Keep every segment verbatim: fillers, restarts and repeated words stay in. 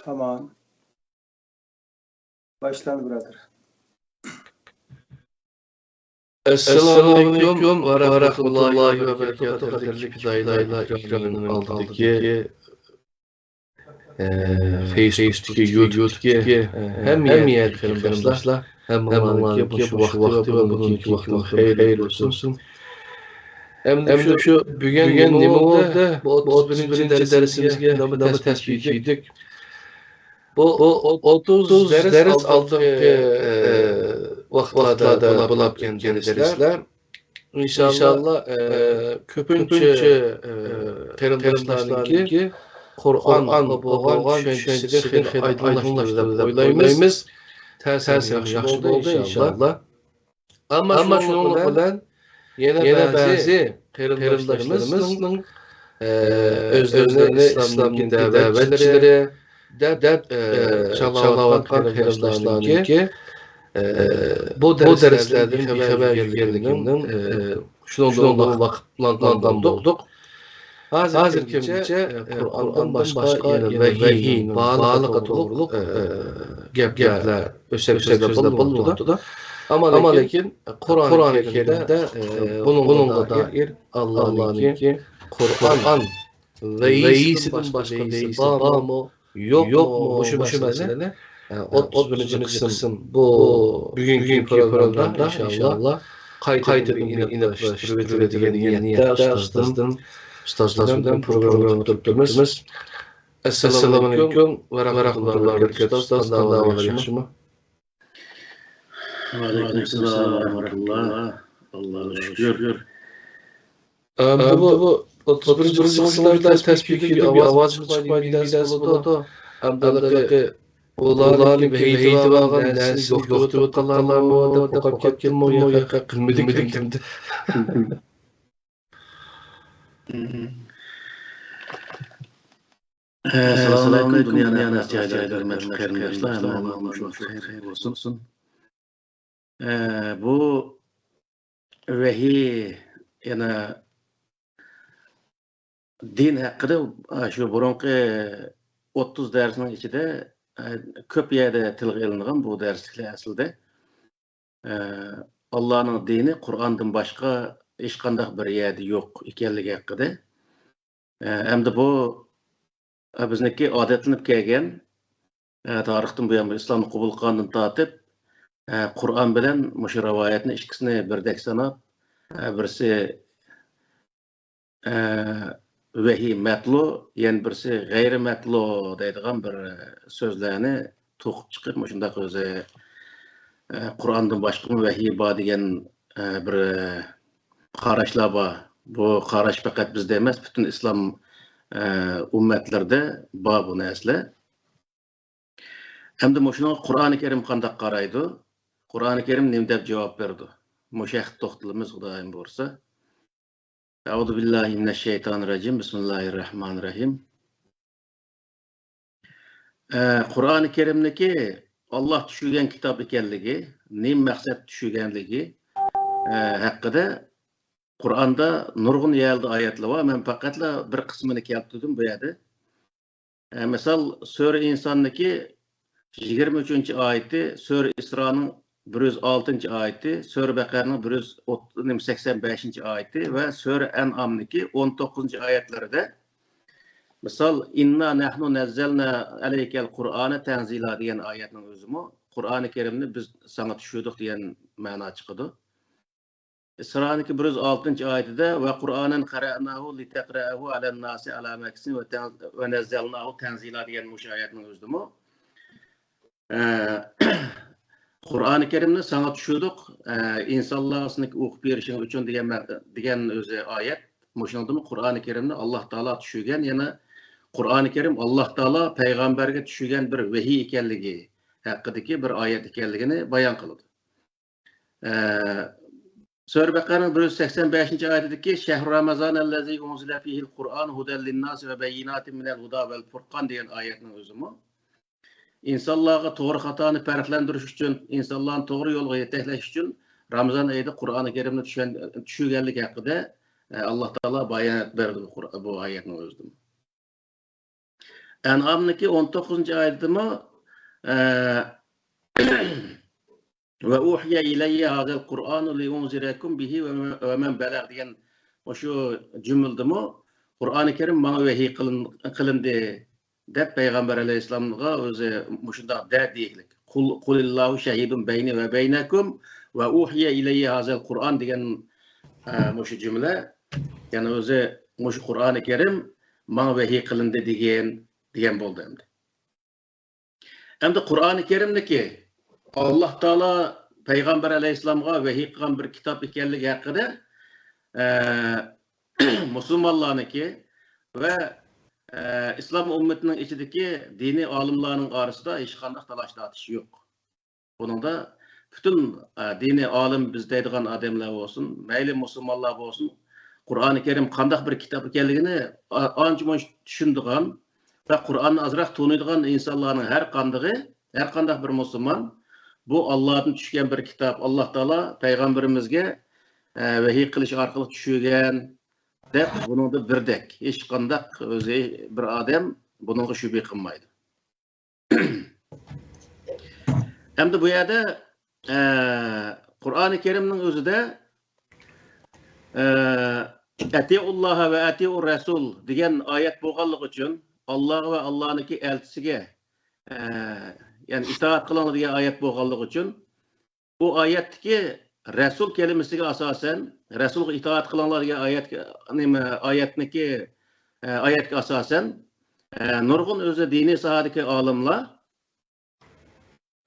تامام. باشلا، بۇرادەر. ئەسسالامۇئەلەيكۇم ۋە رەھمەتۇللاھى ۋە بەرىكاتۇھۇ. قەدىرلىك پىدائىيلار، ئېكراننىڭ ئالدىدىكى، ئە، فېيسبۇكتىكى، يۇتۇبتىكى، ئە، ھەممە يەردىكى قېرىنداشلار، ھەممىڭلارنىڭكى مۇشۇ ۋاقتى ۋە بۇرۇنقى ۋاقتىڭلار خەيرلىك بولسۇن. ئەمدى شۇ بۈگۈن نېمە بولدى؟ بۇ ئوتتۇز بىرىنچى دەرسىمىزگە نېمە تەسمە كىيدۇق؟ بۇ، بۇ ئوتتۇز دەرس ئالدىنقى، ئە، ۋاقىتلاردا بولاپ ئۆتكەن دەرسلەر. ئىنشاللا، ئە، كۆپىنچە، ئە، قېرىنداشلارنىڭكى قۇرئانغا بولغان چۈشەنچىسىنى خېلى ئايدىڭلاشتۇردى دەپ ئويلايمىز. تەسىرى ياخشى بولدى ئىنشاللا. ئەمما شۇنىڭ بىلەن يەنە بەزى قېرىنداشلىرىمىزنىڭ، ئە، ئۆزلىرىنى ئىسلامنىڭكى دەۋەتچىلىرى دەپ، ئە، چالاۋاتقان قېرىنداشلارنىڭكى، ئە، بۇ دەرسلەردىن بىخەۋەر يۈرگەنلىكىنىڭ، ئە، شۇنىڭدىن ۋاقىپلانغان بولدۇق. ھازىرغىچە، ئە، قۇرئاندىن باشقا يەنە ۋەھىينىڭ بارلىقى توغرۇلۇق، ئە، گەپلەر ئۆسەك سۆزلەر بولۇنۇۋاتىدۇ. ئەمما لېكىن قۇرئان كەرىمدە، ئە، بۇنىڭغا دائىر ئاللانىڭكى قۇرئان ۋەھىيسىدىن باشقا ۋەھىيسى بارمۇ، يوقمۇ، مۇشۇ مەسىلىنى، ئە، ئوتتۇز بىرىنچى قىسىم، بۇ بۈگۈنكى پروگراممىدا ئىنشاللا قايتىدىن بىر ئېنىقلاشتۇرۇۋېتىلىدىغان نىيەتتە ئۇستازدىن، ئۇستازدىن پروگرامما تۇتۇپ تۇرىمىز. ئەسسالامۇئەلەيكۇم ۋە رەھمەتۇللاھى ۋە بەرىكاتۇھۇ. ئۇستاز، قانداق ئەھۋالىڭلار، ياخشىمۇ؟ ۋەئەلەيكۇم ئەسسالام ۋە رەھمەتۇللا. ئاللاغا شۈكۈر. ئەمدى بۇ ئوتتۇز بىرىنچى قىسىمدا تەسبىھدىكى بىر ئاۋاز چىقمايدۇ دېگەن دەرس بولىدۇ. ئەمدى ھېلىقى ئۇلارنىڭكى ۋەھىيدىن ئالغان نەرسىسىنى يوقىتىۋېتىپ قالارمۇ دەپ قورقۇپ كەتتىممۇ يا قىلمىدىم دېدىم. ئەسسالامۇئەلەيكۇم، دۇنيانىڭ ھەر قايسى جايلىرىدىكى ھۆرمەتلىك قېرىنداشلار، ھەممىڭلارغا شۇ خەير بولسۇن. ئە، بۇ ۋەھىي، يەنە دىن ھەققىدە، ئە، شۇ بۇرۇنقى ئوتتۇز دەرسنىڭ ئىچىدە، ئە، كۆپ يەردە تىلغا ئېلىنغان بۇ دەرسلىكلەر ئەسلىدە. ئە، ئاللانىڭ دىنى قۇرئاندىن باشقا ھېچقانداق بىر يەردە يوق ئىكەنلىكى ھەققىدە. ئە، ئەمدى بۇ، ئە، بىزنىڭكى ئادەتلىنىپ كەلگەن، ئە، تارىختىن بۇيان بۇ ئىسلامنى قوبۇل قىلغاندىن تارتىپ، ئە، قۇرئان بىلەن مۇشۇ رىۋايەتنى ئىككىسىنى بىردەك ساناپ، ئە، بىرسى، ئە، ۋەھىي مەتلۇ، يەنە بىرسى غەيرىي مەتلۇ دەيدىغان بىر سۆزلەرنى توقۇپ چىقىپ، مۇشۇنداق ئۆزى، ئە، قۇرئاندىن باشقىمۇ ۋەھىي بار دېگەن، ئە، بىر قاراشلار بار. بۇ قاراش پەقەت بىزدە ئەمەس، پۈتۈن ئىسلام، ئە، ئۈممەتلىرىدە بار بۇ نەرسىلەر. ئەمدى مۇشۇنىڭغا قۇرئانى كەرىم قانداق قارايدۇ؟ قۇرئانى كەرىم نېمە دەپ جاۋاب بېرىدۇ؟ مۇشۇ ھەقتە توختىلىمىز، خۇدايىم بۇيرۇسا. ئەئۇزۇ بىللاھى مىنەششەيتانىررەجىم. بىسمىللاھىررەھمانىررەھىم. ئە، قۇرئانى كەرىمنىكى ئاللا چۈشۈرگەن كىتاب ئىكەنلىكى، نېمە مەقسەت چۈشۈرگەنلىكى، ئە، ھەققىدە قۇرئاندا نۇرغۇن يەردە ئايەتلەر بار. مەن پەقەتلا بىر قىسمىنى كەلتۈردۈم بۇ يەردە. ئە، مىسال، سۈرە ئىنساننىڭكى يىگىرمە ئۈچىنچى ئايىتى، سۈرە ئىسرانىڭ بىر يۈز ئالتىنچى ئايىتى، سۈرە بەقەرىنىڭ بىر يۈز سەكسەن بەشىنچى ئايىتى ۋە سۈرە ئەنئامنىڭكى ئون توققۇزىنچى ئايەتلىرىدە، مىسال، ئىننا نەھنۇ نەززەلنا ئەلەيكەل قۇرئانە تەنزىلا دېگەن ئايەتنىڭ ئۆزىمۇ قۇرئانى كەرىمنى بىز ساڭا چۈشۈردۇق دېگەن مەنا چىقىدۇ. ئىسرانىڭكى بىر يۈز ئالتىنچى ئايىتىدە، ۋە قۇرئانەن قەرەئناھۇ لىتەقرەئەھۇ ئەلەنناسى ئەلا مەكسىن ۋە تەن-، ۋە نەززەلناھۇ تەنزىلا دېگەن مۇشۇ ئايەتنىڭ ئۆزىدىمۇ، ئە، قۇرئانى كەرىمنى ساڭا چۈشۈردۇق، ئە، ئىنسانلارغا سېنىڭكى ئوقۇپ بېرىشىڭ ئۈچۈن دېگەن مە-، دېگەن ئۆزى ئايەت. مۇشۇنىڭدىمۇ قۇرئانى كەرىمنى ئاللا تائالا چۈشۈرگەن، يەنە قۇرئانى كەرىم ئاللا تائالا پەيغەمبەرگە چۈشۈرگەن بىر ۋەھىي ئىكەنلىكى ھەققىدىكى بىر ئايەت ئىكەنلىكىنى بايان قىلىدۇ. ئە، سۈرە بەقەرەنىڭ بىر يۈز سەكسەن بەشىنچى ئايىتىدىكى «شەھرۇ رامەزان ئەللەزى ئۇنزىلە فىھىل قۇرئان ھۇدەل لىنناسى ۋە بەييىناتىن مىنەل ھۇدا ۋەل پۇرقان» دېگەن ئايەتنىڭ ئۆزىمۇ ئىنسانلارغا توغرا خاتانى پەرقلەندۈرۈش ئۈچۈن، ئىنسانلارنى توغرا يولغا يېتەكلەش ئۈچۈن رامىزان ئېيىدا قۇرئانى كەرىمنى چۈشەن-، چۈشۈرگەنلىكى ھەققىدە، ئە، ئاللا تائالا بايانات بەردى بۇ قۇر-، بۇ ئايەتنىڭ ئۆزىدىمۇ. ئەنئامنىڭكى ئون توققۇزىنچى ئايىتىدىمۇ، ئە، «ۋە ئۇھىيە ئىلەييە ھازەل قۇرئانۇ لىئۇنزىرەكۇم بىھى ۋە مەن بەلەغ» دېگەن مۇشۇ جۈملىدىمۇ، «قۇرئانى كەرىم ماڭا ۋەھىي قىلىن-، قىلىندى» دەپ پەيغەمبەر ئەلەيھىسسالامغا ئۆزى مۇشۇنداق دە دېيىكلىك. «قۇل، قۇلىللاھۇ شەھىدۇن بەينى ۋە بەينەكۇم ۋە ئۇھىيە ئىلەييە ھازەل قۇرئان» دېگەن، ئە، مۇشۇ جۈملە، يەنى ئۆزى مۇشۇ قۇرئانى كەرىم ماڭا ۋەھىي قىلىندى دېگەن، دېگەن بولدى ئەمدى. ئەمدى قۇرئانى كەرىمنىكى ئاللاھ تائالا پەيغەمبەر ئەلەيھىسسالامغا ۋەھىي قىلغان بىر كىتاب ئىكەنلىكى ھەققىدە، ئە، مۇسۇلمانلارنىڭكى ۋە، ئە، ئىسلام ئۈممىتىنىڭ ئىچىدىكى دىنىي ئالىملارنىڭ ئارىسىدا ھېچقانداق تالاش-تارتىش يوق. بۇنىڭدا پۈتۈن، ئە، دىنىي ئالىم بىز دەيدىغان ئادەملەر بولسۇن، مەيلى مۇسۇلمانلار بولسۇن، قۇرئانى كەرىم قانداق بىر كىتاب ئىكەنلىكىنى ئا-، ئانچە-مۇنچە چۈشىنىدىغان ۋە قۇرئاننى ئازراق تونۇيدىغان ئىنسانلارنىڭ ھەر قاندىقى، ھەر قانداق بىر مۇسۇلمان، بۇ ئاللادىن چۈشكەن بىر كىتاب، ئاللا تائالا پەيغەمبىرىمىزگە، ئە، ۋەھىي قىلىش ئارقىلىق چۈشۈرگەن دەپ، بۇنىڭدا بىردەك، ھېچقانداق ئۆزى بىر ئادەم بۇنىڭغا شۈبھە قىلمايدۇ. ئەمدى بۇ يەردە، ئە، قۇرئانى كەرىمنىڭ ئۆزىدە، ئە، «ئەتىئۇللاھە ۋە ئەتىئۇر رەسۇل» دېگەن ئايەت بولغانلىقى ئۈچۈن، ئاللاغا ۋە ئاللانىڭكى ئەلچىسىگە، ئە، يەنى ئىتائەت قىلىڭلار دېگەن ئايەت بولغانلىقى ئۈچۈن، بۇ ئايەتتىكى رەسۇل كەلىمىسىگە ئاساسەن، «رەسۇلغا ئىتائەت قىلىڭلار» دېگەن ئايەتكە، نېمە، ئايەتنىكى، ئە، ئايەتكە ئاساسەن، ئە، نۇرغۇن ئۆزى دىنىي ساھەدىكى ئالىملار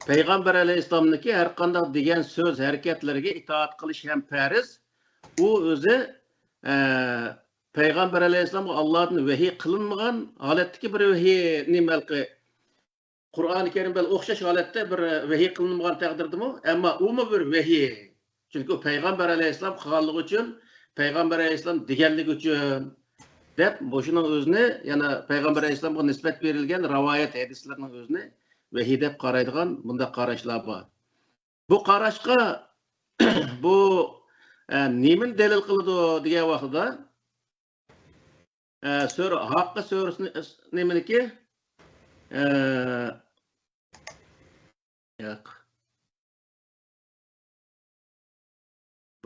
پەيغەمبەر ئەلەيھىسسالامنىڭكى ھەر قانداق دېگەن سۆز ھەرىكەتلىرىگە ئىتائەت قىلىش ھەم پەرز. ئۇ ئۆزى، ئە، پەيغەمبەر ئەلەيھىسسالامغا ئاللادىن ۋەھىي قىلىنمىغان ھالەتتىكى بىر ۋەھىي، نېمە ھېلىقى، قۇرئانى كەرىم بىلەن ئوخشاش ھالەتتە بىر ۋەھىي قىلىنمىغان تەقدىردىمۇ، ئەمما ئۇمۇ بىر ۋەھىي. چۈنكى ئۇ پەيغەمبەر ئەلەيھىسسالام قىلغانلىقى ئۈچۈن پەيغەمبەر ئەلەيھىسسالام دېگەنلىكى ئۈچۈن دەپ، مۇشۇنىڭ ئۆزىنى، يەنە پەيغەمبەر ئەلەيھىسسالامغا نىسبەت بېرىلگەن رىۋايەت ھەدىسلەرنىڭ ئۆزىنى ۋەھىي دەپ قارايدىغان مۇنداق قاراشلار بار. بۇ قاراشقا بۇ، ئە، نېمىنى دەلىل قىلىدۇ دېگەن ۋاقتىدا، ئە، سۈرە ھاققا سۈرىسىنى، نېمىنىكى؟ ئە، ياق.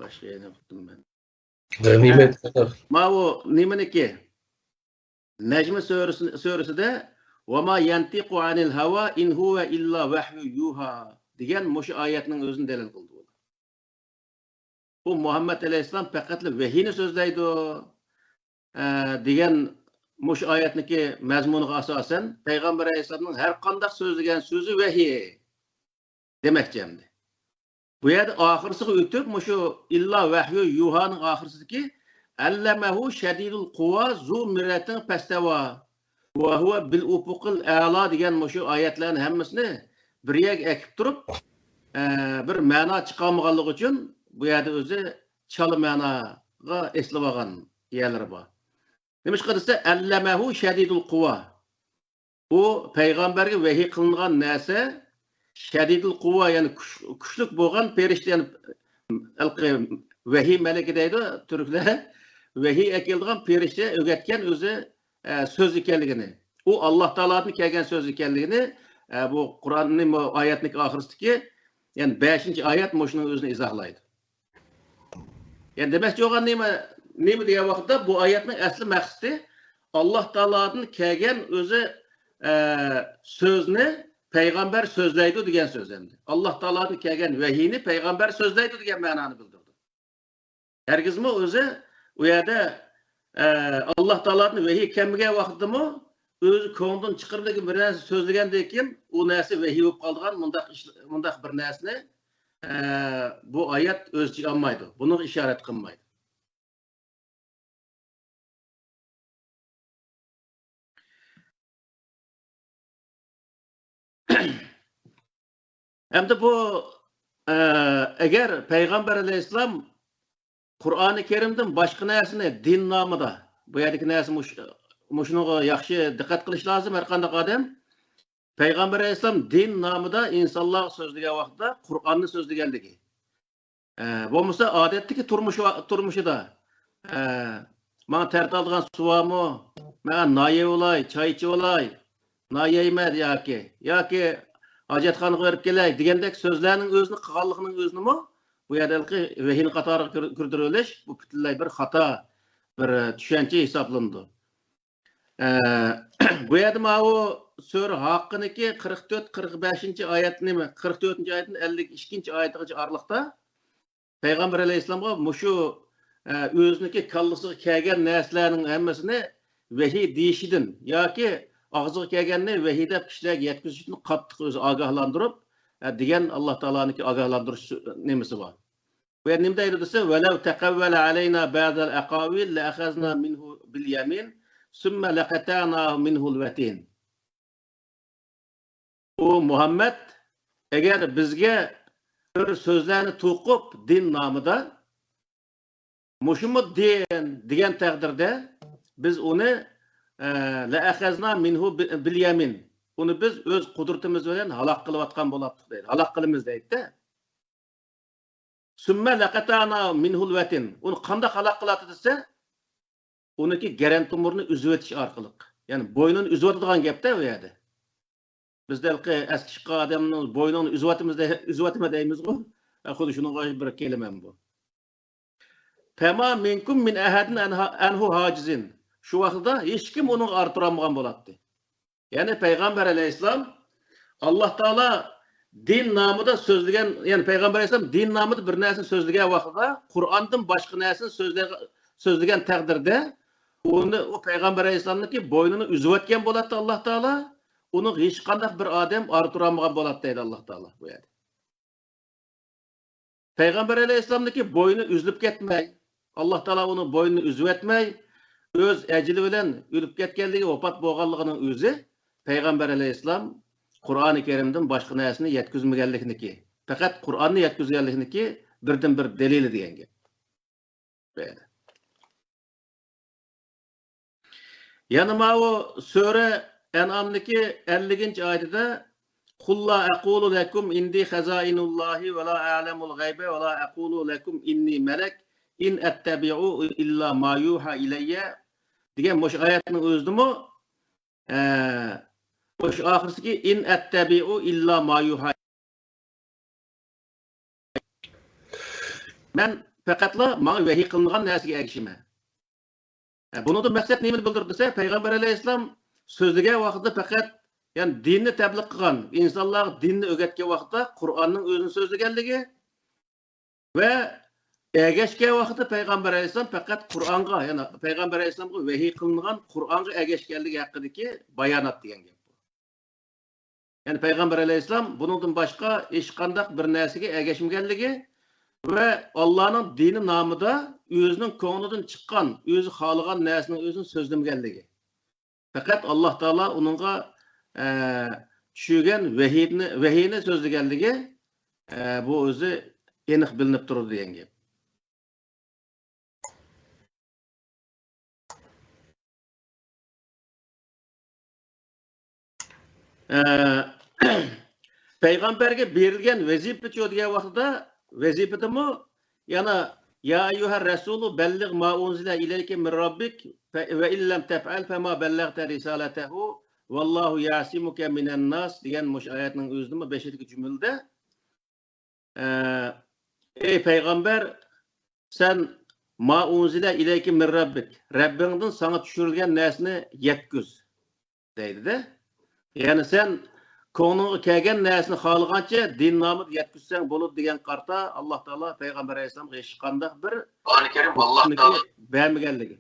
باشقا يەرنى ئۇقتۇم مەن. نېمە؟ ماۋۇ نېمىنىكى؟ نەجمى سۈرىسى، سۈرىسىدە «ۋە ما يەنتىقۇ ئەنىل ھەۋا ئىن ھۇۋە ئىللا ۋەھيۇ يۇھا» دېگەن مۇشۇ ئايەتنىڭ ئۆزىنى دەلىل قىلدى ئۇلار. ئۇ مۇھەممەد ئەلەيھىسسالام پەقەتلا ۋەھىينى سۆزلەيدۇ، ئە، دېگەن مۇشۇ ئايەتنىڭكى مەزمۇنىغا ئاساسەن، پەيغەمبەر ئەلەيھىسسالامنىڭ ھەر قانداق سۆزلىگەن سۆزى ۋەھىي دېمەكچى ئەمدى. بۇ يەردە ئاخىرسىغا ئۆتۈپ، مۇشۇ «ئىللا ۋەھيۇ يۇھانىڭ» ئاخىرسىدىكى «ئەللەمەھۇ شەدىدۇل قۇۋا زۇ مىررەتىن فەستەۋا ۋە ھۇۋە بىل ئۇپۇقىل ئەلا» دېگەن مۇشۇ ئايەتلەرنى ھەممىسىنى بىر يەرگە ئەكىپ تۇرۇپ، ئە، بىر مەنا چىقارمىغانلىقى ئۈچۈن بۇ يەردە ئۆزى چالا مەناغا ئېسىلىۋالغان يەرلىرى بار. نېمىشقا دېسە، «ئەللەمەھۇ شەدىدۇل قۇۋا». ئۇ پەيغەمبەرگە ۋەھىي قىلىنغان نەرسە شەدىدۇل قۇۋا، يەنى كۈچ-، كۈچلۈك بولغان پەرىشتە، يەنى ھېلىقى ۋەھىي مەلىكى دەيدۇ تۈركلەر. ۋەھىي ئەكېلىدىغان پەرىشتە ئۆگەتكەن ئۆزى، ئە، سۆز ئىكەنلىكىنى، ئۇ ئاللا تائالادىن كەلگەن سۆز ئىكەنلىكىنى، ئە، بۇ قۇرئاننى، بۇ ئايەتنىڭ ئاخىرىسىدىكى، يەنى بەشىنچى ئايەت مۇشۇنىڭ ئۆزىنى ئىزاھلايدۇ. يەنى دېمەكچى بولغان نېمە، نېمە دېگەن ۋاقىتتا، بۇ ئايەتنىڭ ئەسلى مەقسىتى ئاللا تائالادىن كەلگەن ئۆزى، ئە، سۆزنى پەيغەمبەر سۆزلەيدۇ دېگەن سۆز ئەمدى. ئاللا تائالادىن كەلگەن ۋەھىينى پەيغەمبەر سۆزلەيدۇ دېگەن مەنانى بىلدۈرىدۇ. ھەرگىزمۇ ئۆزى ئۇ يەردە، ئە، ئاللا تائالادىن ۋەھىي كەلمىگەن ۋاقىتتىمۇ ئۆزى كۆڭلىدىن چىقىرىپ بىر نەرسە سۆزلىگەندىن كېيىن ئۇ نەرسە ۋەھىي بولۇپ قالىدىغان مۇنداق ئىش، مۇنداق بىر نەرسىنى، ئە، بۇ ئايەت ئۆز ئىچىگە ئالمايدۇ. بۇنىڭغا ئىشارەت قىلمايدۇ. ئەمدى بۇ، ئە، ئەگەر پەيغەمبەر ئەلەيھىسسالام قۇرئانى كەرىمدىن باشقا نەرسىنى دىن نامىدا، بۇ يەردىكى نەرسە مۇش-، مۇشۇنىڭغا ياخشى دىققەت قىلىش لازىم ھەر قانداق ئادەم. پەيغەمبەر ئەلەيھىسسالام دىن نامىدا ئىنسانلارغا سۆزلىگەن ۋاقتىدا قۇرئاننى سۆزلىگەنلىكى. ئە، بولمىسا ئادەتتىكى تۇرمۇش ۋا-، تۇرمۇشىدا، ئە، ماڭا تەرىتىدىغان سۇ بارمۇ؟ مەن نان يەۋالاي، چاي ئىچىۋالاي، نايەيمە ياكى، ياكى ھاجەتخانىغا بېرىپ كېلەي دېگەندەك سۆزلەرنىڭ ئۆزىنى قىلغانلىقىنىڭ ئۆزىنىمۇ بۇ يەردە ھېلىقى ۋەھىينى قاتارىغا كىر-، كىردۈرۈۋېلىش، بۇ پۈتۈنلەي بىر خاتا بىر چۈشەنچە ھېسابلىنىدۇ. ئە، بۇ يەردە ماۋۇ سۈرە ھاققىنىڭكى قىرىق تۆت، قىرىق بەشىنچى ئايەتنى، قىرىق تۆتىنچى ئايەتتىن ئەللىك ئىككىنچى ئايەتكىچە ئارىلىقتا پەيغەمبەر ئەلەيھىسسالامغا مۇشۇ، ئە، ئۆزىنىڭكى كاللىسىغا كەلگەن نەرسىلەرنىڭ ھەممىسىنى ۋەھىي دېيىشىدىن ياكى ئاغزىغا كەلگەننى ۋەھىي دەپ كىشىلەرگە يەتكۈزۈشتىن قاتتىق ئۆزى ئاگاھلاندۇرۇپ، ئە، دېگەن ئاللا تائالانىڭكى ئاگاھلاندۇرۇش نېمىسى بار. بۇ يەردە نېمە دەيدۇ دېسە، ولو تقول علينا بعض الأقاويل لأخذنا منه باليمين ثم لقطعنا منه الوتين. ئۇ مۇھەممەد، ئەگەر بىزگە بىر سۆزلەرنى توقۇپ دىن نامىدا، مۇشۇمۇ دىن دېگەن تەقدىردە بىز ئۇنى، ئە، لەئەخەزنا مىنھۇ بى-، بىل يەمىن. ئۇنى بىز ئۆز قۇدرىتىمىز بىلەن ھالاك قىلىۋاتقان بولاتتۇق دەيدۇ. ھالاك قىلىمىز دەيدۇ-دە. سۈممە لەقەتەنا مىنھۇل ۋەتىن. ئۇنى قانداق ھالاك قىلاتتى دېسە، ئۇنىڭكى گەرەن تومۇرىنى ئۈزۈۋېتىش ئارقىلىق. يەنى بوينىنى ئۈزۈۋاتىدىغان گەپتە ئۇ يەردە. بىزدە ھېلىقى ئەسكى چىققان ئادەمنىڭ بوينۇڭنى ئۈزۈۋاتىمىز دەي-، ئۈزۈۋاتىمەن دەيمىزغۇ. خۇددى شۇنىڭغا بىر كېلىمەن بۇ. فما منكم من أحد عنه حاجزين. شۇ ۋاقىتتا ھېچكىم ئۇنىڭغا ئارا تۇرالمىغان بولاتتى. يەنى پەيغەمبەر ئەلەيھىسسالام ئاللا تائالا دىن نامىدا سۆزلىگەن، يەنى پەيغەمبەر ئەلەيھىسسالام دىن نامىدا بىر نەرسىنى سۆزلىگەن ۋاقتىدا قۇرئاندىن باشقا نەرسىنى سۆزلە-، سۆزلىگەن تەقدىردە ئۇنى، ئۇ پەيغەمبەر ئەلەيھىسسالامنىڭكى بوينىنى ئۈزۈۋەتكەن بولاتتى ئاللا تائالا. ئۇنىڭغا ھېچقانداق بىر ئادەم ئارا تۇرالمىغان بولاتتى دەيدۇ ئاللا تائالا بۇ يەردە. پەيغەمبەر ئەلەيھىسسالامنىڭكى بوينى ئۈزۈلۈپ كەتمەي، ئاللا تائالا ئۇنىڭ بوينىنى ئۈزۈۋەتمەي، ئۆز ئەجىلى بىلەن ئۆلۈپ كەتكەنلىكى، ۋاپات بولغانلىقىنىڭ ئۆزى پەيغەمبەر ئەلەيھىسسالام قۇرئانى كەرىمدىن باشقا نەرسىنى يەتكۈزمىگەنلىكىنىڭكى، پەقەت قۇرئاننى يەتكۈزگەنلىكىنىڭكى بىردىن بىر دەلىلى دېگەن گەپ. يەنە ماۋۇ سۈرە ئەنئامدىكى ئەللىكىنچى ئايىتىدە، قل لا أقول لكم عندي خزائن الله ولا أعلم الغيب ولا أقول لكم إني ملك إن أتبع إلا ما يوحى إلي دېگەن مۇشۇ ئايەتنىڭ ئۆزىدىمۇ، ئە، مۇشۇ ئاخىرسىكى إن أتبع إلا ما يوحى مەن پەقەتلا ماڭا ۋەھىي قىلىنغان نەرسىگە ئەگىشىمەن. ھە، بۇنىڭدىن مەقسەت نېمىنى بىلدۈرىدۇ دېسە، پەيغەمبەر ئەلەيھىسسالام سۆزلىگەن ۋاقتىدا پەقەت، يەنى دىننى تەبلىغ قىلغان، ئىنسانلارغا دىننى ئۆگەتكەن ۋاقىتتا قۇرئاننىڭ ئۆزىنى سۆزلىگەنلىكى ۋە ئەگەشكەن ۋاقىتتا پەيغەمبەر ئەلەيھىسسالام پەقەت قۇرئانغا، يەنى پەيغەمبەر ئەلەيھىسسالامغا ۋەھىي قىلىنغان قۇرئانغا ئەگەشكەنلىكى ھەققىدىكى بايانات دېگەن گەپ. يەنى پەيغەمبەر ئەلەيھىسسالام بۇنىڭدىن باشقا ھېچقانداق بىر نەرسىگە ئەگەشمىگەنلىكى ۋە ئاللانىڭ دىنى نامىدا ئۆزىنىڭ كۆڭلىدىن چىققان، ئۆزى خالىغان نەرسىنىڭ ئۆزىنى سۆزلىمىگەنلىكى. پەقەت ئاللا تائالا ئۇنىڭغا، ئە، چۈشۈرگەن ۋەھىينى، ۋەھىينى سۆزلىگەنلىكى، ئە، بۇ ئۆزى ئېنىق بىلىنىپ تۇرىدۇ دېگەن گەپ. ئە، پەيغەمبەرگە بېرىلگەن ۋەزىپىچۇ دېگەن ۋاقتىدا، ۋەزىپىدىمۇ يەنە، يا أيها الرسول بلغ ما أنزل إليك من ربك وإن لم تفعل فما بلغت رسالته والله يعصمك من الناس دېگەن مۇشۇ ئايەتنىڭ ئۆزىدىمۇ بېشىدىكى جۈملىدە، ئە، ئەي پەيغەمبەر، سەن ما ئۇنزىلە ئىلەيكە مىن رەببىك، رەببىڭدىن ساڭا چۈشۈرۈلگەن نەرسىنى يەتكۈز، دەيدۇ-دە. يەنى سەن كۆڭلۈڭگە كەلگەن نەرسىنى خالىغانچە دىن نامىدا يەتكۈزسەڭ بولىدۇ دېگەن قارىتا ئاللا تائالا پەيغەمبەر ئەلەيھىسسالامغا ھېچقانداق بىر قۇرئانى كەرىم ئاللا تائالا بەرمىگەنلىكى.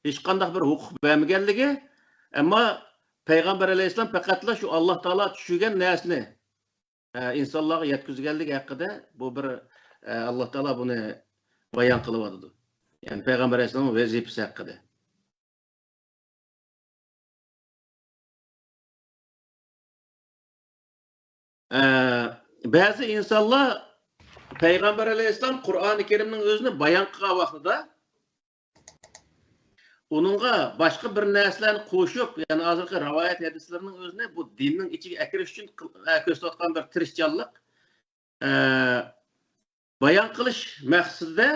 ھېچقانداق بىر ھوقۇق بەرمىگەنلىكى، ئەمما پەيغەمبەر ئەلەيھىسسالام پەقەتلا شۇ ئاللا تائالا چۈشۈرگەن نەرسىنى، ئە، ئىنسانلارغا يەتكۈزگەنلىكى ھەققىدە بۇ بىر، ئە، ئاللا تائالا بۇنى بايان قىلىۋاتىدۇ. يەنى پەيغەمبەر ئەلەيھىسسالامنىڭ ۋەزىپىسى ھەققىدە. ئە، بەزى ئىنسانلار پەيغەمبەر ئەلەيھىسسالام قۇرئانى كەرىمنىڭ ئۆزىنى بايان قىلغان ۋاقتىدا ئۇنىڭغا باشقا بىر نەرسىلەرنى قوشۇپ، يەنى ھازىرقى رىۋايەت ھەدىسلىرىنىڭ ئۆزىنى بۇ دىننىڭ ئىچىگە ئەكىرىش ئۈچۈن قىل-، ئە، كۆرسىتىۋاتقان بىر تىرىشچانلىق. ئە، بايان قىلىش مەقسىتىدە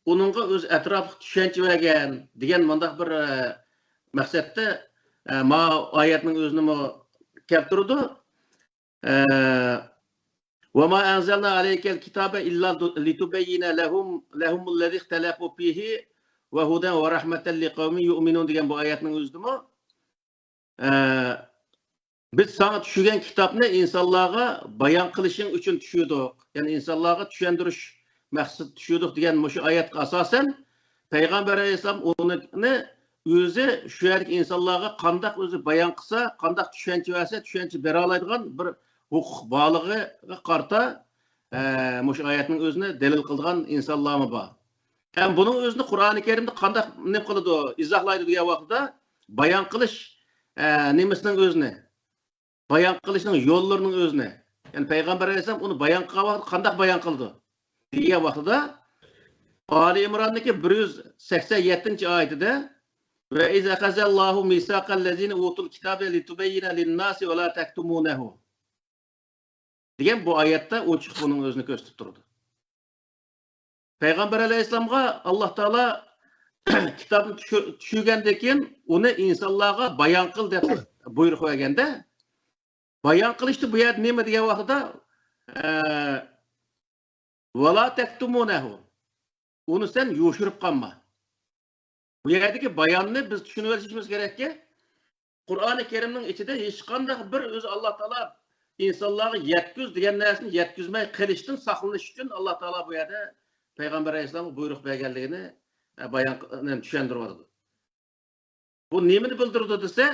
ئۇنىڭغا ئۆزى ئەتراپلىق چۈشەنچە بەرگەن دېگەن مۇنداق بىر، ئە، مەقسەتتە، ئە، ما ئايەتنىڭ ئۆزىنىمۇ كەلتۈرىدۇ. ئە، «وما أنزلنا عليك الكتاب إلا لتبين لهم، لهم الذي اختلفوا فيه وهدى ورحمة لقوم يؤمنون» دېگەن بۇ ئايەتنىڭ ئۆزىدىمۇ، ئە، «بىز ساڭا چۈشۈرگەن كىتابنى ئىنسانلارغا بايان قىلىشىڭ ئۈچۈن چۈشۈردۇق.» يەنى ئىنسانلارغا چۈشەندۈرۈش مەقسىتىدە چۈشۈردۇق دېگەن مۇشۇ ئايەتكە ئاساسەن، پەيغەمبەر ئەلەيھىسسالام ئۇنى ئۆزى شۇ يەردىكى ئىنسانلارغا قانداق ئۆزى بايان قىلسا، قانداق چۈشەنچە بەرسە، چۈشەنچە بېرەلەيدىغان بىر ھوقۇق بارلىقىغا قارىتا، ئە، مۇشۇ ئايەتنىڭ ئۆزىنى دەلىل قىلىدىغان ئىنسانلارمۇ بار. ھەم بۇنىڭ ئۆزىنى قۇرئانى كەرىمدە قانداق نېمە قىلىدۇ، ئىزاھلايدۇ دېگەن ۋاقتىدا، بايان قىلىش، ئە، نېمىسىنىڭ ئۆزىنى، بايان قىلىشنىڭ يوللىرىنىڭ ئۆزىنى، يەنى پەيغەمبەر ئەلەيھىسسالام ئۇنى بايان قىلغان ۋاقىتتا قانداق بايان قىلىدۇ دېگەن ۋاقتىدا، ئالى ئىمراندىكى بىر يۈز سەكسەن يەتتىنچى ئايىتىدە، «وإذ أخذ الله ميثاق الذين أوتوا الكتاب لتبينوه للناس ولا تكتمونه» دېگەن بۇ ئايەتتە ئوچۇق بۇنىڭ ئۆزىنى كۆرسىتىپ تۇرىدۇ. پەيغەمبەر ئەلەيھىسسالامغا ئاللا تائالا كىتابنى چۈشۈ-، چۈشۈرگەندىن كېيىن ئۇنى ئىنسانلارغا بايان قىل دەپ بۇيرۇق بەرگەندە، بايان قىلىشتا بۇ يەردە نېمە دېگەن ۋاقتىدا، ئە، «ولا تكتمونه»، ئۇنى سەن يوشۇرۇپ قالما. بۇ يەردىكى باياننى بىز چۈشىنىۋېلىشىمىز كېرەككى، قۇرئانى كەرىمنىڭ ئىچىدە ھېچقانداق بىر ئۆزى ئاللا تائالا ئىنسانلارغا يەتكۈز دېگەن نەرسىنى يەتكۈزمەي قېلىشتىن ساقلىنىش ئۈچۈن ئاللا تائالا بۇ يەردە پەيغەمبەر ئەلەيھىسسالامغا بۇيرۇق بەرگەنلىكىنى، ئە، بايان، ئە، چۈشەندۈرۈۋاتىدۇ. بۇ نېمىنى بىلدۈرىدۇ دېسە،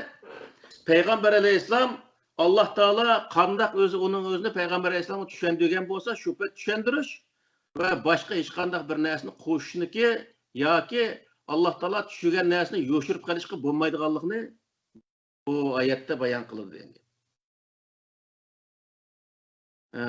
پەيغەمبەر ئەلەيھىسسالام، ئاللا تائالا قانداق ئۆزى ئۇنىڭ ئۆزىنى پەيغەمبەر ئەلەيھىسسالامغا چۈشەندۈرگەن بولسا، شۇ پەت چۈشەندۈرۈش ۋە باشقا ھېچقانداق بىر نەرسىنى قوشۇشنىكى ياكى ئاللا تائالا چۈشۈرگەن نەرسىنى يوشۇرۇپ قېلىشقا بولمايدىغانلىقىنى بۇ ئايەتتە بايان قىلىدۇ دېگەن گەپ. ئە،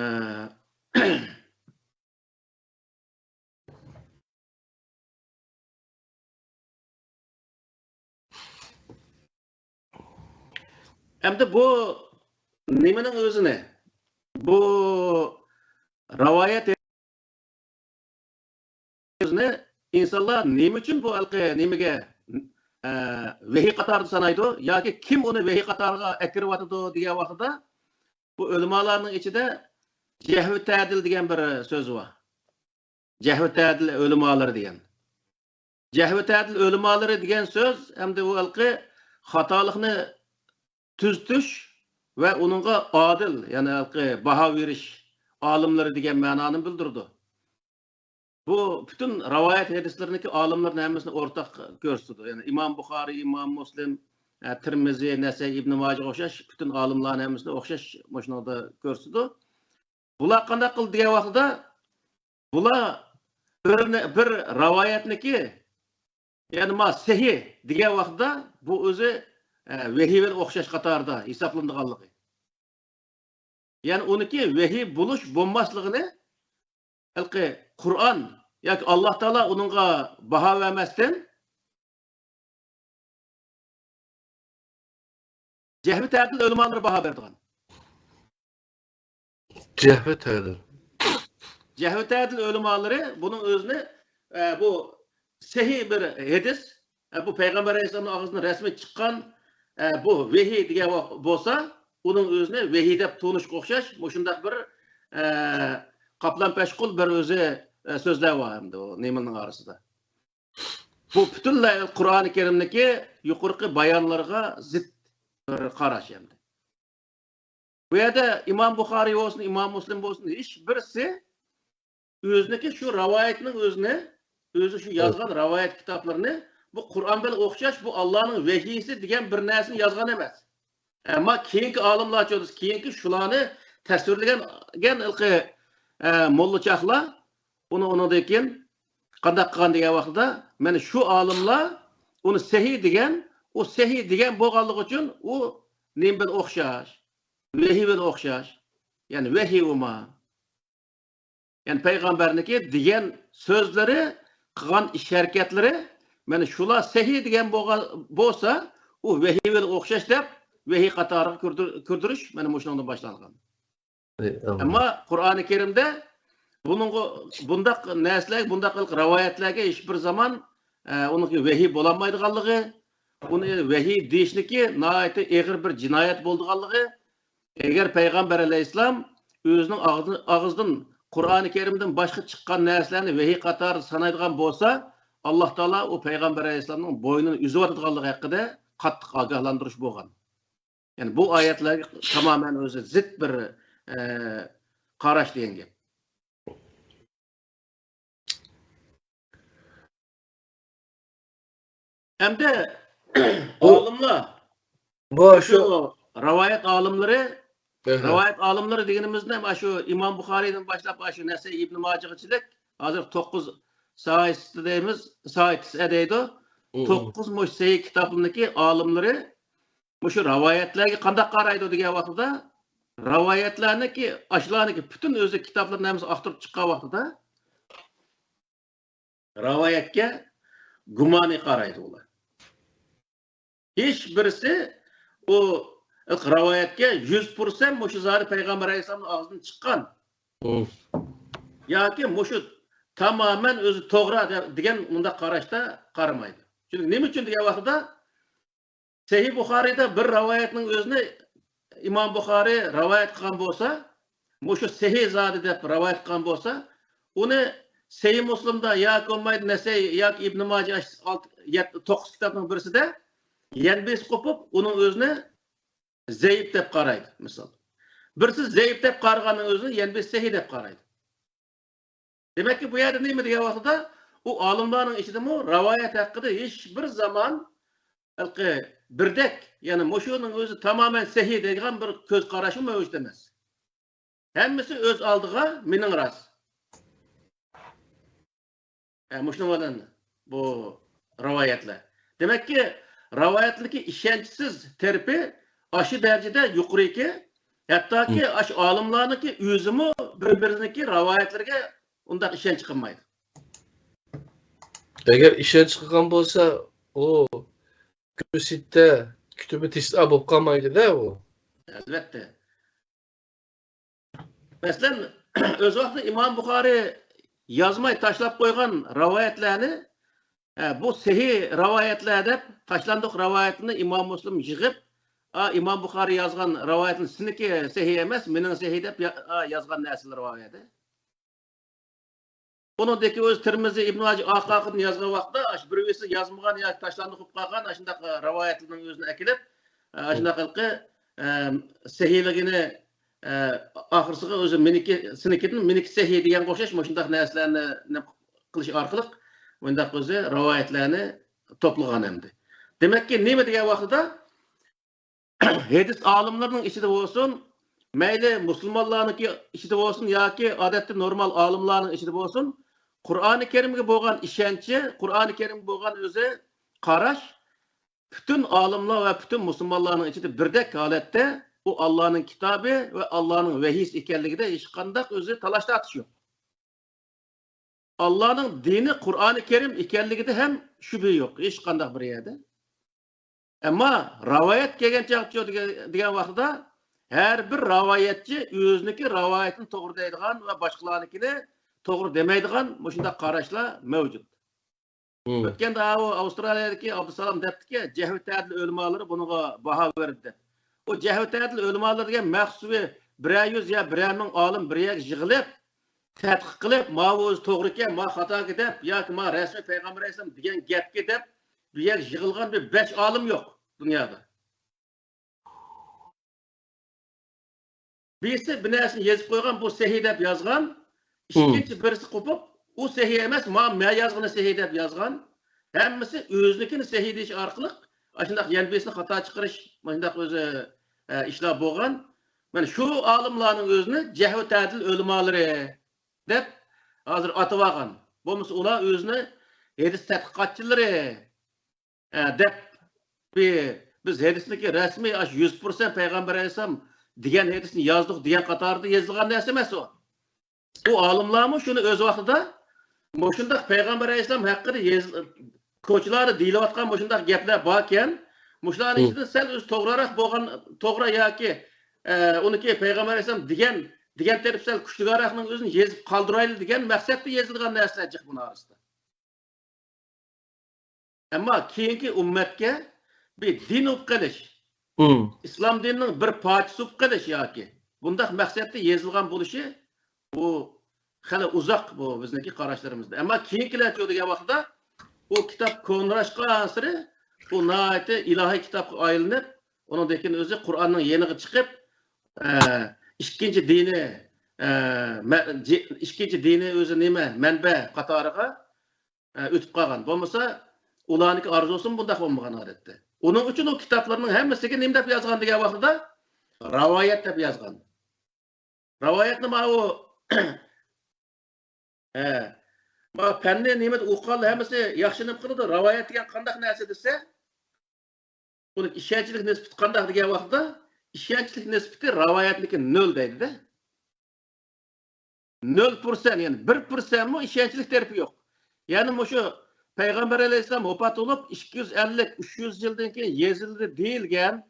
ئەمدى بۇ نېمىنىڭ ئۆزىنى، بۇ رىۋايەت ئۆزىنى ئىنسانلار نېمە ئۈچۈن بۇ ھېلىقى نېمىگە، ئە، ۋەھىي قاتارىدا سانايدۇ ياكى كىم ئۇنى ۋەھىي قاتارىغا ئەكىرىۋاتىدۇ دېگەن ۋاقتىدا، بۇ ئۆلىمالارنىڭ ئىچىدە جەھۋى تەدىل دېگەن بىر سۆز بار. جەھۋى تەدىل ئۆلىمالىرى دېگەن. جەھۋى تەدىل ئۆلىمالىرى دېگەن سۆز ئەمدى ئۇ ھېلىقى خاتالىقنى تۈزىتىش ۋە ئۇنىڭغا ئادىل، يەنى ھېلىقى باھا بېرىش ئالىملىرى دېگەن مەنانى بىلدۈرىدۇ. بۇ پۈتۈن رىۋايەت ھەدىسلىرىنىڭكى ئالىملىرىنى ھەممىسىنى ئورتاق كۆرسىتىدۇ. يەنى ئىمام بۇخارىي، ئىمام مۇسلىم، ئە، تىرمىزى، نەسەئىي، ئىبن ماجىغا ئوخشاش پۈتۈن ئالىملارنى ھەممىسىنى ئوخشاش مۇشۇنىڭدا كۆرسىتىدۇ. بۇلار قانداق قىلدى دېگەن ۋاقتىدا، بۇلار بىر، بىر رىۋايەتنىكى، يەنى ما سەھىھ دېگەن ۋاقتىدا بۇ ئۆزى، ئە، ۋەھىي بىلەن ئوخشاش قاتاردا ھېسابلىنىدىغانلىقى. يەنى ئۇنىڭكى ۋەھىي بولۇش بولماسلىقىنى ھېلىقى قۇرئان ياكى ئاللا تائالا ئۇنىڭغا باھا بەرمەستىن، جەھۋى تەدىل ئۆلىمالىرى باھا بېرىدىغان. جەھۋى تەدىل. جەھۋى تەدىل ئۆلىمالىرى بۇنىڭ ئۆزىنى، ئە، بۇ سەھىھ بىر ھەدىس، ئە، بۇ پەيغەمبەر ئەلەيھىسسالامنىڭ ئاغزىدىن رەسمىي چىققان، ئە، بۇ ۋەھىي دېگەن ۋاق-، بولسا، ئۇنىڭ ئۆزىنى ۋەھىي دەپ تونۇشقا ئوخشاش مۇشۇنداق بىر، ئە، قاپلان پەشقۇل بىر ئۆزى، ئە، سۆزلەر بار ئەمدى ئۇ نېمىنىڭ ئارىسىدا. بۇ پۈتۈنلەي قۇرئانى كەرىمدىكى يۇقىرىقى بايانلارغا زىت بىر قاراش ئەمدى. بۇ يەردە ئىمام بۇخارىي بولسۇن، ئىمام مۇسلىم بولسۇن، ھېچ بىرسى ئۆزىنىڭكى شۇ رىۋايەتنىڭ ئۆزىنى، ئۆزى شۇ يازغان رىۋايەت كىتابلىرىنى بۇ قۇرئان بىلەن ئوخشاش، بۇ ئاللانىڭ ۋەھىيسى دېگەن بىر نەرسىنى يازغان ئەمەس. ئەمما كېيىنكى ئالىملارچۇ، كېيىنكى شۇلارنى تەسۋىرلىگەن، ھېلىقى، ئە، موللا چاقلار ئۇنى ئۇنىڭدىن كېيىن قانداق قىلغان دېگەن ۋاقتىدا، مانا شۇ ئالىملار ئۇنى سەھىھ دېگەن، ئۇ سەھىھ دېگەن بولغانلىقى ئۈچۈن ئۇ نېمە بىلەن ئوخشاش؟ ۋەھىي بىلەن ئوخشاش. يەنى ۋەھىي ئۇما. يەنى پەيغەمبەرنىڭكى دېگەن سۆزلىرى، قىلغان ئىش ھەرىكەتلىرى، مانا شۇلار سەھىھ دېگەن بولغان، بولسا، ئۇ ۋەھىي بىلەن ئوخشاش دەپ، ۋەھىي قاتارىغا كىردۈر-، كىردۈرۈش مانا مۇشۇنىڭدىن باشلانغان. ئەمما قۇرئانى كەرىمدە بۇنىڭغا، بۇنداق نەرسىلەرگە، بۇنداق رىۋايەتلەرگە ھېچ بىر زامان، ئە، ئۇنىڭكى ۋەھىي بولالمايدىغانلىقى، ئۇنى ۋەھىي دېيىشنىكى ناھايىتى ئېغىر بىر جىنايەت بولىدىغانلىقى، ئەگەر پەيغەمبەر ئەلەيھىسسالام ئۆزىنىڭ ئاغزى-، ئاغزىدىن قۇرئانى كەرىمدىن باشقا چىققان نەرسىلەرنى ۋەھىي قاتارىدا سانايدىغان بولسا، ئاللا تائالا ئۇ پەيغەمبەر ئەلەيھىسسالامنىڭ بوينىنى ئۈزۈۋاتىدىغانلىقى ھەققىدە قاتتىق ئاگاھلاندۇرۇش بولغان. يەنى بۇ ئايەتلەرگە تامامەن ئۆزى زىت بىر، ئە، قاراش دېگەن گەپ. ئەمدى بۇ، ئالىملار، بۇ شۇ شۇ رىۋايەت ئالىملىرى، ئەھە. رىۋايەت ئالىملىرى دېگىنىمىزدە، مانا شۇ ئىمام بۇخارىيدىن باشلاپ، مانا شۇ نەسەي، ئىبن ماجىغىچىلىك، ھازىر توققۇز ساھىھىسى دەيمىز، ساھىھىسى دەيدۇ. مم. توققۇز مۇشۇ سەھىھ كىتابلىرىنىڭكى ئالىملىرى مۇشۇ رىۋايەتلەرگە قانداق قارايدۇ دېگەن ۋاقتىدا، رىۋايەتلەرنىكى، ئاشۇلارنىڭكى پۈتۈن ئۆزى كىتابلىرىنى ھەممىسى ئاختۇرۇپ چىققان ۋاقتىدا، رىۋايەتكە گۇمانىي قارايدۇ ئۇلار. ھېچ بىرسى ئۇ رىۋايەتكە يۈز پىرسەنت مۇشۇ زادى پەيغەمبەر ئەلەيھىسسالامنىڭ ئاغزىدىن چىققان، مم. ياكى مۇشۇ تامامەن ئۆزى توغرا دە-، دېگەن مۇنداق قاراشتا قارىمايدۇ. چۈنكى نېمە ئۈچۈن دېگەن ۋاقتىدا، سەھىھ بۇخارىيدا بىر رىۋايەتنىڭ ئۆزىنى ئىمام بۇخارىي رىۋايەت قىلغان بولسا، مۇشۇ سەھىھ زادى دەپ رىۋايەت قىلغان بولسا، ئۇنى سەھىھ مۇسلىمدا ياكى بولمايدۇ نەسەي ياكى ئىبن ماجە، ئالتە، يەتتە، توققۇز كىتابنىڭ بىرسىدە يەنە بىرسى قوپۇپ، ئۇنىڭ ئۆزىنى زەئىپ دەپ قارايدۇ، مىسال. بىرسى زەئىپ دەپ قارىغاننىڭ ئۆزىنى يەنە بىرسى سەھىھ دەپ قارايدۇ. دېمەككى، بۇ يەردە نېمە دېگەن ۋاقتىدا، ئۇ ئالىملارنىڭ ئىچىدىمۇ رىۋايەت ھەققىدە ھېچ بىر زامان ھېلىقى بىردەك، يەنى مۇشۇنىڭ ئۆزى تامامەن سەھىھ دەيدىغان بىر كۆز قاراشمۇ مەۋجۇت ئەمەس. ھەممىسى ئۆز ئالدىغا مېنىڭ راست. ھە، مۇشۇنىڭ بىلەن بۇ رىۋايەتلەر. دېمەككى، رىۋايەتلىكى ئىشەنچسىز تەرىپى ئاشۇ دەرىجىدە يۇقىرىكى، ھەتتاكى مم. ئاشۇ ئالىملارنىڭكى ئۆزىمۇ بىر-بىرىنىڭكى رىۋايەتلىرىگە ئۇنداق ئىشەنچ قىلمايدۇ. ئەگەر ئىشەنچ قىلغان بولسا، ئۇ كۆسىتتە كۈتۈمى تېستا بولۇپ قالمايدۇ-دە ئۇ. ئەلۋەتتە. مەسىلەن، ئۆز ۋاقتىدا ئىمام بۇخارىي يازماي تاشلاپ قويغان رىۋايەتلەرنى، ئە، بۇ سەھىھ رىۋايەتلەر دەپ، تاشلاندۇق رىۋايەتنى ئىمام مۇسلىم يىغىپ، ئا، ئىمام بۇخارىي يازغان رىۋايەتنى سېنىڭكى سەھىھ ئەمەس، مېنىڭ سەھىھ دەپ يا-، ئا، يازغان نەرسىلىرى بار ئۇ يەردە. ئۇنىڭدىكى ئۆزى تىرمىزى، ئىبن ماجە ئارقا-ئارقىدىن يازغان ۋاقىتتا، ئاشۇ بىر بىرسى يازمىغان ياكى تاشلاندۇق بولۇپ قالغان ئاشۇنداق رىۋايەتلەرنىڭ ئۆزىنى ئەكېلىپ، ئە، ئاشۇنداق ھېلىقى، ئە، سەھىھلىكىنى، ئە، ئاخىرسىغا ئۆزى مېنىكى، سېنىكىدىن مېنىكى سەھىھ دېگەنگە ئوخشاش مۇشۇنداق نەرسىلەرنى نېمە قىلىش ئارقىلىق مۇنداق ئۆزى رىۋايەتلەرنى توپلىغان ئەمدى. دېمەككى، نېمە دېگەن ۋاقتىدا، ھەدىس ئالىملىرىنىڭ ئىچىدە بولسۇن، مەيلى مۇسۇلمانلارنىڭكى ئىچىدە بولسۇن ياكى ئادەتتە نورمال ئالىملارنىڭ ئىچىدە بولسۇن، قۇرئانى كەرىمگە بولغان ئىشەنچى، قۇرئانى كەرىمگە بولغان ئۆزى قاراش پۈتۈن ئالىملار ۋە پۈتۈن مۇسۇلمانلارنىڭ ئىچىدە بىردەك ھالەتتە ئۇ ئاللانىڭ كىتابى ۋە ئاللانىڭ ۋەھىيسى ئىكەنلىكىدە ھېچقانداق ئۆزى تالاش-تارتىش يوق. ئاللانىڭ دىنى قۇرئانى كەرىم ئىكەنلىكىدە ھەم شۈبھە يوق، ھېچقانداق بىر يەردە. ئەمما رىۋايەت كەلگەن چاغدا دېگەن، دېگەن ۋاقتىدا ھەر بىر رىۋايەتچى ئۆزىنىڭكى رىۋايىتىنى توغرا دەيدىغان ۋە باشقىلارنىڭكىنى توغرا دېمەيدىغان مۇشۇنداق قاراشلار مەۋجۇت. مم. ئۆتكەندە ئاۋۇ ئاۋسترالىيەدىكى ئابدۇسالام دەپتىكەن، جەھۋى تەدىل ئۆلىمالىرى بۇنىڭغا باھا بېرىدۇ دەپ. ئۇ جەھۋى تەدىل ئۆلىمالىرى دېگەن مەخسۇسىي بىرەر يۈز يا بىرەر مىڭ ئالىم بىر يەرگە يىغىلىپ، تەتقىق قىلىپ، ماۋۇ ئۆزى توغرىكەن، ما خاتاكەن دەپ، ياكى ما رەسمىي پەيغەمبەر ئەلەيھىسسالام دېگەن گەپكەن دەپ، بىر يەرگە يىغىلغان بىر بەش ئالىم يوق دۇنيادا. بىرسى بىر نەرسىنى يېزىپ قويغان، بۇ سەھىھ دەپ يازغان. مم. ئىككىنچى بىرسى قوپۇپ، ئۇ سەھىھ ئەمەس، ما مەن يازغىنى سەھىھ دەپ يازغان. ھەممىسى ئۆزىنىڭكىنى سەھىھ دېيىش ئارقىلىق ئاشۇنداق يەنە بىرسىنى خاتا چىقىرىش، مۇشۇنداق ئۆزى، ئە، ئىشلار بولغان. مانا شۇ ئالىملارنىڭ ئۆزىنى جەھۋى تەدىل ئۆلىمالىرى دەپ ھازىر ئاتىۋالغان. بولمىسا ئۇلار ئۆزىنى ھەدىس تەتقىقاتچىلىرى، ئە، دەپ، بى-، بىز ھەدىسنىكى رەسمىي ئاشۇ يۈز پىرسەنت پەيغەمبەر ئەلەيھىسسالام دېگەن ھەدىسنى يازدۇق دېگەن قاتارىدا يېزىلغان نەرسە ئەمەس ئۇ. ئۇ ئالىملارمۇ شۇنى ئۆز ۋاقتىدا مۇشۇنداق پەيغەمبەر ئەلەيھىسسالام ھەققىدە يېز-، كوچىلاردا دېيىلىۋاتقان مۇشۇنداق گەپلەر باركەن، مۇشۇلارنىڭ ھىم. ئىچىدە سەل ئۆزى توغراراق بولغان، توغرا ياكى، ئە، ئۇنىكى پەيغەمبەر ئەلەيھىسسالام دېگەن دېگەن تەرىپى سەل كۈچلۈكرەكنىڭ ئۆزىنى يېزىپ قالدۇرايلى دېگەن مەقسەتتە يېزىلغان نەرسىلەر جىق بۇنىڭ ئارىسىدا. ئەمما كېيىنكى ئۈممەتكە بىر دىن بولۇپ قېلىش، مم. ئىسلام دىنىنىڭ بىر پارچىسى بولۇپ قېلىش ياكى بۇنداق مەقسەتتە يېزىلغان بولۇشى، بۇ خېلى ئۇزاق بۇ بىزنىڭكى قاراشلىرىمىزدا. ئەمما كېيىنكىلەرچۇ دېگەن ۋاقىتتا، ئۇ كىتاب كونىراشقانسېرى ئۇ ناھايىتى ئىلاھىي كىتابقا ئايلىنىپ، ئۇنىڭدىن كېيىن ئۆزى قۇرئاننىڭ يېنىغا چىقىپ، ئە، ئىككىنچى دىنى، ئە، مە-، جى-، ئىككىنچى دىنى ئۆزى نېمە، مەنبە قاتارىغا، ئە، ئۆتۈپ قالغان. بولمىسا، ئۇلارنىڭكى ئارزۇسىمۇ بۇنداق بولمىغان ئادەتتە. ئۇنىڭ ئۈچۈن ئۇ كىتابلارنىڭ ھەممىسىگە نېمە دەپ يازغان دېگەن ۋاقتىدا، راۋايەت دەپ يازغان. راۋايەتنى ماۋۇ، ھە، ماۋۇ پەننى نېمە ئوقۇغانلار ھەممىسى ياخشى نېمە قىلىدۇ، راۋايەت دېگەن قانداق نەرسە دېسە، بۇنىڭ ئىشەنچلىك نىسبىتى قانداق دېگەن ۋاقىتتا، ئىشەنچلىك نىسبىتى راۋايەتنىڭكى نۆل دەيدۇ-دە. نۆل پىرسەنت، يەنى بىر پىرسەنتمۇ ئىشەنچلىك تەرىپى يوق. يەنى مۇشۇ پەيغەمبەر ئەلەيھىسسالام ۋاپات بولۇپ، ئىككى يۈز ئەللىك، ئۈچ يۈز يىلدىن كېيىن يېزىلدى دېيىلگەن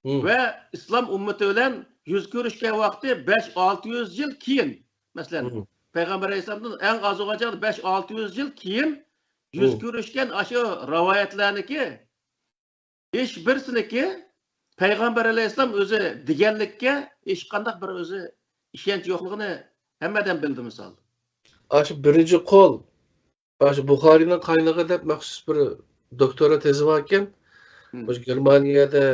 مم. ۋە ئىسلام ئۈممىتى بىلەن يۈز كۆرۈشكەن ۋاقتى بەش، ئالتە يۈز يىل كېيىن، مەسىلەن، مم. پەيغەمبەر ئەلەيھىسسالامدىن ئەڭ ئاز بولغان چاغدا بەش، ئالتە يۈز يىل كېيىن يۈز مم. كۆرۈشكەن ئاشۇ راۋايەتلەرنىكى ھېچ بىرسىنىڭكى پەيغەمبەر ئەلەيھىسسالام ئۆزى دېگەنلىككە ھېچقانداق بىر ئۆزى ئىشەنچ يوقلۇقىنى ھەممە ئادەم بىلدى، مىسال. ئاشۇ بىرىنچى قول، ئاشۇ بۇخارىينىڭ قاينىغى دەپ مەخسۇس بىر دوكتورا تېزى باركەن. مم. مۇشۇ گېرمانىيەدە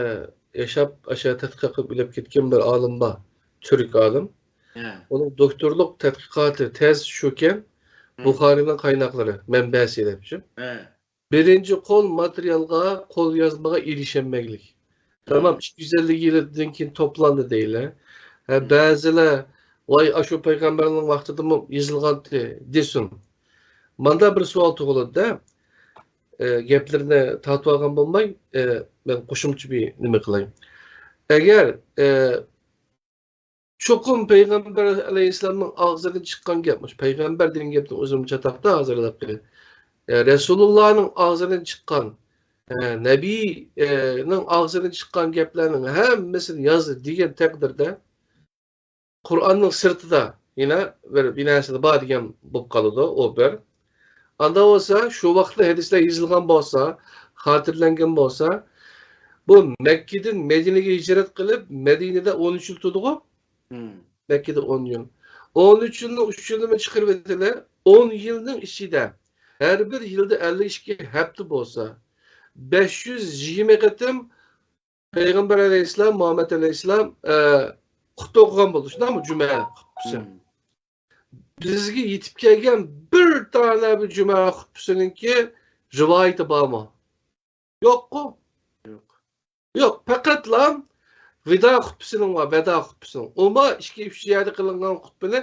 ياشاپ، ئاشۇ تەتقىق قىلىپ ئېلىپ كەتكەن بىر ئالىم بار، تۈرك ئالىم. ھە. ئۇنىڭ دوكتورلۇق تەتقىقاتى، تېز شۇكەن، مم. بۇخارىينىڭ قايناقلىرى، مەنبەسى دەپچۇ. ھە. بىرىنچى قول ماتېرىيالغا، قوليازمىغا ئېرىشەلمەيلىك. تامام، ئىككى يۈز ئەللىك يىلدىن كېيىن توپلاندى دەيلى. ھە، بەزىلەر، ۋاي، ئاشۇ پەيغەمبەرنىڭ ۋاقتىدىمۇ يېزىلغانتى دېسۇن. ماندا بىر سوئال تۇغۇلىدۇ-دە. ئە، گەپلىرىنى تارتىۋالغان بولماي، ئە، مەن قوشۇمچە بىر نېمە قىلاي. ئەگەر، ئە، چوقۇم پەيغەمبەر ئەلەيھىسسالامنىڭ ئاغزىدىن چىققان گەپ، مۇشۇ پەيغەمبەر دېگەن گەپنىڭ ئۆزىمۇ چاتاقتا ھازىر ھېلىقى، ئە، رەسۇلۇللانىڭ ئاغزىدىن چىققان، ئە، نەبىي، ئە، نىڭ ئاغزىدىن چىققان گەپلەرنىڭ ھەممىسىنى يازدى دېگەن تەقدىردە، قۇرئاننىڭ سىرتىدا يەنە بىر، بىر نەرسىلەر بار دېگەن بولۇپ قالىدۇ، ئۇ بىر. ئاندا بولسا، شۇ ۋاقىتتا ھەدىسلەر يېزىلغان بولسا، خاتىرىلەنگەن بولسا، بۇ مەككىدىن مەدىنىگە ھىجرەت قىلىپ، مەدىنىدە ئون ئۈچ يىل تۇردىغۇ؟ مم. مەككىدە ئون يىل. ئون ئۈچ يىلنىڭ ئۈچ يىلىنى چىقىرىۋېتىلە، ئون يىلنىڭ ئىچىدە ھەر بىر يىلدا ئەللىك ئىككى ھەپتە بولسا، بەش يۈز يىگىرمە قېتىم پەيغەمبەر ئەلەيھىسسالام، مۇھەممەد ئەلەيھىسسالام، ئە، خۇتبە ئوقۇغان بولدى، شۇنداقمۇ؟ جۈمە خۇتبىسى. مم. بىزگە يېتىپ كەلگەن بىر دانە بىر جۈمە خۇتبىسىنىڭكى رىۋايىتى بارمۇ؟ يوققۇ؟ يوق. يوق، پەقەتلا ۋىدا خۇتبىسىنىڭ بار، ۋەدا خۇتبىسىنىڭ. ئۇمۇ ئىككى، ئۈچ يەردە قىلىنغان خۇتبىنى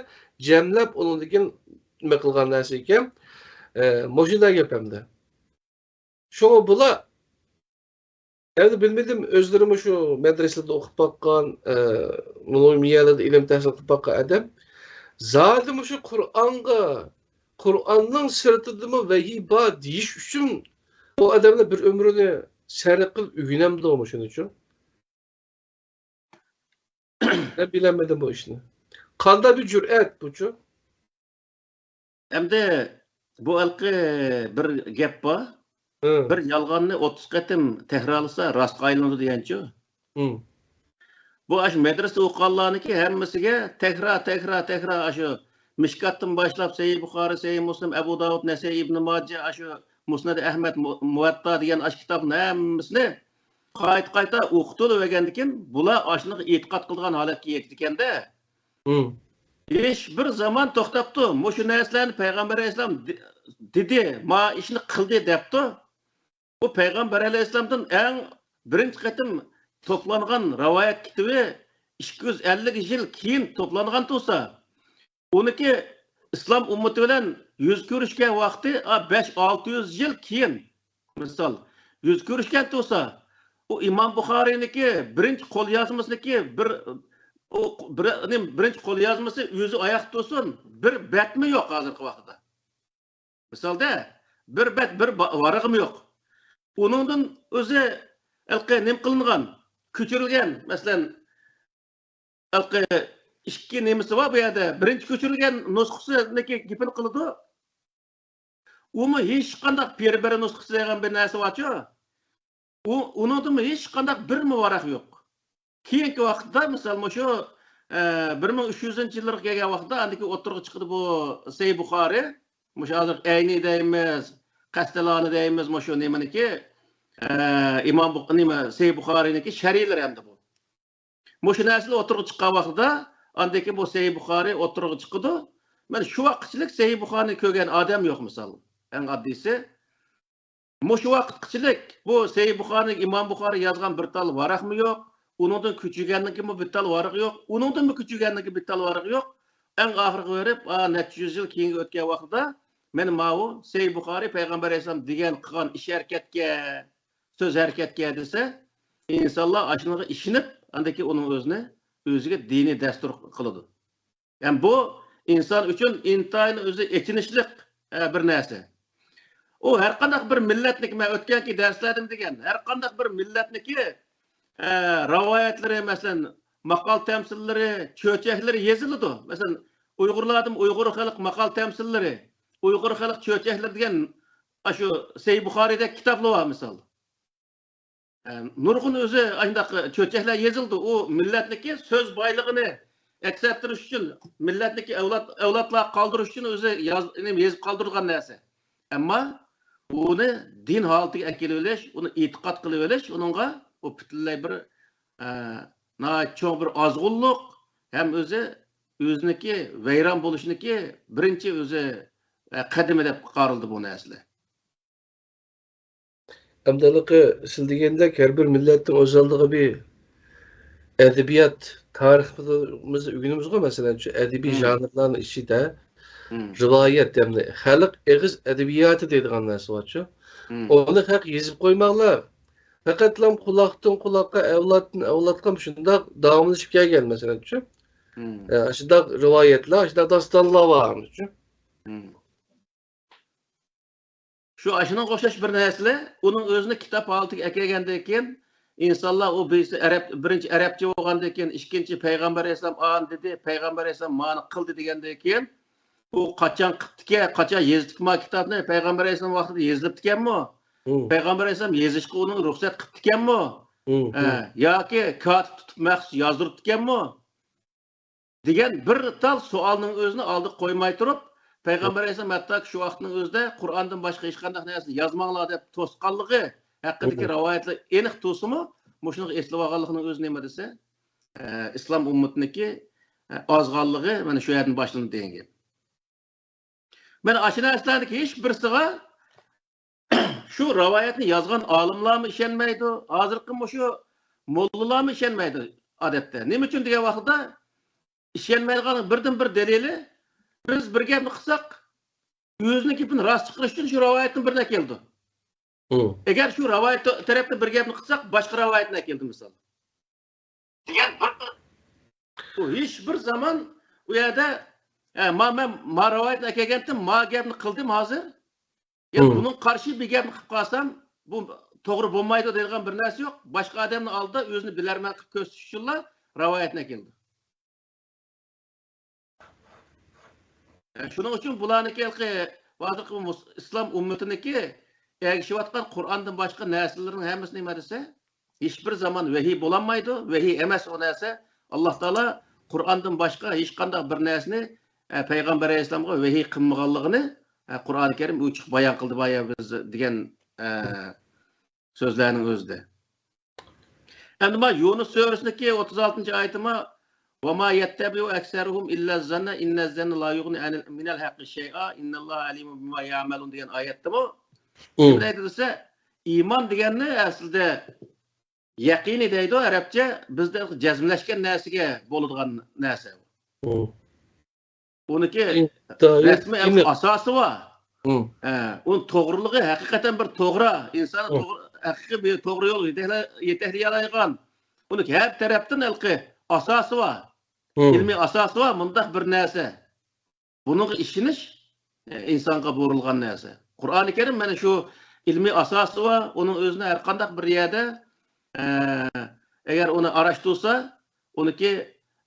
جەملەپ، ئۇنىڭدىن كېيىن نېمە قىلغان نەرسە ئىكەن، ئە، مۇشۇنداق گەپ ئەمدى. شۇڭا بۇلار، ئەمدى بىلمىدىم، ئۆزلىرىمۇ شۇ مەدرىسىلەردە ئوقۇپ باققان، ئە، مۇھىم يەرلەردە ئىلىم تەھسىل قىلىپ باققان ئادەم. زادى مۇشۇ قۇرئانغا، قۇرئاننىڭ سىرتىدىمۇ ۋەھىي بار دېيىش ئۈچۈن ئۇ ئادەملەر بىر ئۆمرىنى سەرپ قىلىپ ئۆگىنەمدۇ مۇشۇنىچۇ؟ مەن بىلەلمىدىم بۇ ئىشنى. قانداق بىر جۈرئەت بۇچۇ؟ ئەمدى بۇ ھېلىقى بىر گەپ بار. ھە. بىر يالغاننى ئوتتۇز قېتىم تەكرارلىسا راستقا ئايلىنىدۇ دېگەنچۇ. ھە. بۇ ئاشۇ مەدرىسىدە ئوقۇغانلارنىڭكى ھەممىسىگە تەكرار، تەكرار، تەكرار ئاشۇ مىشكاتتىن باشلاپ سەھىھ بۇخارى، سەھىھ مۇسلىم، ئەبۇ داۋۇد، نەسەئىي، ئىبنى ماجە، ئاشۇ مۇسنەد ئەھمەد، مۇ-، مۇۋەتتا دېگەن ئاشۇ كىتابنى ھەممىسىنى قايتا-قايتا ئوقۇتۇۋەرگەندىكىن، بۇلار ئاشۇنىڭغا ئېتىقاد قىلىدىغان ھالەتكە يېتىدىكەن-دە. ھىم. ھېچ بىر زامان توختاپتۇ، مۇشۇ نەرسىلەرنى پەيغەمبەر ئەلەيھىسسالام دې-، دېدى، ما ئىشنى قىلدى دەپتۇ. بۇ پەيغەمبەر ئەلەيھىسسالامدىن ئەڭ بىرىنچى قېتىم توپلانغان رىۋايەت كىتابى ئىككى يۈز ئەللىك يىل كېيىن توپلانغان تۇرسا، ئۇنىڭكى ئىسلام ئۈممىتى بىلەن يۈز كۆرۈشكەن ۋاقتى، ئا، بەش، ئالتە يۈز يىل كېيىن، مىسال، يۈز كۆرۈشكەن تۇرسا، ئۇ ئىمام بۇخارىينىڭكى بىرىنچى قوليازمىسىنىڭكى بىر، ئۇ بىر، نېمە، بىرىنچى قوليازمىسى ئۆزى ئاياقتا تۇرسۇن، بىر بەتمۇ يوق ھازىرقى ۋاقىتتا. مىسالدا، بىر بەت، بىر با-، ۋارىقىمۇ يوق. ئۇنىڭدىن ئۆزى ھېلىقى نېمە قىلىنغان، كۆچۈرۈلگەن، مەسىلەن، ھېلىقى ئىككى نېمىسى بار بۇ يەردە. بىرىنچى كۆچۈرۈلگەن نۇسخىسىنىڭكى گېپىنى قىلىدۇ. ئۇمۇ ھېچقانداق پىربىرى نۇسخىسى دېگەن بىر نەرسە بارچۇ. ئۇ، ئۇنىڭدىمۇ ھېچقانداق بىرمۇ ۋاراق يوق. كېيىنكى ۋاقىتتا، مىسال، مۇشۇ، ئە، بىر مىڭ ئۈچ يۈزىنچى يىللارغا كەلگەن ۋاقىتتا ئاندىكى ئوتتۇرىغا چىقىدۇ بۇ سەھىھ بۇخارى. مۇشۇ ھازىر ئەينى دەيمىز، قەستەلانى دەيمىز، مۇشۇ نېمىنىكى، ئە، ئىمام بۇ-، نېمە، سەھىھ بۇخارىنىكى شەرھلىرى ئەمدى بۇ. مۇشۇ نەرسىلەر ئوتتۇرىغا چىققان ۋاقتىدا، ئاندىن كېيىن بۇ سەھىھ بۇخارى ئوتتۇرىغا چىقىدۇ. مەن شۇ ۋاقىتچىلىك سەھىھ بۇخارىنى كۆرگەن ئادەم يوق، مىسال. ئەڭ ئاددىيسى، مۇشۇ ۋاقىتقىچىلىك بۇ سەھىھ بۇخارىنى، ئىمام بۇخارى يازغان بىر تال ۋاراقمۇ يوق. ئۇنىڭدىن كۆچۈرگەننىڭكىمۇ بىر تال ۋارىقى يوق. ئۇنىڭدىنمۇ كۆچۈرگەننىڭكى بىر تال ۋارىقى يوق. ئەڭ ئاخىرىغا بېرىپ، ئا، نەچچە يۈز يىل كېيىنگە ئۆتكەن ۋاقتىدا، مەن ماۋۇ سەھىھ بۇخارى پەيغەمبەر ئەلەيھىسسالام دېگەن، قىلغان ئىش ھەرىكەتكە، سۆز ھەرىكەتكە دېسە، ئىنسانلار ئاشۇنىڭغا ئىشىنىپ، ئاندىن كېيىن ئۇنىڭ ئۆزىنى، ئۆزىگە دىنىي دەستۇر قىلىدۇ. يەنى بۇ ئىنسان ئۈچۈن ئىنتايىن ئۆزى ئېچىنىشلىق، ئە، بىر نەرسە. ئۇ ھەر قانداق بىر مىللەتنىڭكى، مەن ئۆتكەنكى دەرسلەردىمۇ دېگەن، ھەر قانداق بىر مىللەتنىڭكى، ئە، رىۋايەتلىرى، مەسىلەن، ماقال تەمسىللىرى، چۆچەكلىرى يېزىلىدۇ. مەسىلەن، ئۇيغۇرلاردىمۇ ئۇيغۇر خەلق ماقال تەمسىللىرى، ئۇيغۇر خەلق چۆچەكلىرى دېگەن ئاشۇ سەھىھ بۇخارىدەك كىتابلار بار، مىسال. ئە، نۇرغۇن ئۆزى ئاشۇنداق چۆچەكلەر يېزىلدى. ئۇ مىللەتنىڭكى سۆز بايلىقىنى، ئەكس ئەتتۈرۈش ئۈچۈن، مىللەتنىڭكى ئەۋلاد، ئەۋلادلارغا قالدۇرۇش ئۈچۈن ئۆزى ياز-، نېمە، يېزىپ قالدۇرغان نەرسە. ئەمما ئۇنى دىن ھالىتىگە ئەكېلىۋېلىش، ئۇنى ئېتىقاد قىلىۋېلىش ئۇنىڭغا ئۇ پۈتۈنلەي بىر، ئە، ناھايىتى چوڭ بىر ئازغۇنلۇق ھەم ئۆزى، ئۆزىنىڭكى ۋەيران بولۇشىنىڭكى بىرىنچى ئۆزى، ئە، قەدىمى دەپ قارىلىدۇ بۇ نەرسىلەر. ئەمدى ھېلىقى سىز دېگەندەك ھەر بىر مىللەتنىڭ ئۆز ئالدىغا بىر ئەدەبىيات، تارىخىمىزدا ئۆگىنىمىزغۇ، مەسىلەن، شۇ ئەدەبىي ژانىرلارنىڭ ئىچىدە رىۋايەت، يەنى خەلق ئېغىز ئەدەبىياتى دەيدىغان نەرسە بارچۇ. ئۇنى خەق يېزىپ قويماڭلار. پەقەتلا قۇلاقتىن قۇلاققا، ئەۋلادتىن ئەۋلادقا شۇنداق داۋاملىشىپ كەلگەن، مەسىلەن، شۇ. ئە، شۇنداق رىۋايەتلەر، شۇنداق داستانلار بار، شۇ. شۇ ئاشۇنىڭغا ئوخشاش بىر نەرسىلەر، ئۇنىڭ ئۆزىنى كىتاب ھالىتىگە ئەكەلگەندىن كېيىن، ئىنسانلار ئۇ بىرسى ئەرەب، بىرىنچى ئەرەبچە بولغاندىن كېيىن، ئىككىنچى پەيغەمبەر ئەلەيھىسسالام ئانى دېدى، پەيغەمبەر ئەلەيھىسسالام مانى قىلدى دېگەندىن كېيىن، ئۇ قاچان قىپتىكەن، قاچان يېزىپتىكەن ما كىتابنى، پەيغەمبەر ئەلەيھىسسالام ۋاقتىدا يېزىلىپتىكەنمۇ؟ پەيغەمبەر ئەلەيھىسسالام يېزىشقا ئۇنىڭ رۇخسەت قىپتىكەنمۇ؟ ھە، ياكى كاتىپ تۇتۇپ مەخسۇس يازدۇرۇپتىكەنمۇ؟ دېگەن بىر تال سوئالنىڭ ئۆزىنى ئالدىغا قويماي تۇرۇپ، پەيغەمبەر ئەلەيھىسسالام ھەتتاكى شۇ ۋاقىتنىڭ ئۆزىدە قۇرئاندىن باشقا ھېچقانداق نەرسىنى يازماڭلار دەپ توسقانلىقى ھەققىدىكى رىۋايەتلەر ئېنىق تۇرسىمۇ، مۇشۇنىڭغا ئېسىلىۋالغانلىقىنىڭ ئۆزى نېمە دېسە، ئە، ئىسلام ئۈممىتىنىڭكى، ئە، ئازغانلىقى مانا شۇ يەردىن باشلىنىدۇ دېگەن گەپ. مانا ئاشۇ نەرسىلەرنىڭ ھېچ بىرسىغا شۇ رىۋايەتنى يازغان ئالىملارمۇ ئىشەنمەيدۇ. ھازىرقى مۇشۇ موللىلارمۇ ئىشەنمەيدۇ ئادەتتە. نېمە ئۈچۈن دېگەن ۋاقىتتا، ئىشەنمەيدىغان بىردىن بىر دەلىلى، بىز بىر گەپنى قىلساق، ئۆزىنىڭ گېپىنى راست چىقىرىش ئۈچۈن شۇ رىۋايەتتىن بىرنى ئەكېلىدۇ. ئەگەر شۇ رىۋايەت تەرەپتىن بىر گەپنى قىلساق، باشقا رىۋايەتنى ئەكېلىدۇ، مىسال. دېگەن بىر ئۇ ھېچ بىر زامان ئۇ يەردە، ئە، ما، مەن ما رىۋايەتنى ئەكەلگەنتىم، ما گەپنى قىلدىم ھازىر. يا بۇنىڭغا قارشى بىر گەپنى قىلىپ قالسام، بۇ توغرا بولمايدۇ دەيدىغان بىر نەرسە يوق. باشقا ئادەمنىڭ ئالدىدا ئۆزىنى بىلەرمەن قىلىپ كۆرسىتىش ئۈچۈنلا رىۋايەتنى ئەكېلىدۇ. ئە، شۇنىڭ ئۈچۈن بۇلارنىڭكى ھېلىقى ھازىرقى مۇس-، ئىسلام ئۈممىتىنىڭكى ئەگىشىۋاتقان قۇرئاندىن باشقا نەرسىلىرىنىڭ ھەممىسى نېمە دېسە، ھېچبىر زامان ۋەھىي بولالمايدۇ. ۋەھىي ئەمەس ئۇ نەرسە. ئاللا تائالا قۇرئاندىن باشقا ھېچقانداق بىر نەرسىنى، ئە، پەيغەمبەر ئەلەيھىسسالامغا ۋەھىي قىلمىغانلىقىنى، ئە، قۇرئانى كەرىم ئوچۇق بايان قىلدى بايا بىز دېگەن، ئە، سۆزلەرنىڭ ئۆزىدە. ئەمدى ما يۇنۇس سۈرىسىدىكى ئوتتۇز ئالتىنچى ئايىتىما، «وما يتبع أكثرهم إلا الظن إن الظن لا يغني عن، من الحق شيئا إن الله عليم بما يعملون» دېگەن ئايەتتىمۇ نېمە دەيدۇ دېسە، ئىمان دېگەننى ئەسلىدە يەقىنىي دەيدۇ ئەرەبچە، بىزدە جەزملەشكەن نەرسىگە بولىدىغان نەرسە. ئۇنىڭكى رەسمىي ئاساسى بار. ئۇنىڭ توغرىلىقى ھەقىقەتەن بىر توغرا، ئىنساننى ھەقىقىي بىر توغرا يولغا يېتەكلەيدىغان، ئۇنىڭ ھەر تەرەپتىن ھېلىقى ئاساسى بار. ئىلمىي ئاساسى بار مۇنداق بىر نەرسە. بۇنىڭغا ئىشىنىش، ئە، ئىنسانغا بۇيرۇلغان نەرسە. قۇرئانى كەرىم مانا شۇ ئىلمىي ئاساسى بار، ئۇنىڭ ئۆزىنى ھەر قانداق بىر يەردە، ئە، ئەگەر ئۇنى ئاراشتۇرسا، ئۇنىڭكى،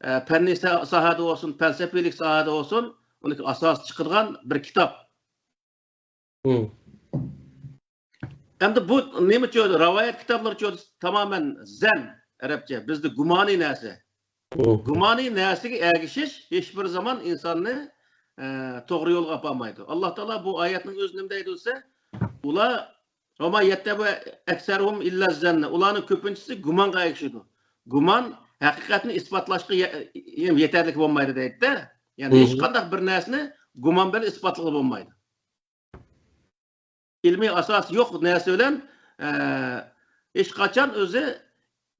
ئە، پەننىي سا-، ساھەدە بولسۇن، پەلسەپىلىك ساھەدە بولسۇن، ئۇنىڭكى ئاساسى چىقىدىغان بىر كىتاب. مم. ئەمدى بۇ نېمىچۇ؟ رىۋايەت كىتابلىرىچۇ؟ تامامەن زەن، ئەرەبچە، بىزدە گۇمانىي نەرسە. مم. گۇمانىي نەرسىگە ئەگىشىش ھېچ بىر زامان ئىنساننى، ئە، توغرا يولغا ئاپارمايدۇ. ئاللا تائالا بۇ ئايەتنىڭ ئۆزى نېمە دەيدۇ دېسە، ئۇلار، «ۋەما يەتتەبىئۇ ئەكسەرۇھۇم ئىللا زەننە»، ئۇلارنىڭ كۆپىنچىسى گۇمانغا ئەگىشىدۇ. گۇمان ھەقىقەتنى ئىسپاتلاشقا يە-، يېتەرلىك بولمايدۇ دەيدۇ-دە. يەنى مم. ھېچقانداق بىر نەرسىنى گۇمان بىلەن ئىسپاتلىغىلى بولمايدۇ. ئىلمىي ئاساسى يوق نەرسە بىلەن، ئە، ھېچقاچان ئۆزى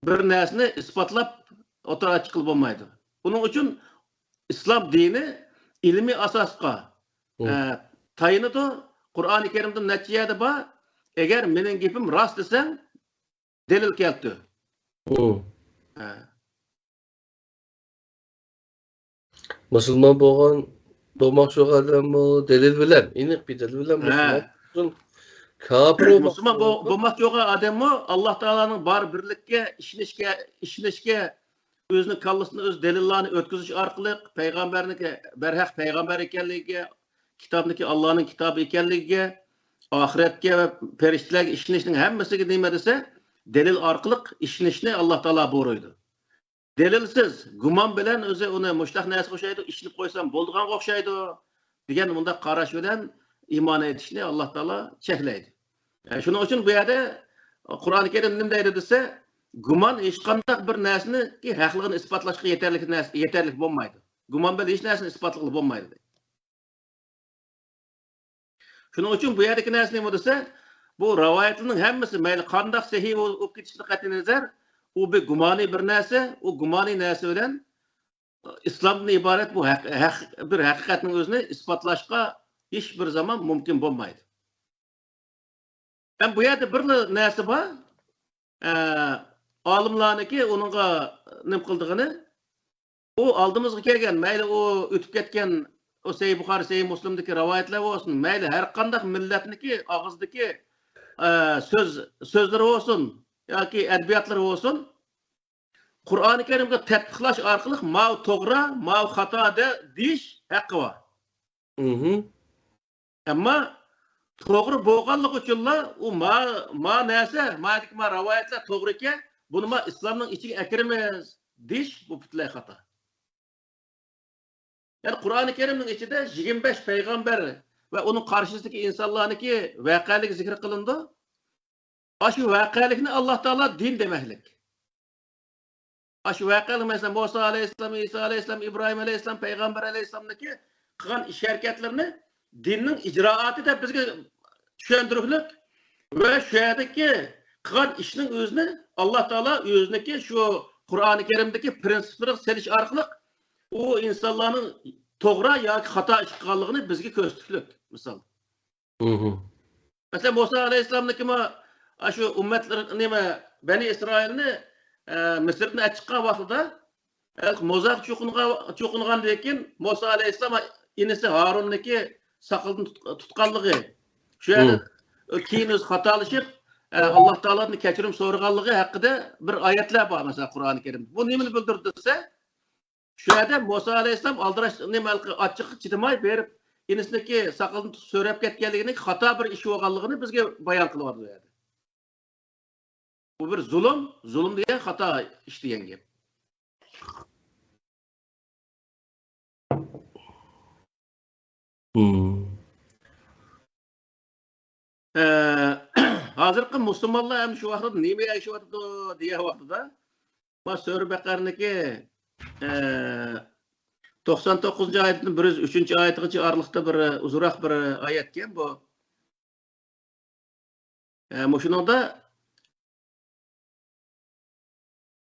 بىر نەرسىنى ئىسپاتلاپ ئوتتۇرىغا چىققىلى بولمايدۇ. ئۇنىڭ ئۈچۈن ئىسلام دىنى ئىلمىي ئاساسقا، مم. ئە، تايىنىدۇ. قۇرئانى كەرىمدە نەچچە يەردە بار، «ئەگەر مېنىڭ گېپىم راست دېسەڭ، دەلىل كەلتۈر.» مم. ھە. مۇسۇلمان بولغان، بولماقچى بولغان ئادەممۇ دەلىل بىلەن، ئېنىق بىر دەلىل بىلەن ھە. مۇسۇلمان بولسۇن. كاپىر بولماقچى مۇسۇلمان بول-، بولغان بولماقچى بولغان ئادەممۇ ئاللا تائالانىڭ بار بىرلىككە ئىشىنىشكە، ئىشىنىشكە، ئۆزىنىڭ كاللىسىدىن ئۆزى دەلىللارنى ئۆتكۈزۈش ئارقىلىق پەيغەمبەرنىڭكى بەرھەق پەيغەمبەر ئىكەنلىكىگە، كىتابنىكى ئاللانىڭ كىتابى ئىكەنلىكىگە، ئاخىرەتكە ۋە پەرىشتىلەرگە ئىشىنىشنىڭ ھەممىسىگە نېمە دېسە، دەلىل ئارقىلىق ئىشىنىشنى ئاللا تائالا بۇيرۇيدۇ. دەلىلسىز، گۇمان بىلەن ئۆزى ئۇنى مۇشۇنداق نەرسىگە ئوخشايدۇ، ئىشىنىپ قويسام بولىدىغانغا ئوخشايدۇ دېگەن مۇنداق قاراش بىلەن ئىمان ئېيتىشنى ئاللا تائالا چەكلەيدۇ. ئە، شۇنىڭ ئۈچۈن بۇ يەردە قۇرئانى كەرىم نېمە دەيدۇ دېسە، گۇمان ھېچقانداق بىر نەرسىنىڭكى ھەقلىقىنى ئىسپاتلاشقا يېتەرلىك نەرسە، يېتەرلىك بولمايدۇ. گۇمان بىلەن ھېچ نەرسىنى ئىسپاتلىغىلى بولمايدۇ دەيدۇ. شۇنىڭ ئۈچۈن بۇ يەردىكى نەرسە نېمە دېسە، بۇ رىۋايەتلەرنىڭ ھەممىسى مەيلى قانداق سەھىھ بول-، بولۇپ كېتىشىدىن قەتئىينەزەر، ئۇ بىر گۇمانىي بىر نەرسە، ئۇ گۇمانىي نەرسە بىلەن ئىسلامدىن ئىبارەت بۇ ھەق-، ھەق-، بىر ھەقىقەتنىڭ ئۆزىنى ئىسپاتلاشقا ھېچ بىر زامان مۇمكىن بولمايدۇ. ھەم بۇ يەردە بىرلا نەرسە بار. ئە، ئالىملارنىڭكى ئۇنىڭغا نېمە قىلىدىغىنى، ئۇ ئالدىمىزغا كەلگەن، مەيلى ئۇ ئۆتۈپ كەتكەن، ئۇ سەھىھ بۇخارى، سەھىھ مۇسلىمدىكى رىۋايەتلەر بولسۇن، مەيلى ھەر قانداق مىللەتنىڭكى ئاغزىدىكى، ئە، سۆز، سۆزلىرى بولسۇن ياكى ئەدەبىياتلىرى بولسۇن، قۇرئانى كەرىمگە تەتبىقلاش ئارقىلىق ماۋۇ توغرا، ماۋۇ خاتا دە-، دېيىش ھەققى بار. مھم. ئەمما توغرا بولغانلىقى ئۈچۈنلا ئۇ ما-، ما نەرسە، مادىكى ما رىۋايەتلەر توغرا ئىكەن، بۇنى ما ئىسلامنىڭ ئىچىگە ئەكىرىمىز دېيىش، بۇ پۈتۈنلەي خاتا. يەنى قۇرئانى كەرىمنىڭ ئىچىدە يىگىرمە بەش پەيغەمبەر ۋە ئۇنىڭ قارشىسىدىكى ئىنسانلارنىڭكى ۋەقەلىكى زىكىر قىلىنىدۇ. ئاشۇ ۋەقەلىكنى ئاللا تائالا دىن دېمەكلىك. ئاشۇ ۋەقەلىك، مەسىلەن، مۇسا ئەلەيھىسسالام، ئىسا ئەلەيھىسسالام، ئىبراھىم ئەلەيھىسسالام، پەيغەمبەر ئەلەيھىسسالامنىڭكى قىلغان ئىش ھەرىكەتلىرىنى دىننىڭ ئىجرائاتى دەپ بىزگە چۈشەندۈرۈكلۈك ۋە شۇ يەردىكى قىلغان ئىشنىڭ ئۆزىنى ئاللا تائالا ئۆزىنىڭكى شۇ قۇرئانى كەرىمدىكى پرىنسىپلىرىغا سېلىش ئارقىلىق ئۇ ئىنسانلارنىڭ توغرا ياكى خاتا ئىش قىلغانلىقىنى بىزگە كۆرسىتىكلىك، مىسال. مھم. مەسىلەن، مۇسا ئەلەيھىسسالامنىڭكىمۇ ئاشۇ ئۈممەتلىرى، نېمە، بەنى ئىسرائىلنى، ئە، مىسىردىن ئەچىققان ۋاقتىدا، ھە، موزاغا چوقۇنغان، چوقۇنغاندىن كېيىن مۇسا ئەلەيھىسسالام ئىنىسى ھارۇننىڭكى ساقىلىدىن تۇت-، تۇتقانلىقى، شۇ يەردە مم. كېيىن ئۆزى خاتالىشىپ، ئە، ئاللا تائالادىن كەچۈرۈم سورىغانلىقى ھەققىدە بىر ئايەتلەر بار، مەسىلەن، قۇرئانى كەرىمدە. بۇ نېمىنى بىلدۈرىدۇ دېسە، شۇ يەردە مۇسا ئەلەيھىسسالام ئالدىراش، نېمە، ئاچچىققا چىدىماي بېرىپ، ئىنىسىنىڭكى ساقىلىدىن تۇتۇپ سۆرەپ كەتكەنلىكىنىڭ خاتا بىر ئىش بولغانلىقىنى بىزگە بايان قىلىۋاتىدۇ بۇ يەردە. بۇ بىر زۇلۇم، زۇلۇم دېگەن خاتا ئىش دېگەن گەپ. مم. ئە، ھازىرقى مۇسۇلمانلار ئەمدى شۇ ۋاقىتتا نېمە ئەگىشىۋاتىدۇ دېگەن ۋاقتىدا، ما سۈرە بەقەرىنىڭكى، ئە، توقسان توققۇزىنچى ئايەتتىن بىر يۈز ئۈچىنچى ئايەتىغىچە ئارىلىقتا بىر ئۇزۇنراق بىر ئايەتكەن بۇ. ئە، مۇشۇنىڭدا،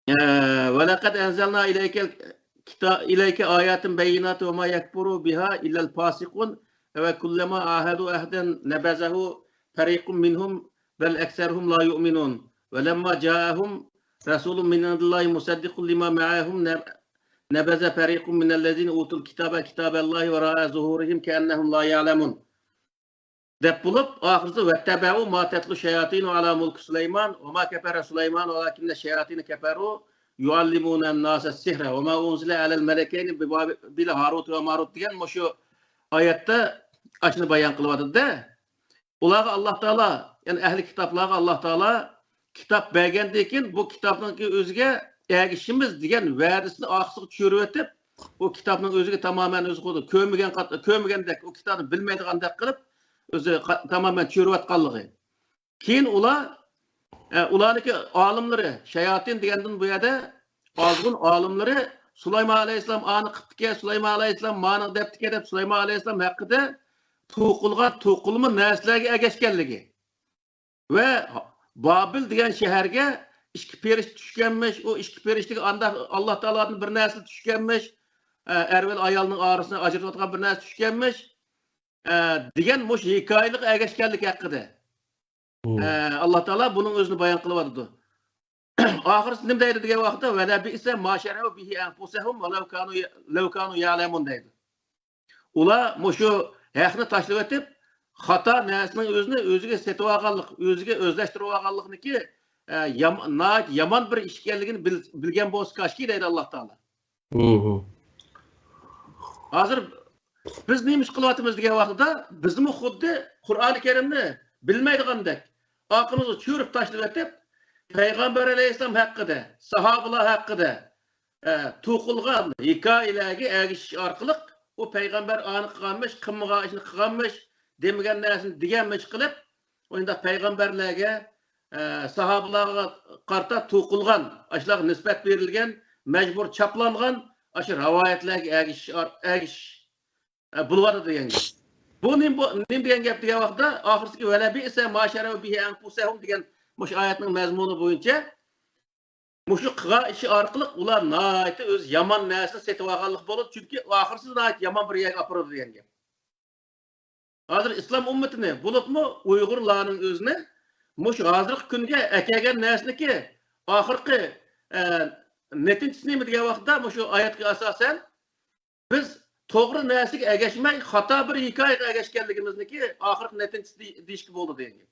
ئە، ولقد أنزلنا إليك الكتا-، إليك آيات بينات وما يكفر بها إلا الفاسقون وكلما عاهدوا عهدا نبذه فريق منهم بل أكثرهم لا يؤمنون ولما جاءهم رسول من عند الله مصدق لما معهم نب-، نبذ فريق من الذين أوتوا الكتاب كتاب الله وراء ظهورهم كأنهم لا يعلمون. دەپ بولۇپ، ئاخىرىدا، واتبعوا ما تتلو الشياطين على ملك سليمان وما كفر سليمان ولكن الشياطين كفروا يعلمون الناس السحر وما أنزل على الملكين ببابل هاروت وماروت دېگەن مۇشۇ ئايەتتە ئاشۇنى بايان قىلىۋاتىدۇ-دە. ئۇلارغا ئاللاھ تائالا، يەنى ئەھلى كىتابلارغا ئاللاھ تائالا كىتاب بەرگەندىن كېيىن، بۇ كىتابنىڭكى ئۆزىگە ئەگىشىمىز دېگەن ۋەدىسىنى ئارقىسىغا چۈشۈرۈۋېتىپ، ئۇ كىتابنىڭ ئۆزىگە تامامەن ئۆزى خۇددى كۆرمىگەن قات-، كۆرمىگەندەك، ئۇ كىتابنى بىلمەيدىغاندەك قىلىپ، ئۆزى قا-، تامامەن چۈشۈرۈۋەتكەنلىكى. كېيىن ئۇلار، ئە، ئۇلارنىڭكى ئالىملىرى، شاياتىن دېگەندىن بۇ يەردە ئازغۇن ئالىملىرى سۇلايمان ئەلەيھىسسالام ئانى قىپتىكەن، سۇلايمان ئەلەيھىسسالام مانى دەپتىكەن دەپ سۇلايمان ئەلەيھىسسالام ھەققىدە توقۇلغان توقۇلما نەرسىلەرگە ئەگەشكەنلىكى ۋە بابىل دېگەن شەھەرگە ئىككى پېرىشتە چۈشكەنمىش، ئۇ ئىككى پېرىشتىگە ئانداق ئاللاھ تائالادىن بىر نەرسە چۈشكەنمىش، ئە، ئەر بىلەن ئايالنىڭ ئارىسىنى ئاجرىتىۋاتقان بىر نەرسە چۈشكەنمىش، ئە، دېگەن مۇشۇ ھېكايىلەرگە ئەگەشكەنلىكى ھەققىدە. مم. ئە، ئاللاھ تائالا بۇنىڭ ئۆزىنى بايان قىلىۋاتىدۇ. ئاخىرسى نېمە دەيدۇ دېگەن ۋاقىتتا، ولبئس ما شروا به أنفسهم ولو كانوا ي-، لو كانوا يعلمون دەيدۇ. ئۇلار مۇشۇ ھەقنى تاشلىۋېتىپ، خاتا نەرسىنىڭ ئۆزىنى ئۆزىگە سېتىۋالغانلىق، ئۆزىگە ئۆزلەشتۈرۈۋالغانلىقنىكى، ئە، يام-، ناھايىتى يامان بىر ئىش ئىكەنلىكىنى بىل-، بىلگەن بولسا كاشكى دەيدۇ ئاللاھ تائالا. مم. ھازىر بىز نېمە ئىش قىلىۋاتىمىز دېگەن ۋاقتىدا، بىزمۇ خۇددى قۇرئانى كەرىمنى بىلمەيدىغاندەك، ئارقىمىزغا چۈشۈرۈپ تاشلىۋېتىپ، پەيغەمبەر ئەلەيھىسسالام ھەققىدە، ساھابىلار ھەققىدە، ئە، توقۇلغان ھېكايىلەرگە ئەگىشىش ئارقىلىق، ئۇ پەيغەمبەر ئانى قىلغانمىش، قىلمىغان ئىشنى قىلغانمىش، دېمىگەن نەرسىنى دېگەنمىش قىلىپ، ئۇنداق پەيغەمبەرلەرگە، ئە، ساھابىلارغا قارىتا توقۇلغان، ئاشۇلارغا نىسبەت بېرىلگەن، مەجبۇر چاپلانغان ئاشۇ رىۋايەتلەرگە ئەگىشىش، ئەگىشىش، ئە، بولۇۋاتىدۇ دېگەن گەپ. بۇ نېمە، بۇ نېمە دېگەن گەپ دېگەن ۋاقىتتا، ئاخىرسىدىكى ولبئس ما شروا به أنفسهم دېگەن مۇشۇ ئايەتنىڭ مەزمۇنى بويىچە، مۇشۇ قىلغان ئىشى ئارقىلىق ئۇلار ناھايىتى ئۆزى يامان نەرسىنى سېتىۋالغانلىق بولىدۇ، چۈنكى ئاخىرسىدا ناھايىتى يامان بىر يەرگە ئاپىرىدۇ دېگەن گەپ. ھازىر ئىسلام ئۈممىتىنى، بولۇپمۇ ئۇيغۇرلارنىڭ ئۆزىنى مۇشۇ ھازىرقى كۈنگە ئەكەلگەن نەرسىنىڭكى ئاخىرقى، ئە، نەتىجىسى نېمە دېگەن ۋاقىتتا، مۇشۇ ئايەتكە ئاساسەن، بىز توغرا نەرسىگە ئەگەشمەي، خاتا بىر ھېكايىگە ئەگەشكەنلىكىمىزنىكى ئاخىرقى نەتىجىسى دېيىشكە بولىدۇ دېگەن گەپ.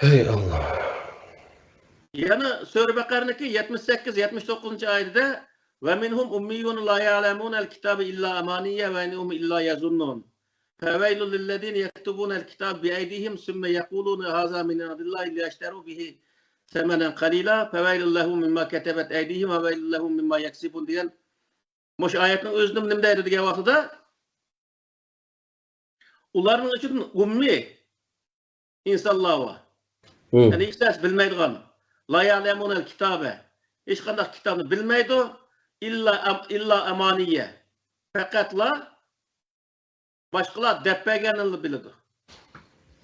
ھەي ئاللا. يەنە سۈرە بەقەرىنىڭكى يەتمىش سەككىز، يەتمىش توققۇزىنچى ئايىتىدە، ومنهم أميون لا يعلمون الكتاب إلا أماني وإن هم إلا يظنون. فويل للذين يكتبون الكتاب بأيديهم ثم يقولون هذا من عند الله ليشتروا به ثمنا قليلا فويل لهم مما كتبت أيديهم وويل لهم مما يكسبون دېگەن مۇشۇ ئايەتنىڭ ئۆزىدە نېمە دەيدۇ دېگەن ۋاقتىدا، ئۇلارنىڭ ئىچىدىن ئۇممىي ئىنسانلار بار. مم. يەنى ھېچ نەرسە بىلمەيدىغان. لا يعلمون الكتاب. ھېچقانداق كىتابنى بىلمەيدۇ. إلا أم-، إلا أماني. پەقەتلا باشقىلار دەپ بەرگەننىلا بىلىدۇ.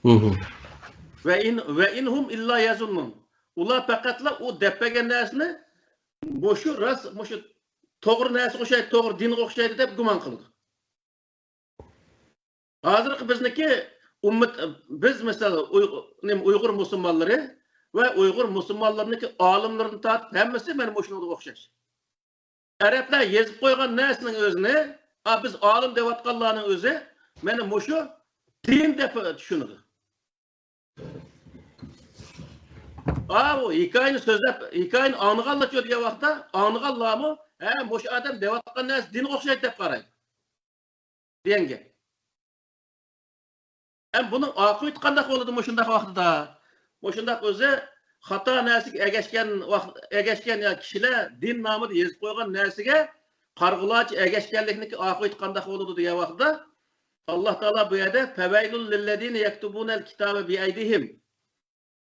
مم. وإن، وإن هم إلا يظنون. ئۇلار پەقەتلا ئۇ دەپ بەرگەن نەرسىنى مۇشۇ راست، مۇشۇ توغرا نەرسىگە ئوخشايدۇ، توغرا دىنغا ئوخشايدۇ دەپ گۇمان قىلىدۇ. ھازىرقى بىزنىڭكى ئۈممەت، بىز مىسال ئۇيغۇر، نېمە، ئۇيغۇر مۇسۇلمانلىرى ۋە ئۇيغۇر مۇسۇلمانلىرىنىڭكى ئالىملىرىدىن تارتىپ ھەممىسى مانا مۇشۇنىڭغا ئوخشاش. ئەرەبلەر يېزىپ قويغان نەرسىنىڭ ئۆزىنى، ئا، بىز ئالىم دەۋاتقانلارنىڭ ئۆزى مانا مۇشۇ دىن دەپ چۈشىنىدۇ. ئا، ئۇ ھېكايىنى سۆزلەپ، ھېكايىنى ئاڭلىغانلارچۇ دېگەن ۋاقىتتا، ئاڭلىغانلارمۇ، ھە، مۇشۇ ئادەم دەۋاتقان نەرسە دىنغا ئوخشايدۇ دەپ قارايدۇ دېگەن گەپ. ھەم بۇنىڭ ئاقىۋىتى قانداق بولىدۇ مۇشۇنداق ۋاقتىدا؟ مۇشۇنداق ئۆزى خاتا نەرسىگە ئەگەشكەن ۋاق-، ئەگەشكەن يا كىشىلەر دىن نامىدا يېزىپ قويغان نەرسىگە قارىغۇلارچە ئەگەشكەنلىكنىڭكى ئاقىۋىتى قانداق بولىدۇ دېگەن ۋاقتىدا، ئاللا تائالا بۇ يەردە فويل للذين يكتبون الكتاب بأيديهم.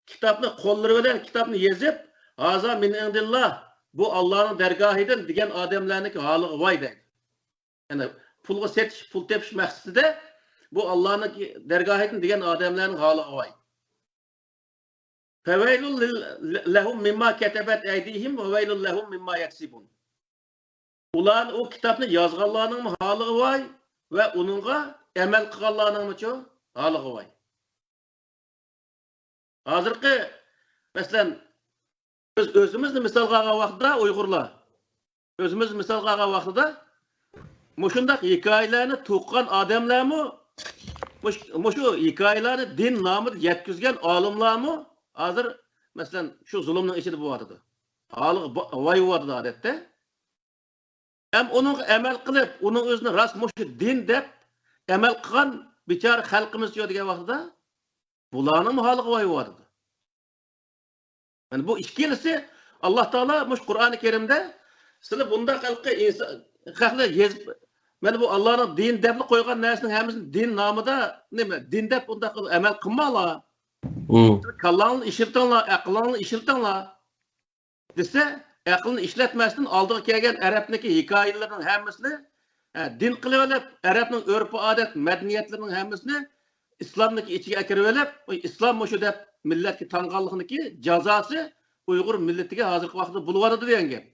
كىتابنى قوللىرى بىلەن كىتابنى يېزىپ، ھازا من عند الله، بۇ ئاللانىڭ دەرگاھىدىن دېگەن ئادەملەرنىڭكى ھالىغا ۋاي دەيدۇ. يەنى پۇلغا سېتىش، پۇل تېپىش مەقسىتىدە بۇ ئاللانىڭ دەرگاھىدىن دېگەن ئادەملەرنىڭ ھالىغا ۋاي. فويل لل-، لهم مما كتبت أيديهم وويل لهم مما يكسبون. ئۇلار ئۇ كىتابنى يازغانلارنىڭمۇ ھالىغا ۋاي ۋە ئۇنىڭغا ئەمەل قىلغانلارنىڭمۇچۇ ھالىغا ۋاي. ھازىرقى، مەسىلەن، بىز ئۆزىمىزنى مىسالغا ئالغان ۋاقتىدا، ئۇيغۇرلار، ئۆزىمىزنى مىسالغا ئالغان ۋاقتىدا، مۇشۇنداق ھېكايىلەرنى توقۇغان ئادەملەرمۇ، مۇش-، مۇشۇ ھېكايىلەرنى دىن نامىدا يەتكۈزگەن ئالىملارمۇ ھازىر، مەسىلەن، شۇ زۇلۇمنىڭ ئىچىدە بولۇۋاتىدۇ. ھالىغا ۋاي بولۇۋاتىدۇ ئادەتتە. ھەم ئۇنىڭغا ئەمەل قىلىپ، ئۇنىڭ ئۆزىنى راست مۇشۇ دىن دەپ ئەمەل قىلغان بىچارە خەلقىمىز يوق دېگەن ۋاقتىدا، بۇلارنىڭمۇ ھالىغا ۋاي بولۇۋاتىدۇ. يەنى بۇ ئىككىلىسى، ئاللا تائالا مۇشۇ قۇرئانى كەرىمدە سىلەر بۇنداق خەلققە ئىنسان، خەقلەر يېزىپ، مانا بۇ ئاللانىڭ دىن دەپلا قويغان نەرسىنىڭ ھەممىسىنى دىن نامىدا، نېمە، دىن دەپ بۇنداق قىلىپ ئەمەل قىلماڭلار. كاللاڭلارنى ئىشلىتىڭلار، ئەقلىڭلارنى ئىشلىتىڭلار دېسە، ئەقلىنى ئىشلەتمەستىن ئالدىغا كەلگەن ئەرەبنىڭكى ھېكايىلىرىنىڭ ھەممىسىنى، ئە، دىن قىلىۋېلىپ، ئەرەبنىڭ ئۆرپ-ئادەت، مەدەنىيەتلىرىنىڭ ھەممىسىنى ئىسلامنىڭكى ئىچىگە ئەكىرىۋېلىپ، ئۇ ئىسلام مۇشۇ دەپ مىللەتكە تاڭغانلىقنىڭكى جازاسى ئۇيغۇر مىللىتىگە ھازىرقى ۋاقىتتا بولۇۋاتىدۇ دېگەن گەپ.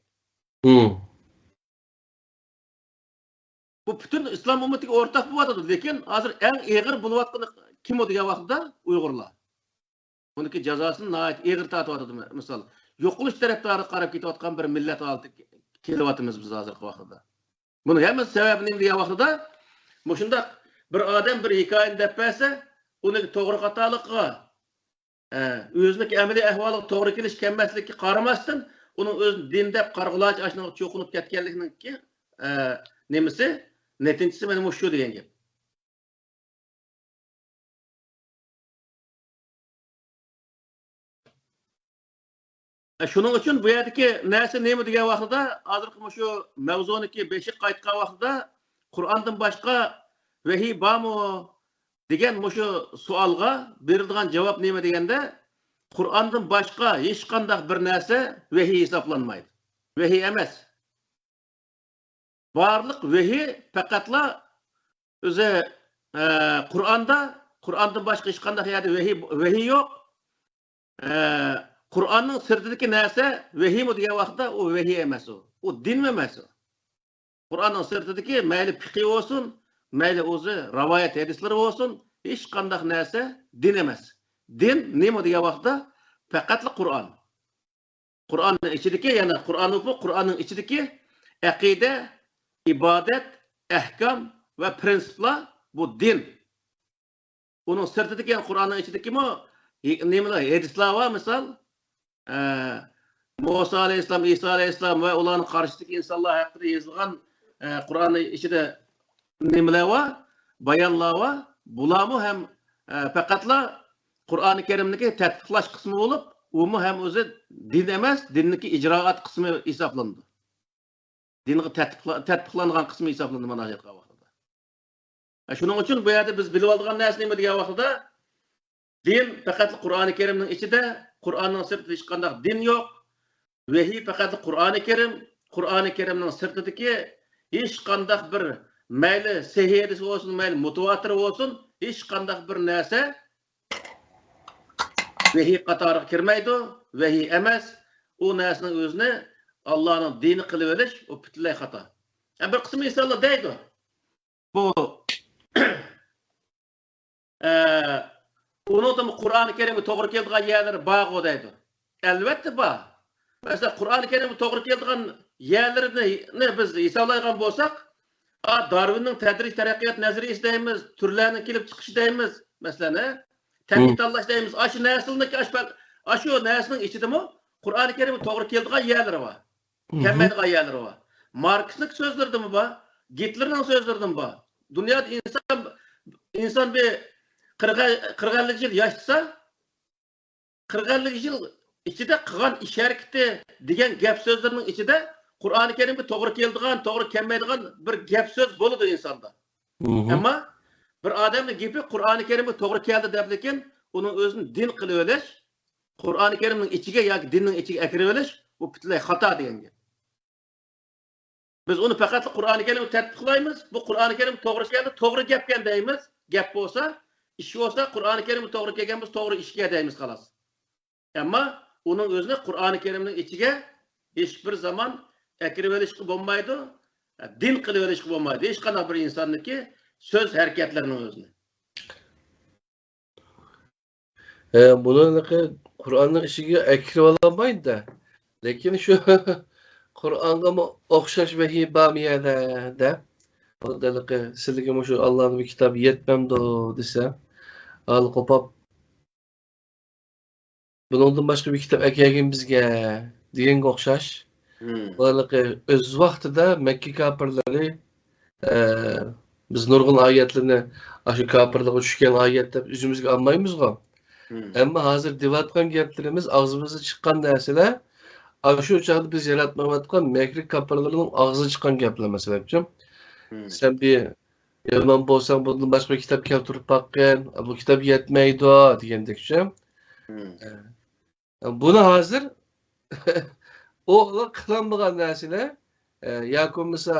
بۇ پۈتۈن ئىسلام ئۈممىتىگە ئورتاق بولۇۋاتىدۇ، لېكىن ھازىر ئەڭ ئېغىر بولۇۋاتقىنى كىم ئۇ دېگەن ۋاقىتتا ئۇيغۇرلار. بۇنىڭكى جازاسىنى ناھايىتى ئېغىر تارتىۋاتىدۇ. مىسال، يوقىلىش تەرەپدارىغا قاراپ كېتىۋاتقان بىر مىللەت ھالىتىگە كېلىۋاتىمىز بىز ھازىرقى ۋاقىتتا. بۇنىڭ ھەممىسى سەۋەبى نېمە دېگەن ۋاقتىدا، مۇشۇنداق بىر ئادەم بىر ھېكايىنى دەپ بەرسە، ئۇنى توغرا خاتالىقىغا، ئە، ئۆزىنىڭكى ئەمەلىي ئەھۋالىغا توغرا كېلىش كەلمەسلىكىگە قارىماستىن، ئۇنىڭ ئۆزىنى دىن دەپ قارىغۇلارچە ئاشۇنىڭغا چوقۇنۇپ كەتكەنلىكىنىڭكى، ئە، نېمىسى، نەتىجىسى مانا مۇشۇ دېگەن گەپ. شۇنىڭ ئۈچۈن بۇ يەردىكى نەرسە نېمە دېگەن ۋاقتىدا، ھازىرقى مۇشۇ مەۋزۇنىڭكى بېشىغا قايتقان ۋاقتىدا، قۇرئاندىن باشقا ۋەھىي بارمۇ دېگەن مۇشۇ سوئالغا بېرىلىدىغان جاۋاب نېمە دېگەندە، قۇرئاندىن باشقا ھېچقانداق بىر نەرسە ۋەھىي ھېسابلانمايدۇ. ۋەھىي ئەمەس. بارلىق ۋەھىي پەقەتلا ئۆزى، ئە، قۇرئاندا، قۇرئاندىن باشقا ھېچقانداق يەردە ۋەھىي، ۋەھىي يوق. ئە، قۇرئاننىڭ سىرتىدىكى نەرسە ۋەھىيمۇ دېگەن ۋاقىتتا ئۇ ۋەھىي ئەمەس ئۇ. ئۇ دىنمۇ ئەمەس ئۇ. قۇرئاننىڭ سىرتىدىكى مەيلى پىقىھ بولسۇن، مەيلى ئۆزى راۋايەت ھەدىسلىرى بولسۇن، ھېچقانداق نەرسە دىن ئەمەس. دىن نېمە دېگەن ۋاقىتتا پەقەتلا قۇرئان. قۇرئاننىڭ ئىچىدىكى، يەنى قۇرئان ئوقۇپ، قۇرئاننىڭ ئىچىدىكى ئەقىدە، ئىبادەت، ئەھكام ۋە پرىنسىپلار بۇ دىن. ئۇنىڭ سىرتىدىكى، يەنى قۇرئاننىڭ ئىچىدىكىمۇ ھې-، نېمىلەر، ھەدىسلەر بار، مىسال، ئە، مۇسا ئەلەيھىسسالام، ئىسا ئەلەيھىسسالام ۋە ئۇلارنىڭ قارشىسىدىكى ئىنسانلار ھەققىدە يېزىلغان، ئە، قۇرئاننىڭ ئىچىدە نېمىلەر بار؟ بايانلار بار. بۇلارمۇ ھەم، ئە، پەقەتلا قۇرئانى كەرىمنىڭكى تەتبىقلاش قىسمى بولۇپ، ئۇمۇ ھەم ئۆزى دىن ئەمەس، دىننىڭكى ئىجرائات قىسمى ھېسابلىنىدۇ. دىنغا تەتبىقلا-، تەتبىقلانغان قىسمى ھېسابلىنىدۇ مانا ئايەتقە ۋاقتىدا. ھە، شۇنىڭ ئۈچۈن بۇ يەردە بىز بىلىۋالىدىغان نەرسە نېمە دېگەن ۋاقتىدا، دىن پەقەتلا قۇرئانى كەرىمنىڭ ئىچىدە، قۇرئاننىڭ سىرتىدا ھېچقانداق دىن يوق. ۋەھىي پەقەتلا قۇرئانى كەرىم، قۇرئانى كەرىمنىڭ سىرتىدىكى ھېچقانداق بىر، مەيلى سەھىھ ھەدىس بولسۇن، مەيلى مۇتەۋاتىر بولسۇن، ھېچقانداق بىر نەرسە ۋەھىي قاتارىغا كىرمەيدۇ، ۋەھىي ئەمەس. ئۇ نەرسىنىڭ ئۆزىنى ئاللانىڭ دىنى قىلىۋېلىش، ئۇ پۈتۈنلەي خاتا. ھە، بىر قىسىم ئىنسانلار دەيدۇ، بۇ، ئە، ئۇنىڭدىمۇ قۇرئانى كەرىمگە توغرا كېلىدىغان يەرلىرى بارغۇ دەيدۇ. ئەلۋەتتە بار. مەسىلەن، قۇرئانى كەرىمگە توغرا كېلىدىغان يەرلىرىنى بىز ھېسابلايدىغان بولساق، ئا، دارۋىننىڭ تەدرىج تەرەققىيات نەزەرىيىسى دەيمىز، تۈرلەرنىڭ كېلىپ چىقىشى دەيمىز، مەسىلەن، ھە؟ تەبىئىي تاللاش دەيمىز. ئاشۇ نەرسىلەرنىڭكى ئاش-، ئاشۇ نەرسىنىڭ ئىچىدىمۇ قۇرئانى كەرىمگە توغرا كېلىدىغان يەرلىرى بار. كەلمەيدىغان يەرلىرى بار. ماركسنىڭ سۆزلىرىدىمۇ بار، گىتلېرنىڭ سۆزلىرىدىمۇ بار. دۇنيادا ئىنسان، ئىنسان بىر قىرىق، قىرىق ئەللىك يىل ياشىسا، قىرىق ئەللىك يىل ئىچىدە قىلغان ئىش ھەرىكىتى دېگەن گەپ سۆزلىرىنىڭ ئىچىدە قۇرئانى كەرىمگە توغرا كېلىدىغان، توغرا كەلمەيدىغان بىر گەپ سۆز بولىدۇ ئىنساندا. ئەمما بىر ئادەمنىڭ گېپى قۇرئانى كەرىمگە توغرا كەلدى دەپ، لېكىن ئۇنىڭ ئۆزىنى دىن قىلىۋېلىش، قۇرئانى كەرىمنىڭ ئىچىگە ياكى دىننىڭ ئىچىگە ئەكىرىۋېلىش، بۇ پۈتۈنلەي خاتا دېگەن گەپ. بىز ئۇنى پەقەتلا قۇرئانى كەرىمگە تەتبىقلايمىز. بۇ قۇرئانى كەرىم توغرا كەلدى، توغرا گەپكەن دەيمىز. گەپ بولسا، ئىش بولسا، قۇرئانى كەرىم توغرا كەلگەن بولسا، توغرا ئىشكەن دەيمىز، خالاس. ئەمما ئۇنىڭ ئۆزىنى قۇرئانى كەرىمنىڭ ئىچىگە ھېچبىر زامان ئەكىرىۋېلىشقا بولمايدۇ، دىن قىلىۋېلىشقا بولمايدۇ. ھېچقانداق بىر ئىنساننىڭكى سۆز ھەرىكەتلىرىنىڭ ئۆزىنى. ھە، بۇنى ھېلىقى قۇرئاننىڭ ئىچىگە ئەكىرىۋالالمايدۇ-دە. لېكىن شۇ قۇرئانغىمۇ ئوخشاش ۋەھىي بارمۇ يەنە دەپ، ھېلىقى سىلىگە مۇشۇ ئاللانىڭ بىر كىتابى يەتمەمدۇ دېسە، ھالى قوپاپ بۇنىڭدىن باشقا بىر كىتاب ئەكەلگىن بىزگە دېگەنگە ئوخشاش. ھىم. بۇلارنىڭكى ئۆز ۋاقتىدا مەككە كاپىرلىرى، ئە، بىز نۇرغۇن ئايەتلىرىنى ئاشۇ كاپىرلارغا چۈشكەن ئايەت دەپ ئۆزىمىزگە ئالمايمىزغۇ. ھىم. ئەمما ھازىر دېۋاتقان گەپلىرىمىز، ئاغزىمىزدا چىققان نەرسىلەر ئاشۇ چاغدا بىز ياراتمايۋاتقان مەككە كاپىرلىرىنىڭ ئاغزىدىن چىققان گەپلەر، مەسىلەنچۇ. ھىم. سەن بىر يامان بولساڭ، بۇندىن باشقا بىر كىتاب كەلتۈرۈپ باققىن، بۇ كىتاب يەتمەيدۇ، دېگەندەكچۇ. ھىم. ئە، بۇنى ھازىر ئۇ قىلالمىغان نەرسىلەر، ئە، ياكى بولمىسا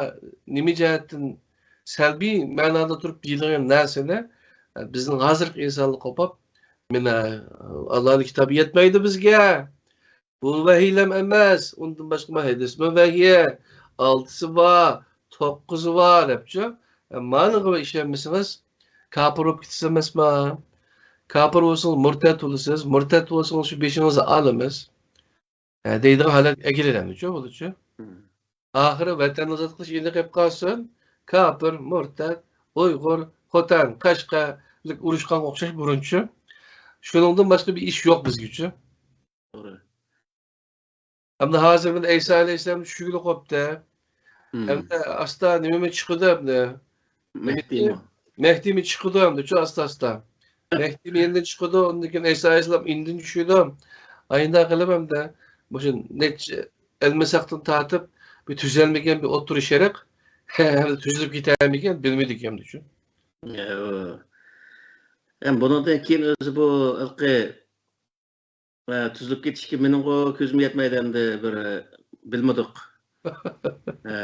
نېمە جەھەتتىن سەلبىي مەنادا تۇرۇپ دېيىلگەن نەرسىلەر، ئە، بىزنىڭ ھازىرقى ئىنسانلىق قوپۇپ، مانا، ئاللانىڭ كىتابى يەتمەيدۇ بىزگە. بۇ ۋەھىيلەم ئەمەس، ئۇندىن باشقا ھەدىسمۇ ۋەھىي، ئالتىسى بار، توققۇزى بار دەپچۇ. ئە، مانىغا ئىشەنمىسىڭىز، كاپىر بولۇپ كېتىسىز ئەمەسما؟ كاپىر بولسىڭىز مۇرتەد بولىسىز، مۇرتەد بولسىڭىز شۇ بېشىڭىزنى ئالىمىز، ئە، دەيدىغان ھالەتكە ئەكېلىدۇ ئەمدىچۇ بۇلارچۇ. ھىم. ئاخىرى ۋەتەننى ئازاد قىلىش ئېلىپ قېلىپ قالسۇن، كاپىر، مۇرتەد، ئۇيغۇر، خوتەن، قەشقەرلىك ئۇرۇشقانغا ئوخشاش بۇرۇنچۇ. شۇنىڭدىن باشقا بىر ئىش يوق بىزگىچۇ. توغرا. ئەمدى ھازىر مانا ئەيسا ئەلەيھىسسالام چۈشكىلى قوپتى. ھىم. ئەمدى ئاستا نېمىمۇ چىقىدۇ ئەمدى. مەھدىمۇ. مەھدىمۇ چىقىدۇ ئەمدىچۇ ئاستا-ئاستا. مەھدىمۇ يېنىدىن چىقىدۇ، ئۇندىن كېيىن ئەيسا ئەلەيھىسسالام يېنىدىن چۈشىدۇ. ئايندا قىلىپ ئەمدى مۇشۇ نەچچە ئەلمىساقتىن تارتىپ بىر تۈزەلمىگەن بىر ئوتتۇرا شەرق، ھەم تۈزۈلۈپ كېتەلمىگەن، بىلمىدىكەن ئەمدىچۇ. ھەم بۇنىڭدىن كېيىن ئۆزى بۇ ھېلىقى ئە، تۈزۈلۈپ كېتىشكە مېنىڭغۇ كۆزۈم يەتمەيدۇ ئەمدى بىر، ئە، بىلمىدۇق. ئە،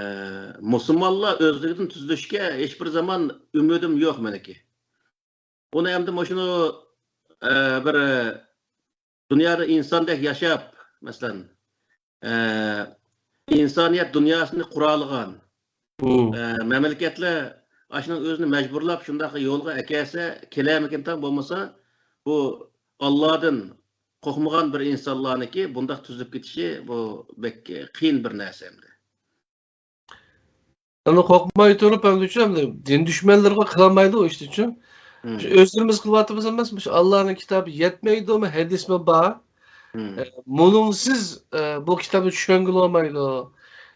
مۇسۇلمانلار ئۆزلۈكىدىن تۈزۈلۈشكە ھېچبىر زامان ئۈمىدىم يوق مېنىڭكى. ئۇنى ئەمدى مۇشۇنى، ئە، بىر، ئە، دۇنيادا ئىنساندەك ياشاپ، مەسىلەن، ئە، ئىنسانىيەت دۇنياسىنى قۇرالىغان، مم. ئە، مەملىكەتلەر ئاشۇنىڭ ئۆزىنى مەجبۇرلاپ شۇنداق يولغا ئەكەلسە كېلەرمىكىن تاڭ، بولمىسا بۇ ئاللادىن قورقمىغان بىر ئىنسانلارنىڭكى بۇنداق تۈزۈلۈپ كېتىشى بۇ بەك قىيىن بىر نەرسە ئەمدى. ئەمدى قورقماي تۇرۇپ ئەمدىچۇ، ئەمدى دىن دۈشمەنلىرىغا قىلالمايدۇ ئۇ ئىشنىچۇ. مم. شۇ ئۆزلىرىمىز قىلىۋاتىمىز ئەمەسمۇ، شۇ ئاللانىڭ كىتابى يەتمەيدۇمۇ، ھەدىسمۇ بار. مم. ئە، مۇنىڭسىز، ئە، بۇ كىتابنى چۈشەنگىلى بولمايدۇ،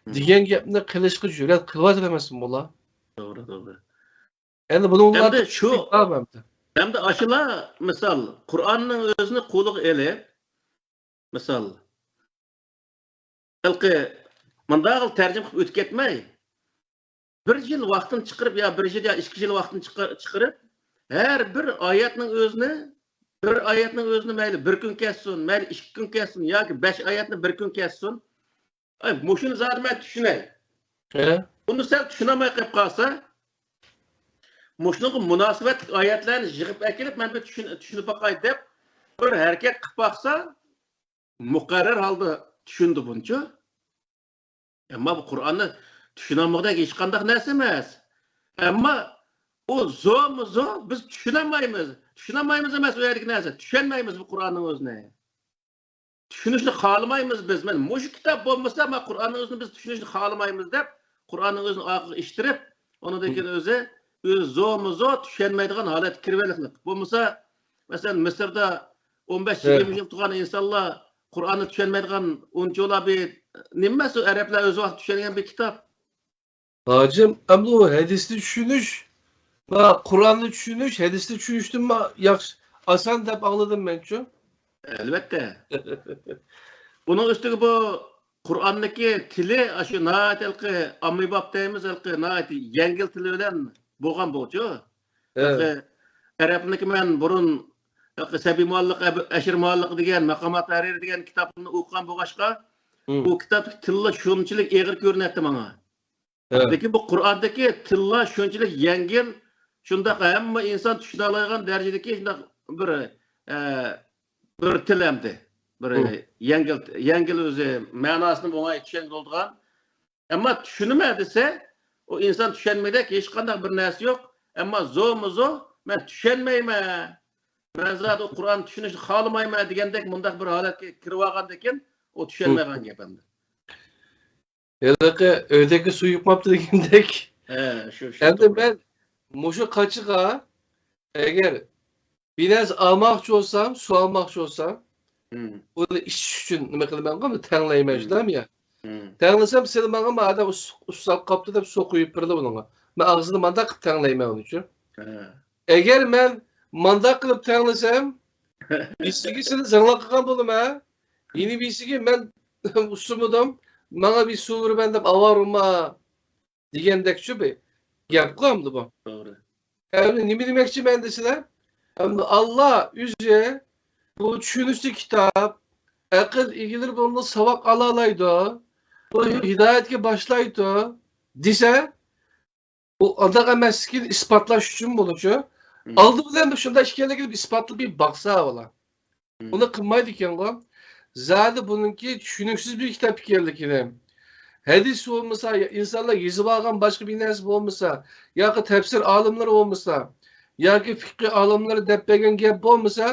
مم. دېگەن گەپنى قىلىشقا جۈرئەت قىلىۋاتىدۇ ئەمەسمۇ بۇلار؟ توغرا، توغرا. ئەمدى بۇنىڭغا ئەمدى شۇ، ئەمدى ئاشۇلار، مىسال، قۇرئاننىڭ ئۆزىنى قولىغا ئېلىپ، مىسال، ھېلىقى مۇنداق تەرجىمە قىلىپ ئۆتۈپ كەتمەي، بىر يىل ۋاقتىنى چىقىرىپ يا بىر يىل يا ئىككى يىل ۋاقتىنى چىقا-، چىقىرىپ، ھەر بىر ئايەتنىڭ ئۆزىنى، بىر ئايەتنىڭ ئۆزىنى مەيلى بىر كۈن كەتسۇن، مەيلى ئىككى كۈن كەتسۇن ياكى بەش ئايەتنى بىر كۈن كەتسۇن. ئاي، مۇشۇنى زادى مەن چۈشىنەي. ھە؟ بۇنى سەل چۈشىنەلمەي قېلىپ قالسا، مۇشۇنىڭغا مۇناسىۋەتلىك ئايەتلەرنى يىغىپ ئەكېلىپ، مەن بىر چۈشىن-، چۈشىنىپ باقاي دەپ بىر ھەرىكەت قىلىپ باقسا، مۇقەررەر ھالدا چۈشىنىدۇ بۇنچۇ. ئەمما بۇ قۇرئاننى چۈشىنەلمىگۈدەك ھېچقانداق نەرسە ئەمەس. ئەمما ئۇ زورمۇ زور، بىز چۈشىنەلمەيمىز. چۈشىنەلمەيمىز ئەمەس ئۇ يەردىكى نەرسە. چۈشەنمەيمىز بۇ قۇرئاننىڭ ئۆزىنى. چۈشىنىشنى خالىمايمىز بىز. مانا مۇشۇ كىتاب بولمىسا، مانا قۇرئاننىڭ ئۆزىنى بىز چۈشىنىشنى خالىمايمىز دەپ، قۇرئاننىڭ ئۆزىنى ئارقىغا ئىتتىرىپ، ئۇنىڭدىن كېيىن ئۆزى، ئۆزى زورمۇ زور چۈشەنمەيدىغان ھالەتكە كىرىۋېلىقلىق. بولمىسا، مەسىلەن، مىسىردا ئون بەش، يىگىرمە يىل تۇرغان ئىنسانلار قۇرئاننى چۈشەنمەيدىغان ئۇنچىۋالا بىر نېمە ئەمەس، ئۇ ئەرەبلەر ئۆز ۋاقتىدا چۈشەنگەن بىر كىتاب. ھاجىم، ئەمدى ئۇ ھەدىسنى چۈشىنىش ۋە قۇرئاننى چۈشىنىش ھەدىسنى چۈشىنىشتىنمۇ ياخشى، ئاسان دەپ ئاڭلىدىم مەنچۇ. ئەلۋەتتە. بۇنىڭ ئۈستىگە بۇ قۇرئاننىڭكى تىلى ئاشۇ ناھايىتى ھېلىقى ئاممىباب دەيمىز، ھېلىقى ناھايىتى يەڭگىل تىلى بىلەن بولغان بۇچۇ. ھە. ھېلىقى ئەرەبنىڭكى مەن بۇرۇن ھېلىقى سەبىي مۇئەللىق، ئەبۇ-، ئەشىر مۇئەللىق دېگەن، ماقامات تەھرىرى دېگەن كىتابنى ئوقۇغان بولغاچقا، ھىم. بۇ كىتابتىكى تىللا شۇنچىلىك ئېغىر كۆرۈنەتتى ماڭا. ھە. لېكىن بۇ قۇرئاندىكى تىللا شۇنچىلىك يەڭگىل، شۇنداق ھەممە ئىنسان چۈشىنەلەيدىغان دەرىجىدىكى شۇنداق بىر، ئە، بىر تىل ئەمدى. بىر ھىم. يەڭگىل، يەڭگىل ئۆزى مەناسىنى ئوڭاي چۈشەنگىلى بولىدىغان. ئەمما چۈشىنىمەن دېسە، ئۇ ئىنسان چۈشەنمىگۈدەك ھېچقانداق بىر نەرسە يوق. ئەمما زورمۇ زور، مەن چۈشەنمەيمەن. مەن زادى ئۇ قۇرئاننى چۈشىنىشنى خالىمايمەن دېگەندەك مۇنداق بىر ھالەتكە كىرىۋالغاندىكىن، ئۇ چۈشەنمەيدىغان گەپ ئەمدى. ھېلىقى ئۆيدىكى سۇ يۇقماپتۇ دېگەندەك. ھە، شۇ، شۇ ئەمدى توغرا. مەن مۇشۇ قاچىغا ئەگەر بىر نەرسە ئالماقچى بولسام، سۇ ئالماقچى بولسام، مم. ئۇنى ئىچىش ئۈچۈن نېمە قىلىمەنغۇ، بۇنى تەڭلەيمەن، مم. شۇنداقمۇ يا؟ مم. تەڭلىسەم، سىلى ماڭا ما ئادەم ئۇس-، ئۇسساپ قاپتۇ دەپ سۇ قۇيۇپ بېرىدۇ ئۇنىڭغا. مەن ئاغزىنى مانداق قىلىپ تەڭلەيمەن ئۇنىچۇ. ھە. ئەگەر مەن مانداق قىلىپ تەڭلىسەم، بىسىگە سىلى زاڭلاق قىلغان بولىمەن. يەنە بىسىگە مەن ئۇسسىمىدىم، ماڭا بىر سۇ بېرىمەن دەپ ئاۋارە بولما. دېگەندەكچۇ بىر گەپ قىلامدۇ بۇ؟ توغرا. ئەمدى نېمە دېمەكچىمەن دېسىلە، ئەمدى ئاللا ئۆزى بۇ چۈشىنىشلىك كىتاب، ئەقىل ئىگىلىرى بۇنىڭدىن ساۋاق ئالالايدۇ، بۇ ھىدايەتكە باشلايدۇ دېسە، ئۇ ئانداق ئەمەسلىكىنى ئىسپاتلاش ئۈچۈن بولىدۇ. مم. ئالدى بىلەن بىر شۇنداق ئىكەنلىكىنى بىر ئىسپاتلاپ بىر باقسا بولا. مم. ئۇنى قىلمايدىكەنغۇ. زادى بۇنىڭكى چۈشىنىكسىز بىر كىتاب ئىكەنلىكىنى، ھەدىس بولمىسا، يا ئىنسانلار يېزىۋالغان باشقا بىر نەرسە بولمىسا، ياكى تەپسىر ئالىملىرى بولمىسا، ياكى فىقھى ئالىملىرى دەپ بەرگەن گەپ بولمىسا،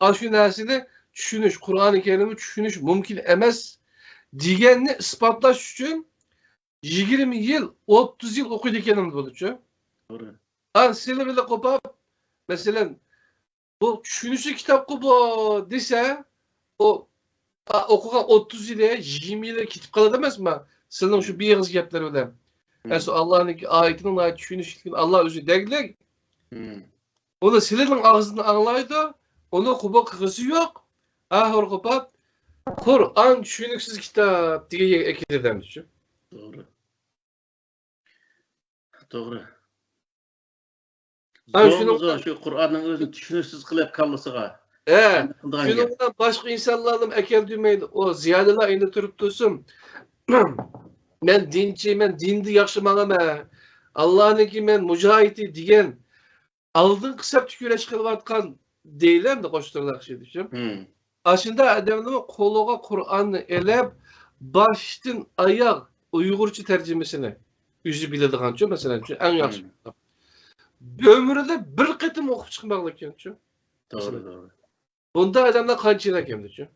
ئاشۇ نەرسىنى چۈشىنىش، قۇرئانى كەرىمنى چۈشىنىش مۇمكىن ئەمەس دېگەننى ئىسپاتلاش ئۈچۈن يىگىرمە يىل، ئوتتۇز يىل ئوقۇيدىكەنمىز بولىدۇچۇ. توغرا. ئا، سىلى بىلەن قوپاپ، مەسىلەن، بۇ چۈشىنىشلىك كىتابقۇ بۇ دېسە، ئۇ، ئا، ئوقۇغان ئوتتۇز يىلى، يىگىرمە يىلى كېتىپ قالىدۇ ئەمەسمۇ؟ سىلىنىڭ شۇ بىر ئېغىز گەپلىرى بىلەن. مم. ئەسلى ئاللانىڭكى ئايىتىنىڭ ناھايىتى چۈشىنىشلىك، ئاللا ئۆزى دەگلىك. مم. ئۇنى سىلىنىڭ ئاغزىدىن ئاڭلايدۇ، ئۇنى قوبۇل قىلغۇسى يوق. ئاخىرى قوپاپ، «قۇرئان چۈشىنىكسىز كىتاب» دېگەن يەرگە ئەكېلىدۇ ئەمدىچۇ. توغرا. توغرا. ئا، زورمۇ شۇنىڭ زور بىلەن شۇ قۇرئاننىڭ ئۆزىنى چۈشىنىكسىز قىلىپ كاللىسىغا. ھە، قىلىدىغان شۇنىڭ گەپ. بىلەن باشقا ئىنسانلارنىمۇ ئەكەلدۈرمەيدۇ. ئۇ زىيالىيلار ئەينى تۇرۇپ تۇرسۇن. مەن دىنچى، مەن دىندا ياخشى ماڭىمەن. ئاللانىڭكى مەن مۇجاھىدى دېگەن ئالدىنقى سەپتە كۈرەش قىلىۋاتقان دەيلى ئەمدى قوشتۇرلاق شۇ دېشىم. مم. ئاشۇنداق ئادەمنىمۇ قولىغا قۇرئاننى ئېلىپ، باشتىن ئاياغ ئۇيغۇرچە تەرجىمىسىنى ئۆزى بىلىدىغانچۇ، مەسىلەن، شۇ ئەڭ ياخشى. مم. ئۆمرىدە بىر قېتىم ئوقۇپ چىقماغلىككەنچۇ. توغرا، مەسىلەن. توغرا. بۇنداق ئادەملەر قانچىلىك ئەمدىچۇ؟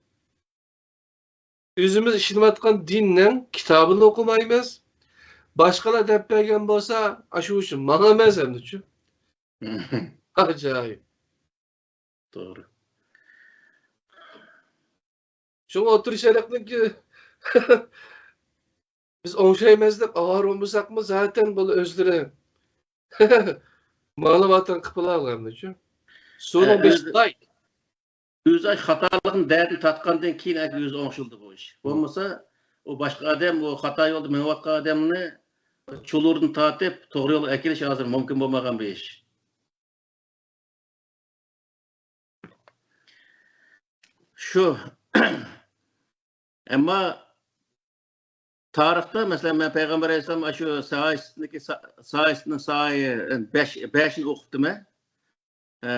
ئۆزىمىز ئىشىنىۋاتقان دىننىڭ كىتابىنى ئوقۇمايمىز. باشقىلار دەپ بەرگەن بولسا، ئاشۇ ئىش ماڭىمىز ئەمدىچۇ. ئاجايىپ. توغرا. شۇڭا ئوتتۇرا شەرقنىڭكى بىز ئوڭشايمىز دەپ ئاۋارە بولمىساقمۇ، زاتەن بۇلار ئۆزلىرى مالىۋاتىرىنى قىلىپ بولالىغاندىچۇ. سۇنىڭ ئە، بېشى ئۆزى، تاي. ئۆزى خاتالىقنى دەردىن تارتقاندىن كېيىن ئەگەر ئۆزى ئوڭشىلىدۇ بۇ ئىش. مم. بولمىسا، ئۇ باشقا ئادەم، ئۇ خاتا يولدا مېڭىۋاتقان ئادەمنى چۇلۇردىن تارتىپ توغرا يولغا ئەكېلىش ھازىر مۇمكىن بولمىغان بىر ئىش. شۇ. ئەمما تارىختا، مەسىلەن، مەن پەيغەمبەر ئەلەيھىسسالام ئاشۇ ساھىستىكى سا-، ساھىستىنىڭ ساھىي بەش، بەشىنى ئوقۇپتىمەن. ئە،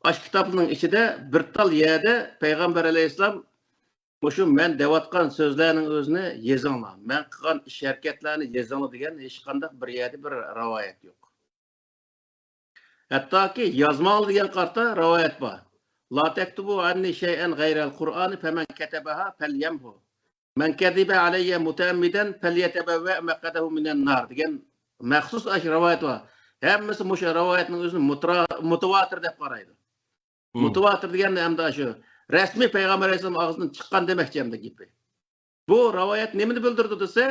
ئاشۇ كىتابنىڭ ئىچىدە بىر تال يەردە پەيغەمبەر ئەلەيھىسسالام مۇشۇ مەن دەۋاتقان سۆزلەرنىڭ ئۆزىنى يېزىڭلار، مەن قىلغان ئىش ھەرىكەتلەرنى يېزىڭلار دېگەن ھېچقانداق بىر يەردە بىر رىۋايەت يوق. ھەتتاكى يازماڭلار دېگەن قارىتا رىۋايەت بار. لا تكتبوا عني شيئا غير القرآن فمن كتبها فليمه. من كذب علي متعمدا فليتبوأ مقعده من النار دېگەن مەخسۇس ئاشۇ رىۋايەت بار. ھەممىسى مۇشۇ رىۋايەتنىڭ ئۆزىنى مۇترا-، مۇتىۋاتىر دەپ قارايدۇ. مم. مۇتىۋاتىر دېگەندە ئەمدى ئاشۇ رەسمىي پەيغەمبەر ئەلەيھىسسالام ئاغزىدىن چىققان دېمەكچى ئەمدى گېپى. بۇ رىۋايەت نېمىنى بىلدۈرىدۇ دېسە،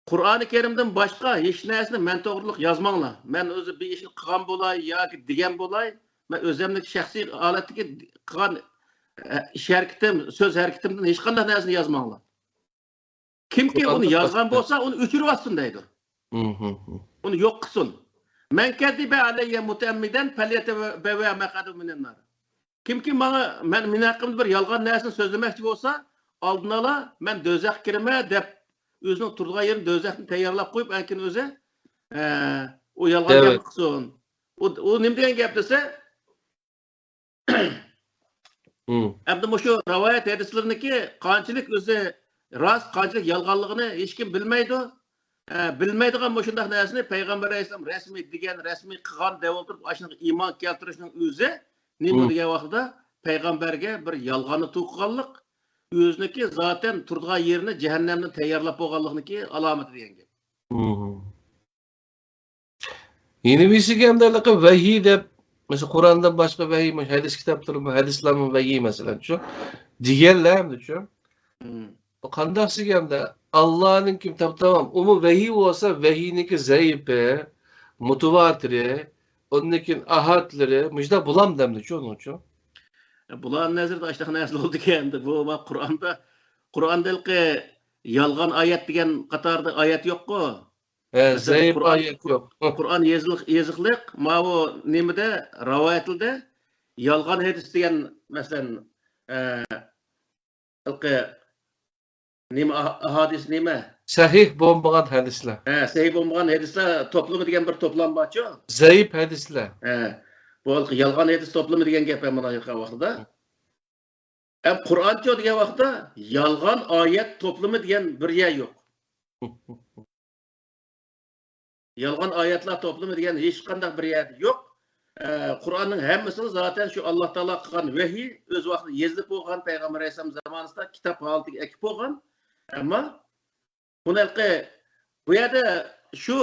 قۇرئانى كەرىمدىن باشقا ھېچ نەرسىنى مەن توغرۇلۇق يازماڭلار. مەن ئۆزى بىر ئىشنى قىلغان بولاي ياكى دېگەن بولاي، مەن ئۆزۈمنىڭ شەخسىي ھالەتتىكى قىلغان، ئە، ئىش ھەرىكىتىم، سۆز ھەرىكىتىمدىن ھېچقانداق نەرسىنى يازماڭلار. كىمكى ئۇنى يازغان بولسا، ئۇنى ئۆچۈرۈۋەتسۇن دەيدۇ. مم، مم، مم. ئۇنى يوق قىلسۇن. من كذب علي متعمدا فليتبوأ مقعده من النار. كىمكى ماڭا، مەن، مېنىڭ ھەققىمدە بىر يالغان نەرسىنى سۆزلىمەكچى بولسا، ئالدىن ئالا مەن دوزاخقا كىرىمەن دەپ، ئۆزىنىڭ تۇرىدىغان يېرىنى دوزاختىن تەييارلاپ قويۇپ، ئەنكىن ئۆزى، ئە، ئۇ يالغان گەپنى قىلسۇن. ئۇ، ئۇ نېمە دېگەن گەپ دېسە، مم. ئەمدى مۇشۇ رىۋايەت ھەدىسلىرىنىڭكى قانچىلىك ئۆزى راست، قانچىلىك يالغانلىقىنى ھېچكىم بىلمەيدۇ. ئە، بىلمەيدىغان مۇشۇنداق نەرسىنى پەيغەمبەر ئەلەيھىسسالام رەسمىي دېگەن، رەسمىي قىلغان دەپ ئولتۇرۇپ، ئاشۇنىڭغا ئىمان كەلتۈرۈشنىڭ ئۆزى نېمە دېگەن ۋاقتىدا پەيغەمبەرگە بىر يالغاننى توقۇغانلىق، ئۆزىنىڭكى زاتەن تۇرىدىغان يېرىنى جەھەننەمدىن تەييارلاپ بولغانلىقنىڭكى ئالامىتى دېگەن گەپ. مم. يەنە بىرسىگە ئەمدى ھېلىقى ۋەھىي دەپ مەسىلەن، قۇرئاندىن باشقا ۋەھىي، مۇشۇ ھەدىس كىتابلىرىمۇ، ھەدىسلەرمۇ ۋەھىي، مەسىلەن، شۇ دېگەنلەر، ئەمدى شۇ. مم. بۇ قانداق دېگەندە، ئاللانىڭكى تاپتامام، ئۇمۇ ۋەھىي بولسا، ۋەھىينىڭكى زەئىپى، مۇتىۋاتىرى، ئۇندىن كېيىن ئاھادلىرى، مۇشۇنداق بولامدۇ ئەمدى شۇ، ئۇنىڭ ئۈچۈن؟ بۇلارنىڭ نەزىرىدە ئاشۇنداق نەرسە بولىدىكەن، ئەمدى بۇ، ما، قۇرئاندا، قۇرئاندا ھېلىقى يالغان ئايەت دېگەن قاتاردا ئايەت يوققۇ. ھە، مەسىلەن، زەئىپ قۇرئان، ئايەت يوق. قۇرئان يېزىق-، يېزىقلىق، ماۋۇ نېمىدە، راۋايەتلىدە يالغان ھەدىس دېگەن، مەسىلەن، ئە، ھېلىقى نېمە، ئاھ-، ئاھادىس نېمە؟ سەھىھ بولمىغان ھەدىسلەر. ھە، سەھىھ بولمىغان ھەدىسلەر توپلىمى دېگەن بىر توپلام بارچۇ؟ زەئىپ ھەدىسلەر. ھە، بۇ ھېلىقى يالغان ھەدىس توپلىمى دېگەن گەپ ھەم مانا ھېلىقى ۋاقتىدا. ھەم قۇرئانچۇ دېگەن ۋاقىتتا يالغان ئايەت توپلىمى دېگەن بىر يەر يوق. يالغان ئايەتلەر توپلىمى دېگەن ھېچقانداق بىر يەردە يوق. ئە، قۇرئاننىڭ ھەممىسىنى زاتەن شۇ ئاللا تائالا قىلغان ۋەھىي، ئۆز ۋاقتىدا يېزىلىپ بولغان، پەيغەمبەر ئەلەيھىسسالام زامانىسىدا كىتاب ھالىتىگە ئەكىپ بولغان. ئەمما بۇنى ھېلىقى بۇ يەردە شۇ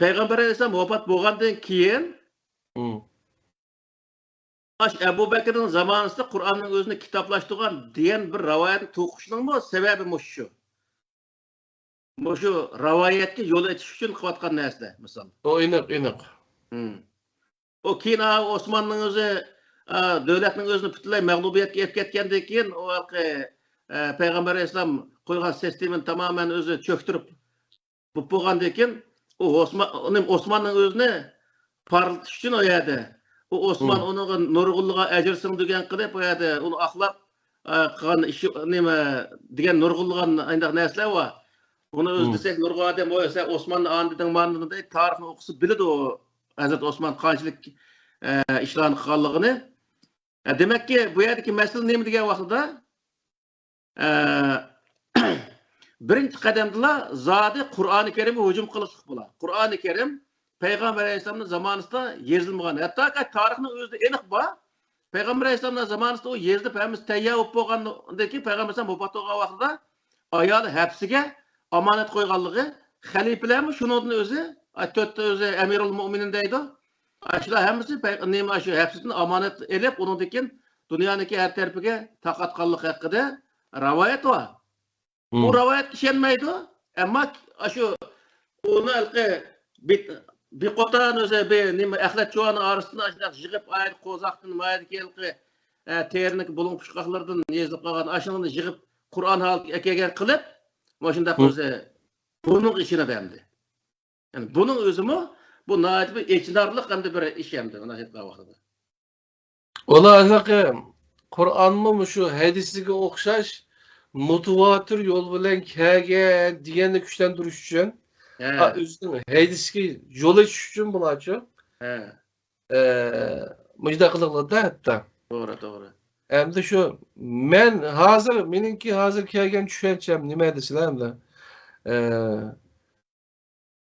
پەيغەمبەر ئەلەيھىسسالام ۋاپات بولغاندىن كېيىن، مم. ئاشۇ ئەبۇ بەكرىنىڭ زامانىسىدا قۇرئاننىڭ ئۆزىنى كىتابلاشتۇرغان دېگەن بىر رىۋايەتنى توقۇشنىڭمۇ سەۋەبى مۇشۇ شۇ. مۇشۇ رىۋايەتكە يول ئېچىش ئۈچۈن قىلىۋاتقان نەرسىلەر، مىسال. ئۇ ئېنىق، ئېنىق. مم. ئۇ كېيىن، ئا، ئوسماننىڭ ئۆزى، ئا، دۆلەتنىڭ ئۆزىنى پۈتۈنلەي مەغلۇبىيەتكە ئېلىپ كەتكەندىن كېيىن، ئۇ ھېلىقى، ئە، پەيغەمبەر ئەلەيھىسسالام قويغان سىستېمىنى تامامەن ئۆزى چۆكتۈرۈپ، بولۇپ بولغاندىن كېيىن، ئۇ ئوسمان، ئۇنى، ئوسماننىڭ ئۆزىنى پارلىتىش ئۈچۈن ئۇ يەردە، ئۇ ئوسمان مم. ئۇنىڭغا نۇرغۇنلىغان ئەجىر سىڭدۈرگەن قىلىپ، ئۇ يەردە ئۇنى ئاقلاپ، ئە، قىلغان ئىشى، نېمە دېگەن نۇرغۇنلىغان ئانداق نەرسىلەر بار. ئۇنى ئۆزى مم. دېسەك، نۇرغۇن ئادەم، «ۋوي، سەن ئوسماننى ئاندىدىڭ، ماندىدىڭ» دەيدۇ، تارىخنى ئوقۇسا بىلىدۇ ئۇ ھەزرەت ئوسمان قانچىلىك، ئە، ئىشلارنى قىلغانلىقىنى. ئە، دېمەككى، بۇ يەردىكى مەسىلە نېمە دېگەن ۋاقتىدا، ئە، بىرىنچى قەدەمدىلا زادى قۇرئانى كەرىمگە ھۇجۇم قىلىشلىق بۇلار. قۇرئانى كەرىم پەيغەمبەر ئەلەيھىسسالامنىڭ زامانىسىدا يېزىلمىغان. ھەتتاكى تارىخنىڭ ئۆزىدە ئېنىق بار. پەيغەمبەر ئەلەيھىسسالامنىڭ زامانىسىدا ئۇ يېزىلىپ، ھەممىسى تەييار بولۇپ بولغاندىن كېيىن، پەيغەمبەر ئەلەيھىسسالام ۋاپات بولغان ۋاقتىدا ئايالى ھەپسىگە ئامانەت قويغانلىقى، خەلىپىلەرمۇ شۇنىڭدىن ئۆزى، ئا، تۆتتە ئۆزى ئەمىرۇل مۆمىنىن دەيدۇ. ئاشۇلار ھەممىسى پەي-، نېمە، ئاشۇ ھەپسىدىن ئامانەت ئېلىپ، ئۇنىڭدىن كېيىن دۇنيانىڭكى ھەر تەرىپىگە تارقاتقانلىقى ھەققىدە رىۋايەت بار. بۇ مم. رىۋايەتكە ئىشەنمەيدۇ. ئەمما ئاشۇ ئۇنى ھېلىقى بىت-، بىقوتان ئۆزى بىر نېمە ئەخلەت چۇۋانى ئارىسىدىن ئاشۇنداق يىغىپ، ئايەت قوزاقتىن، مايەدىكى ھېلىقى، ئە، تېرىنىڭكى بۇلۇڭ پۇچقاقلىرىدىن يېزىلىپ قالغان ئاشۇنى يىغىپ، قۇرئان ھالىتىگە ئەكەلگەن قىلىپ، مۇشۇنداق مم. ئۆزى بۇنىڭغا ئىشىنىدۇ ئەمدى. يەنى بۇنىڭ ئۆزىمۇ، بۇ ناھايىتى بىر ئېچىنارلىق ھەمدە بىر ئىش ئەمدى، مۇنداق ئېيتقان ۋاقتىدا. ئۇلار ھېلىقى قۇرئانمۇ مۇشۇ ھەدىسىگە ئوخشاش مۇتىۋاتىر يول بىلەن كەلگەن دېگەننى كۈچلەندۈرۈش ئۈچۈن، ھە. ئا، ئۆزىنىڭ ھەدىسىگە يول ئېچىش ئۈچۈن بۇلارچۇ، ھە. ئە، مۇشۇنداق قىلىۋاتىدۇ ھەتتا. توغرا، توغرا. ئەمدى شۇ، مەن ھازىر، مېنىڭكى ھازىر كەلگەن چۈشەنچەم نېمە دېسىلە ئەمدى، ئە،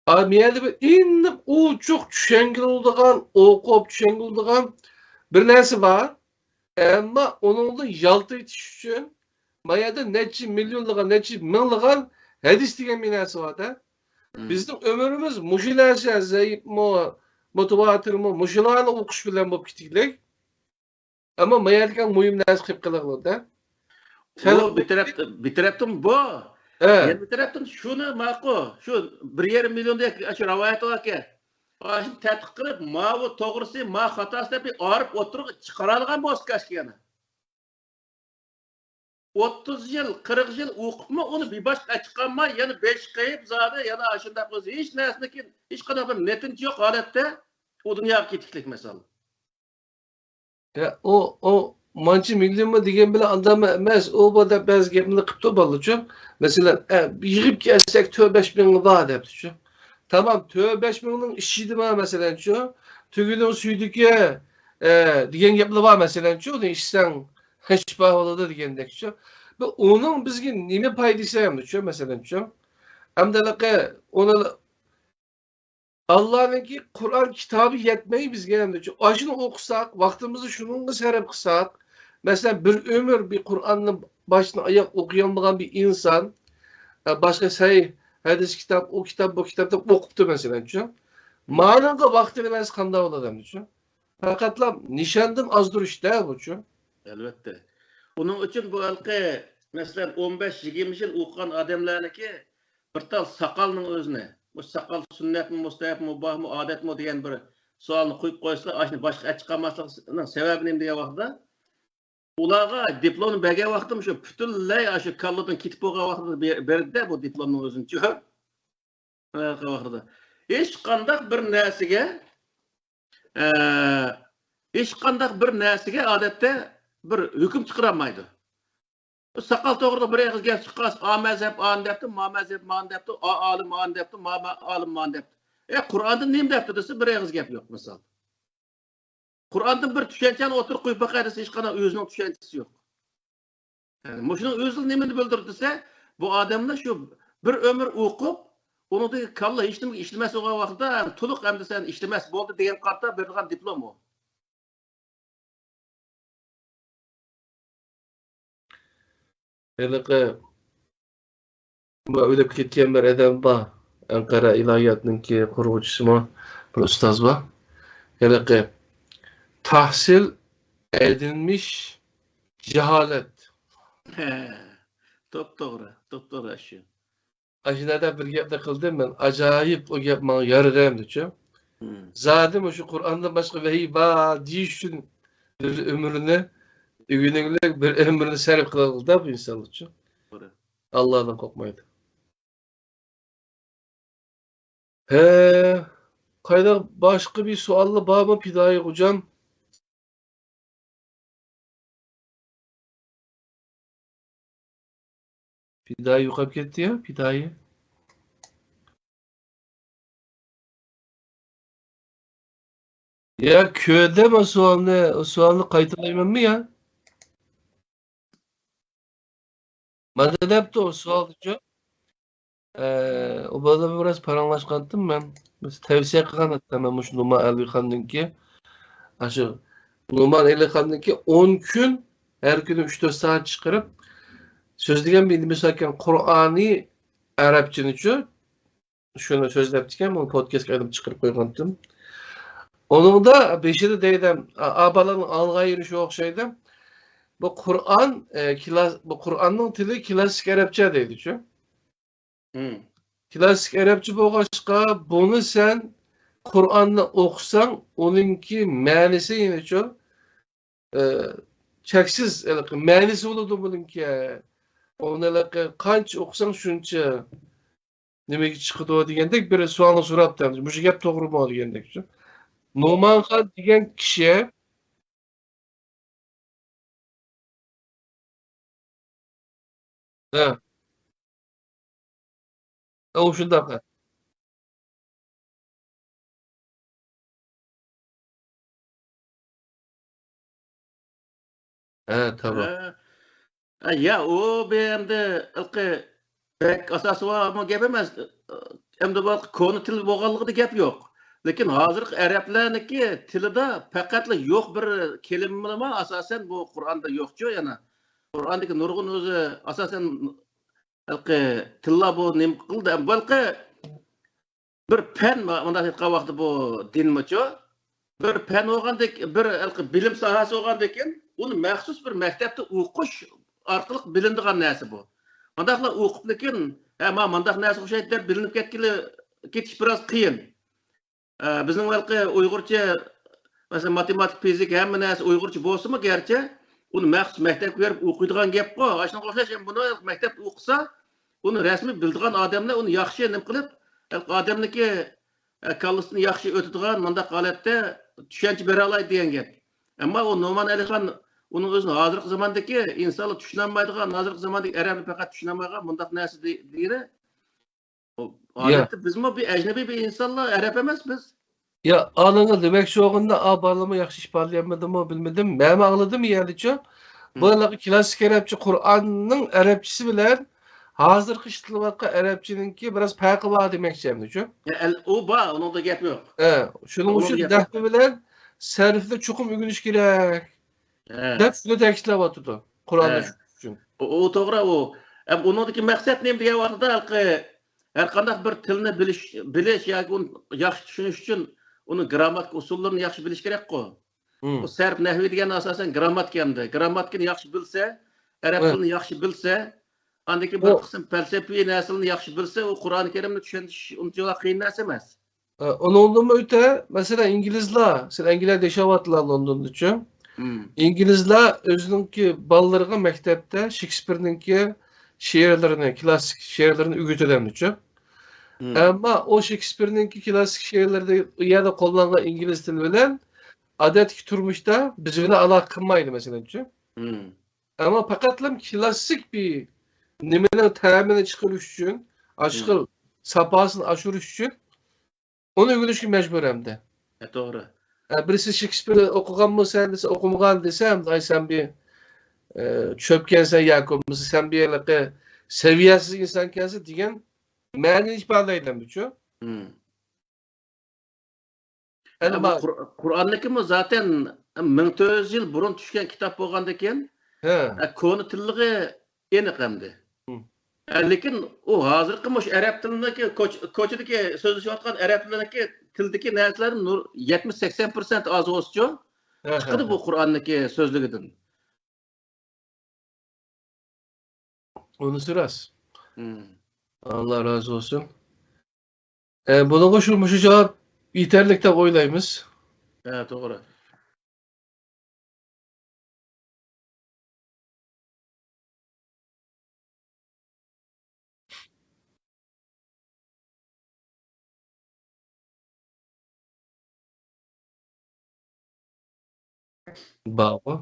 ئا، مەيەردە بىر ئېنىق ئوچۇق چۈشەنگىلى بولىدىغان، ئوقۇپ چۈشەنگىلى بولىدىغان بىر نەرسە بار. ئەمما ئۇنىڭدىن يالتىۋېتىش ئۈچۈن، مايەردە نەچچە مىليونلىغان، نەچچە مىڭلىغان ھەدىس دېگەن بىر نەرسە بار-دە. مم. بىزنىڭ ئۆمرىمىز مۇشۇ نەرسە، زەئىپمۇ، مۇتىۋاتىرمۇ، مۇشۇلارنى ئوقۇش بىلەن بولۇپ كېتىگلىك. ئەمما ما يەردىكى مۇھىم نەرسە قېلىپ قېلىۋاتىدۇ. بۇ بىر تەرەپ-، بىر تەرەپتىن بۇ. ھە. يەنە بىر تەرەپتىن شۇنى ماقۇل، شۇ بىر يېرىم مىليوندەك ئاشۇ رىۋايەت باركەن. ئاشۇنى تەتقىق قىلىپ، ماۋۇ توغرىسى، ما خاتاسى دەپ بىر ئايرىپ ئوتتۇرىغا چىقىرالىغان بولسا كاشكى يەنە. ئوتتۇز يىل، قىرىق يىل ئوقۇپمۇ ئۇنى بىباشقا چىقارماي، يەنە بېشى قېيىپ زادى، يەنە ئاشۇنداق ئۆزى ھېچ نەرسىنىڭكى، ھېچقانداق بىر نەتىجە يوق ھالەتتە ئۇ دۇنياغا كېتىكلىك مىسال. يا، ئۇ، ئۇ مانچە مىليونمۇ دېگەن بىلەن ئانداقمۇ ئەمەس، ئۇ بۇ دەپ بەزى گەپنى قىپتۇ بالىچۇ. مەسىلەن، ئە، يىغىپ كەلسەك تۆت بەش مىڭ بار دەپتىچۇ. تامام، تۆت بەش مىڭنىڭ ئىچىدىمۇ مەسىلەنچۇ، تۈگىنىڭ سۈيدۈكى، ئە، دېگەن گەپلەر بار مەسىلەنچۇ، ئۇنى ئىچسەڭ شىپا بولىدۇ دېگەندەكچۇ. بۇ ئۇنىڭ بىزگە نېمە پايدىسى ئەمدىچۇ، مەسىلەنچۇ. ئەمدىلىقى ئۇنى ئاللانىڭكى قۇرئان كىتابى يەتمەي بىزگە ئەمدى. ئاشۇنى ئوقۇساق، ۋاقتىمىزنى شۇنىڭغا سەرپ قىلساق، مەسىلەن، بىر ئۆمۈر بىر قۇرئاننى باشتىن ئاياق ئوقۇيالمىغان بىر ئىنسان، ئە، باشقا سەھىھ ھەدىس كىتاب، ئۇ كىتاب، بۇ كىتاب دەپ ئوقۇپتۇ، مەسىلەنچۇ. مانىڭغا ۋاقتى بىلەن قانداق بولىدۇ ئەمدىچۇ؟ پەقەتلا نىشاندىن ئازدۇرۇشتا بۇچۇ. ئەلۋەتتە. ئۇنىڭ ئۈچۈن بۇ ھېلىقى، مەسىلەن، ئون بەش، يىگىرمە يىل ئوقۇغان ئادەملەرنىڭكى بىر تال ساقالنىڭ ئۆزىنى، بۇ ساقال سۈننەتمۇ، مۇستەھەبمۇ، مۇباھمۇ، ئادەتمۇ دېگەن بىر سوئالنى قويۇپ قويسىلا، ئاشۇنى باشقا ئەپ چىقارماسلىقنىڭ سەۋەبى نېمە دېگەن ۋاقتىدا، ئۇلارغا دىپلومنى بەرگەن ۋاقتىدا شۇ پۈتۈنلەي ئاشۇ كاللىدىن كېتىپ بولغان ۋاقتىدا بېرىدىدە بۇ دىپلومنىڭ ئۆزىنىچۇ. ھېلىقى ۋاقتىدا ھېچقانداق بىر نەرسىگە، ئە، ھېچقانداق بىر نەرسىگە ئادەتتە بىر ھۆكۈم چىقىرالمايدۇ. ساقال توغرىلىق بىر ئېغىز گەپ چىققاچ، ئا مەزھەپ ئانى دەپتۇ، ما مەزھەپ مانى دەپتۇ، ئا ئالىم ئانى دەپتۇ، ما، ما ئالىم مانى دەپتۇ. ئە، قۇرئاندا نېمە دەپتۇ دېسە، بىر ئېغىز گەپ يوق، مىسال. قۇرئاندىن بىر چۈشەنچەنى ئوتتۇرىغا قويۇپ باقاي دېسە، ھېچقانداق ئۆزىنىڭ چۈشەنچىسى يوق. يەنى مۇشۇنىڭ ئۆزى نېمىنى بىلدۈرىدۇ دېسە، بۇ ئادەملەر شۇ بىر ئۆمۈر ئوقۇپ، ئۇنىڭدىن كاللا ھېچنېمىگە ئىشلىمەس بولغان ۋاقتىدا، تولۇق ئەمدى سەن ئىشلىمەس بولدى دېگەن قارىتا بېرىدىغان دىپلوم ئۇ. ھېلىقى بۇ ئۆلۈپ كەتكەن بىر ئادەم بار، ئەنقەرە ئىلاھىياتنىڭكى قۇرغۇچىسىمۇ بىر ئۇستاز بار. ھېلىقى تەھسىل ئەدىنمىش جاھالەت. ھە، توپتوغرا، توپتوغرا شۇ. ئاشۇ يەردە بىر گەپنى قىلدىم مەن، ئاجايىپ ئۇ گەپ ماڭا يارىدى ئەمدىچۇ. زادى مۇشۇ قۇرئاندىن باشقا ۋەھىي بار دېيىش ئۈچۈن بىر ئۆمرىنى ئۆگىنىگلىك، بىر ئۆمرىنى سەرپ قىلىدۇ بۇ ئىنسانلارچۇ. توغرا. ئاللادىن قورقمايدۇ. ھە، قايدا باشقا بىر سوئاللار بارمۇ پىدائىي غوجام؟ پىدائىي يوقاپ كەتتى يا، پىدائىي. يا، كۆردۈم ئۇ سوئالنى، ئۇ سوئالنى قايتىلايمەنمۇ يا؟ مانا دەپتۇ ئۇ سوئالنىچۇ. ئە، ئۇ بالىلار بىلەن بىراز پاراڭلاشقانتىم مەن. بىز تەۋسىيە قىلغان ھەتتا مەن مۇشۇ نومان ئەلىخاننىڭكى، ئاشۇ نومان ئەلىخاننىڭكى ئون كۈن، ھەر كۈنى ئۈچ تۆت سائەت چىقىرىپ سۆزلىگەن بىر نېمىسى باركەن، قۇرئانى ئەرەبچىنىچۇ. شۇنى سۆزلەپتىكەن، بۇ پودكاستقا ئېلىپ چىقىرىپ قويغانتىم. ئۇنىڭدا بېشىدا دەيدۇ، ئا، ئا، بالىنىڭ ئالغا يۈرۈشى ئوخشايدۇ. بۇ قۇرئان، ئە، كلاس-، بۇ قۇرئاننىڭ تىلى كلاسسىك ئەرەبچە دەيدۇچۇ. مم. كلاسسىك ئەرەبچە بولغاچقا، بۇنى سەن قۇرئاننى ئوقۇساڭ، ئۇنىڭكى مەنىسى يەنىچۇ، ئە، چەكسىز، ھېلىقى مەنىسى بولىدۇ بۇنىڭكى. ئۇنى ھېلىقى قانچە ئوقۇساڭ شۇنچە نېمىگە چىقىدۇ دېگەندەك بىر سوئالنى سوراپتۇ. مۇشۇ گەپ توغرىمۇ دېگەندەك. نومانخان دېگەن كىشى. ھە. ئەو شۇنداق. ھە، تامام. ھە. ھە، يا، ئۇ بۇ ئەمدى ھېلىقى بەك ئاساسىي بولغان گەپ ئەمەس. ئەمدى بۇ كونا تىل بولغانلىقىدا گەپ يوق. لېكىن ھازىرقى ئەرەبلەرنىڭكى تىلىدا پەقەتلا يوق بىر كەلىمىلىرىمۇ ئاساسەن بۇ قۇرئاندا يوقچۇ يەنە. قۇرئاندىكى نۇرغۇن ئۆزى ئاساسەن ھېلىقى تىللا بۇ نېمە قىلدى؟ بەلكى بىر پەن، مۇنداق ئېيتقان ۋاقىتتا بۇ دىنمۇچۇ؟ بىر پەن بولغاندەك، بىر ھېلىقى بىلىم ساھەسى بولغاندىكىن، ئۇنى مەخسۇس بىر مەكتەپتە ئوقۇش ئارقىلىق بىلىنىدىغان نەرسە بۇ. مۇنداقلا ئوقۇپ، لېكىن، ھە، ما مۇنداق نەرسە ئوخشايدۇ دەپ بىلىنىپ كەتكىلى، كېتىش بىراز قىيىن. ئە، بىزنىڭ ھېلىقى ئۇيغۇرچە، مەسىلەن، ماتېماتىكا، فىزىكا، ھەممە نەرسە ئۇيغۇرچە بولسىمۇ گەرچە، ئۇنى مەخسۇس مەكتەپكە بېرىپ ئوقۇيدىغان گەپقۇ. ئاشۇنىڭغا ئوخشاش، بۇنى مەكتەپتە ئوقۇسا، ئۇنى رەسمىي بىلىدىغان ئادەملەر ئۇنى ياخشى نېمە قىلىپ، ھېلىقى ئادەمنىڭكى، ئە، كاللىسىدىن ياخشى ئۆتىدىغان مۇنداق ھالەتتە چۈشەنچە بېرەلەيدۇ دېگەن گەپ. ئەمما ئۇ نومان ئەلىخان ئۇنىڭ ئۆزىنى ھازىرقى زاماندىكى ئىنسانلار چۈشىنەلمەيدىغان، ھازىرقى زاماندىكى ئەرەبنى پەقەت چۈشىنەلمەيدىغان مۇنداق نەرسە دې-، دېگىنى يا. ئادەتتە بىزمۇ بىر ئەجنەبىي بىر ئىنسانلار، ئەرەب ئەمەس بىز. يا، ئالىڭغا دېمەكچى بولغىنىدا، ئا، بالىمۇ ياخشى ئىپادىلىيەلمىدىمۇ بىلمىدىم. مەنمۇ ئاڭلىدىم يەردىچۇ. بۇ ھېلىقى كلاسسىك ئەرەبچە قۇرئاننىڭ ئەرەبچىسى بىلەن ھازىرقى ئىشلىتىلىۋاتقان ئەرەبچىنىڭكى بىراز پەرقى بار دېمەكچى ئەمدىچۇ. يا، ئەل-، ئۇ بار، ئۇنىڭدا گەپ يوق. ھە، شۇنىڭ ئۇنىڭدا ئۈچۈن گەپ يوق. نەھۋى بىلەن سەرفنى چوقۇم ئۆگىنىش كېرەك. ھە. دەپ شۇنى تەكىتلەۋاتىدۇ. قۇرئاندا ھە. شۇ ئۈچۈن. ئۇ، ئۇ توغرا ئۇ. ئەم، ئۇنىڭدىكى مەقسەت نېمە دېگەن ۋاقىتتا، ھېلىقى ھەر قانداق بىر تىلنى بىلىش، بىلىش ياكى ئۇنى ياخشى چۈشىنىش ئۈچۈن ئۇنىڭ گرامماتىكا ئۇسۇللىرىنى ياخشى بىلىش كېرەكقۇ. ئۇ سەرپ، نەھۋى دېگەن ئاساسەن گىرامماتىكا ئەمدى. گىرامماتىكىنى ياخشى بىلسە، ئەرەب تىلىنى ياخشى بىلسە، ئاندىن كېيىن بىر قىسىم پەلسەپىۋى نەرسىلەرنى ياخشى بىلسە، ئۇ قۇرئان كەرىمنى چۈشىنىش ئۇنچىۋالا قىيىن نەرسە ئەمەس. ئۇنىڭدىنمۇ ئۆتە، مەسىلەن، ئىنگلىزلار، سىز ئەنگلىيەدە ياشاۋاتىسىلەر، لوندوندا چۈ. ئىنگلىزلار ئۆزىنىڭكى بالىلىرىغا مەكتەپتە شېكسپىرنىڭكى شېئىرلىرىنى، كلاسسىك شېئىرلىرىنى ئۆگىتىدۇ چۈ. ئەمما ئۇ شېكسپىرنىڭكى كلاسسىك شېئىرلىرىدا، ئۇ يەردە قوللانغان ئىنگلىز تىلى بىلەن ئادەتتىكى تۇرمۇشتا بىز بىلەن ئالاقە قىلمايدۇ، مەسىلەن چۈ. ئەمما پەقەتلا كلاسسىك بىر نېمىنىڭ تەمىنى چىقىرىش ئۈچۈن، ئاشۇ خىل ساپاسىنى ئاشۇرۇش ئۈچۈن ئۇنى ئۆگىنىشكە مەجبۇر ئەمدى. ئە، توغرا. ئە، بىرسى شېكسپىر ئوقۇغانمۇ سەن دېسە، ئوقۇمىغان دېسە، ئەمدى، ئاي، سەن بىر، ئە، چۆپكەنسەن ياكى بولمىسا سەن بىر ھېلىقى سەۋىيەسىز ئىنسانكەنسەن دېگەن مەنىنى ئىپادىلەيدۇ ئەمدى چۈ. يا، بۇ ئەمما قۇر-، قۇرئاننىڭكىمۇ زاتەن مىڭ تۆت يۈز يىل بۇرۇن چۈشكەن كىتاب بولغاندىكىن، ھە. ئە، كونا تىللىقى ئېنىق ئەمدى. ئە، لېكىن ئۇ ھازىرقى مۇشۇ ئەرەب تىلىدىكى كوچ-، كوچىدىكى سۆزلىشىۋاتقان ئەرەب تىلىدىكى، تىلدىكى نەرسىلەرنىڭ نۇر-، يەتمىش سەكسەن پىرسەنت ئاز بولسىچۇ، ھە، ھە، چىقىدۇ بۇ قۇرئاننىڭكى سۆزلۈكىدىن. ئۇنىسى راست. ئاللا رازى بولسۇن. ئە، بۇنىڭغا شۇ، مۇشۇ جاۋاب يېتەرلىك دەپ ئويلايمىز. ھە، توغرا. بارغۇ.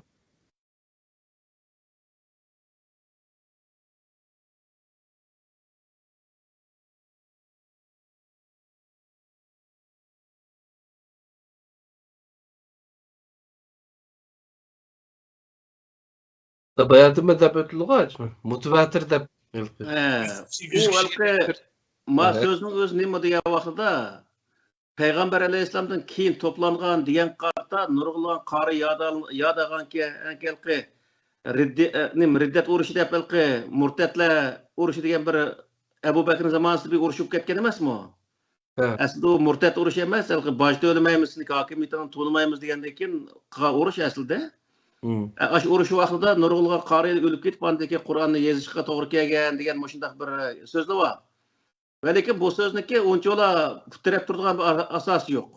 باياتىنمۇ دەپ ئۆتۈلدىغۇ، مۇتەۋاتىر دەپ. ھە، ئۇ ھېلىقى ما سۆزنىڭ ئۆزى نېمە دېگەن ۋاقتىدا، پەيغەمبەر ئەلەيھىسسالامدىن كېيىن توپلانغان دېگەن قارىتا نۇرغۇنلىغان قارى يادا-، يادىغانكى، ھېلىقى رىددە-، ئە، نېمە، رىددەت ئۇرۇشى دەپ، ھېلىقى مۇرتەتلەر ئۇرۇشى دېگەن بىر ئەبۇ بەكرىنىڭ زامانىسىدا بىر ئۇرۇش بولۇپ كەتكەن ئەمەسمۇ؟ ھە. ئەسلىدە ئۇ مۇرتەت ئۇرۇشى ئەمەس، ھېلىقى باج تۆلىمەيمىز، سېنىڭكى ھاكىمىيىتىڭنى تونۇمايمىز دېگەندىن كېيىن قىلغان ئۇرۇش ئەسلىدە. ئە، ئاشۇ ئۇرۇش ۋاقتىدا نۇرغۇنلىغان قارىيلار ئۆلۈپ كېتىپ، ئاندىن كېيىن قۇرئاننى يېزىشقا توغرا كەلگەن دېگەن مۇشۇنداق بىر سۆزلەر بار. ۋە لېكىن بۇ سۆزنىڭكى ئۇنچىۋالا پۇت تىرەپ تۇرىدىغان بىر ئاساسى يوق.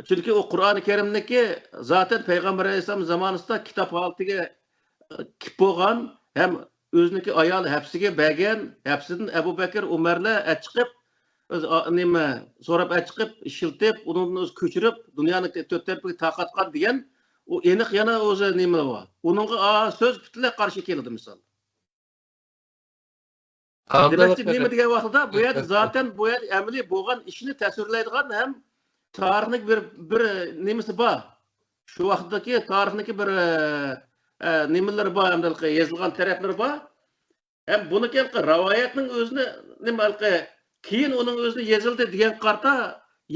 چۈنكى ئۇ قۇرئانى كەرىمنىڭكى زاتەن پەيغەمبەر ئەلەيھىسسالام زامانىسىدا كىتاب ھالىتىگە، ئە، كېلىپ بولغان ھەم ئۆزىنىڭكى ئايالى ھەپسىگە بەرگەن، ھەپسىدىن ئەبۇ بەكىر، ئۆمەرلەر ئەچىقىپ، ئۆز، ئا، نېمە، سوراپ ئەچىقىپ، ئىشلىتىپ، ئۇنىڭدىن ئۆزى كۆچۈرۈپ، دۇنيانىڭ تۆت تەرىپىگە تارقاتقان دېگەن، ئۇ ئېنىق يەنە ئۆزى نېمە بار. ئۇنىڭغا، ئا، سۆز پۈتۈنلەي قارشى كېلىدۇ، مىسال. دېمەكچى، نېمە دېگەن ۋاقتىدا، بۇ يەردە زاتەن، بۇ يەردە ئەمەلىي بولغان ئىشنى تەسۋىرلەيدىغان ھەم تارىخنىڭ بىر، بىر نېمىسى بار. شۇ ۋاقىتتىكى تارىخنىڭكى بىر، ئە، ئە، نېمىلىرى بار، ھەمدە يېزىلغان تەرەپلىرى بار. ھەم بۇنىڭكى ھېلىقى رىۋايەتنىڭ ئۆزىنى، نېمە ھېلىقى، كېيىن ئۇنىڭ ئۆزىنى يېزىلدى دېگەن قارىتا،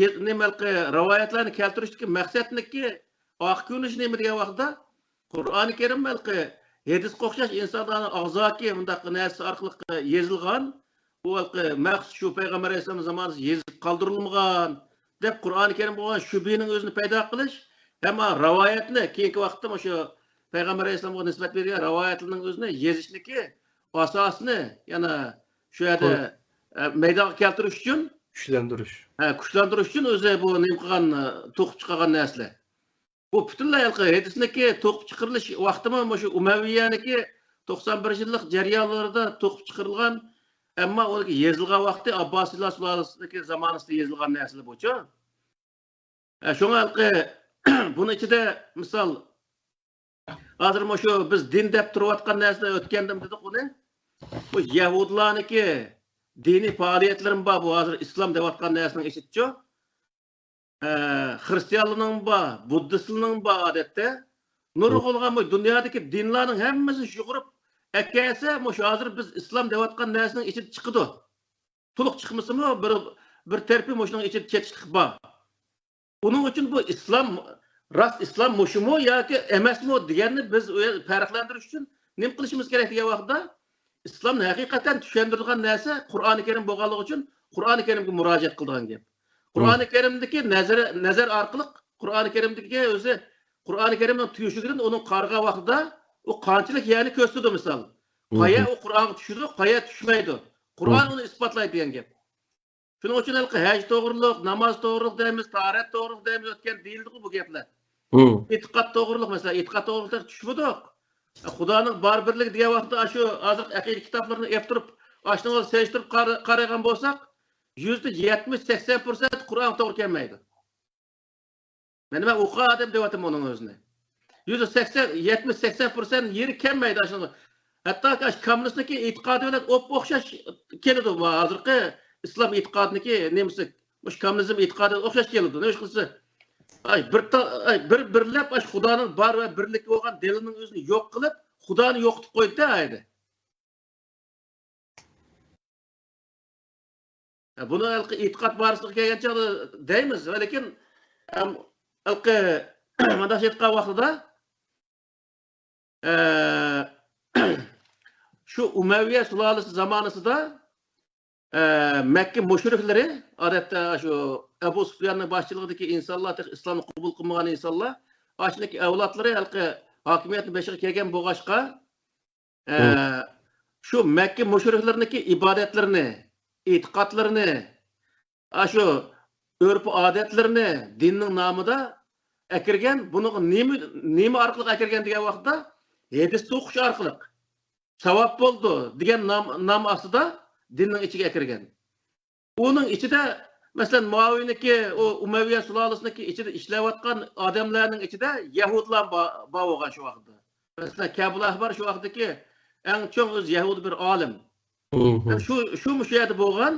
يېز-، نېمە ھېلىقى، رىۋايەتلەرنى كەلتۈرۈشتىكى مەقسەتنىڭكى ئارقا كۆرۈنۈشى نېمە دېگەن ۋاقىتتا، قۇرئانى كەرىم ھېلىقى ھەدىسكە ئوخشاش ئىنسانلارنىڭ ئاغزاكى مۇنداق نەرسىسى ئارقىلىق يېزىلغان، ئۇ ھېلىقى مەخسۇس شۇ پەيغەمبەر ئەلەيھىسسالام زامانىسىدا يېزىپ قالدۇرۇلمىغان، دەپ قۇرئانى كەرىمگە بولغان شۈبھىنىڭ ئۆزىنى پەيدا قىلىش، ھەم رىۋايەتنى كېيىنكى ۋاقىتتا مۇشۇ پەيغەمبەر ئەلەيھىسسالامغا نىسبەت بېرىلگەن رىۋايەتلەرنىڭ ئۆزىنى يېزىشنىكى ئاساسىنى يەنە شۇ يەردە، ئە، مەيدانغا كەلتۈرۈش ئۈچۈن، كۈچلەندۈرۈش. ھە، كۈچلەندۈرۈش ئۈچۈن ئۆزى بۇ نېمە قىلغان، ئە، توقۇپ چىقارغان نەرسىلەر. بۇ پۈتۈنلەي ھېلىقى ھەدىسنىڭكى توقۇپ چىقىرىلىش ۋاقتىمۇ مۇشۇ ئۇمەۋىيەنىڭكى توقسان بىر يىللىق جەريانلىرىدا توقۇپ چىقىرىلغان، ئەمما ئۇنىڭكى يېزىلغان ۋاقتى ئابباسىيلار سۇلالىسىدىكى زامانىسىدا يېزىلغان نەرسىلەر بۇچۇ. ئە، شۇڭا ھېلىقى بۇنىڭ ئىچىدە مىسال، ھازىر مۇشۇ بىز دىن دەپ تۇرۇۋاتقان نەرسىلەر، ئۆتكەندىمۇ دېدۇق ئۇنى. بۇ يەھۇدلارنىڭكى دىنىي پائالىيەتلىرىمۇ بار، بۇ ھازىر ئىسلام دەۋاتقان نەرسىنىڭ ئىچىدىچۇ. ئە، خرىستىيانلارنىڭمۇ بار، بۇددىستلارنىڭمۇ بار ئادەتتە. نۇرغۇنلىغان بۇ دۇنيادىكى دىنلارنىڭ ھەممىسىنى يىغىپ ئەكەلسە، مۇشۇ ھازىر بىز ئىسلام دەۋاتقان نەرسىنىڭ ئىچىدە چىقىدۇ. تولۇق چىقمىسىمۇ، بىر، بىر تەرىپى مۇشۇنىڭ ئىچىدە چېتىشلىق بار. ئۇنىڭ ئۈچۈن بۇ ئىسلام، راست ئىسلام مۇشۇمۇ ياكى ئەمەسمۇ دېگەننى بىز ئۇ يەردە پەرقلەندۈرۈش ئۈچۈن نېمە قىلىشىمىز كېرەك دېگەن ۋاقىتتا، ئىسلامنى ھەقىقەتەن چۈشەندۈرىدىغان نەرسە قۇرئانى كەرىم بولغانلىقى ئۈچۈن قۇرئانى كەرىمگە مۇراجىئەت قىلىدىغان گەپ. قۇرئانى كەرىمدىكى نەزەر، نەزەر ئارقىلىق قۇرئانى كەرىمدىكى ئۆزى، قۇرئانى كەرىمنىڭ تۈگۈشىدىن ئۇنىڭ قارىغان ۋاقتىدا ئۇ قانچىلىك يەرنى كۆرسىتىدۇ، مىسال. قايا ئۇ قۇرئانغا چۈشىدۇ، قايا چۈشمەيدۇ. قۇرئان ئۇنى ئىسپاتلايدۇ دېگەن گەپ. شۇنىڭ ئۈچۈن ھېلىقى ھەج توغرۇلۇق، ناماز توغرۇلۇق دەيمىز، تاھارەت توغرۇلۇق دەيمىز، ئۆتكەن دېيىلدىغۇ بۇ گەپلەر. ئېتىقاد توغرۇلۇق، مەسىلەن، ئېتىقاد توغرۇلۇق چۈشمىدۇق. خۇدانىڭ بار بىرلىكى دېگەن ۋاقىتتا، ئاشۇ ھازىرقى ئەقىدە كىتابلىرىنى ئېلىپ تۇرۇپ، ئاشۇنىڭغا سېلىشتۇرۇپ قارا-، قارايدىغان بولساق، يۈزدە يەتمىش، سەكسەن پىرسەنت قۇرئانغا توغرا كەلمەيدۇ. مانا مەن ئوقۇغان ئادەم دەۋاتىمەن ئۇنىڭ ئۆزىنى. يۈزدە سەكسەن، يەتمىش، سەكسەن پىرسەنت يېرى كەلمەيدۇ ئاشۇنىڭ. ھەتتاكى ئاشۇ كاممۇنىستنىڭكى ئېتىقادى بىلەن ئوپئوخشاش كېلىدۇ. ھازىرقى ئىسلام ئېتىقادىنىڭكى نېمىسى، مۇشۇ كاممۇنىزم ئېتىقادىغا ئوخشاش كېلىدۇ. نېمە ئىش قىلسا، ئاي، بىر تا-، ئاي، بىر، بىرلەپ ئاشۇ خۇدانىڭ بار ۋە بىرلىكى بولغان دەلىلىنىڭ ئۆزىنى يوق قىلىپ، خۇدانى يوقىتىپ قويدى-دە ئەيدى. بۇنى ھېلىقى ئېتىقاد بارىسىغا كەلگەن چاغدا دەيمىز، لېكىن، ئەم، ھېلىقى مۇنداق ئېيتقان ۋاقتىدا، ئە، شۇ ئۇمەۋىيە سۇلالىسى زامانىسىدا، ئە، مەككە مۇشرىكلىرى، ئادەتتە شۇ ئەبۇ سۇفياننىڭ باشچىلىقىدىكى ئىنسانلار، تېخى ئىسلامنى قوبۇل قىلمىغان ئىنسانلار، ئاشۇندىكى ئەۋلادلىرى ھېلىقى ھاكىمىيەتنىڭ بېشىغا كەلگەن بولغاچقا، ئە، شۇ مەككە مۇشرىكلىرىنىڭكى ئىبادەتلىرىنى، ئېتىقادلىرىنى، ئاشۇ ئۆرپ-ئادەتلىرىنى دىننىڭ نامىدا ئەكىرگەن. بۇنىڭغا نېمە، نېمە ئارقىلىق ئەكىرگەن دېگەن ۋاقىتتا، ھەدىس توقۇش ئارقىلىق. ساۋاب بولىدۇ دېگەن نام، نام ئاستىدا دىننىڭ ئىچىگە ئەكىرگەن. ئۇنىڭ ئىچىدە، مەسىلەن، مۇئاۋىيىنىڭكى، ئۇ ئۇمەۋىيە سۇلالىسىنىڭكى ئىچىدە ئىشلەۋاتقان ئادەملەرنىڭ ئىچىدە يەھۇدلار با-، بار بولغان شۇ ۋاقىتتا. مەسىلەن، كەبۇل ئەھبار شۇ ۋاقىتتىكى ئەڭ چوڭ ئۆزى يەھۇدىي بىر ئالىم. شۇ، شۇمۇ شۇ يەردە بولغان.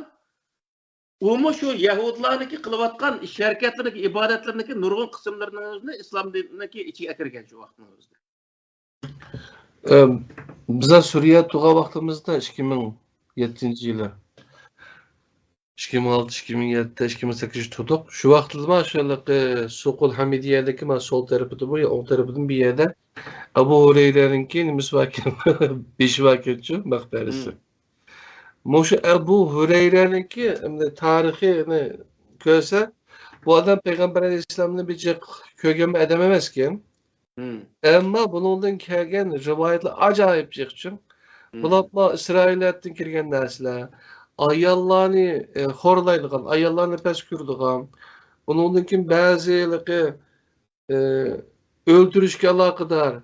ئۇمۇ شۇ يەھۇدلارنىڭكى قىلىۋاتقان ئىش ھەرىكەتلىرىنىڭكى، ئىبادەتلىرىنىڭكى نۇرغۇن قىسىملىرىنىڭ ئۆزىنى ئىسلام دىنىنىڭكى ئىچىگە ئەكىرگەن شۇ ۋاقىتنىڭ ئۆزىدە. ئە، بىزلەر سۈرىيەدە تۇرغان ۋاقتىمىزدا ئىككى مىڭ يەتتىنچى يىلى، ئىككى مىڭ ئالتە، ئىككى مىڭ يەتتە، ئىككى مىڭ سەككىزىنچى تۇردۇق. شۇ ۋاقىتتا مانا شۇ ھېلىقى سوقۇل ھەمىدىيەدىكى مانا سول تەرىپىدىمۇ يا ئوڭ تەرىپىدىمۇ بىر يەردە ئەبۇ ھۇرەيرەنىڭكى نېمىسى باركەن؟ بېشى باركەنچۇ، مەقبەرىسى. مۇشۇ ئەبۇ ھۇرەيرەنىڭكى ئەمدى تارىخىنى كۆرسە، بۇ ئادەم پەيغەمبەر ئەلەيھىسسالامنى بىر جىق كۆرگەن بىر ئادەم ئەمەسكەن. ئەمما بۇنىڭدىن كەلگەن رىۋايەتلەر ئاجايىپ جىقچىڭ. بۇلارمۇ ئىسرائىلىيەتتىن كىرگەن نەرسىلەر. ئاياللارنى، ئە، خورلايدىغان، ئاياللارنى پەس كۆرىدىغان. ئۇنىڭدىن كېيىن بەزى ھېلىقى ئى، ئۆلتۈرۈشكە ئالاقىدار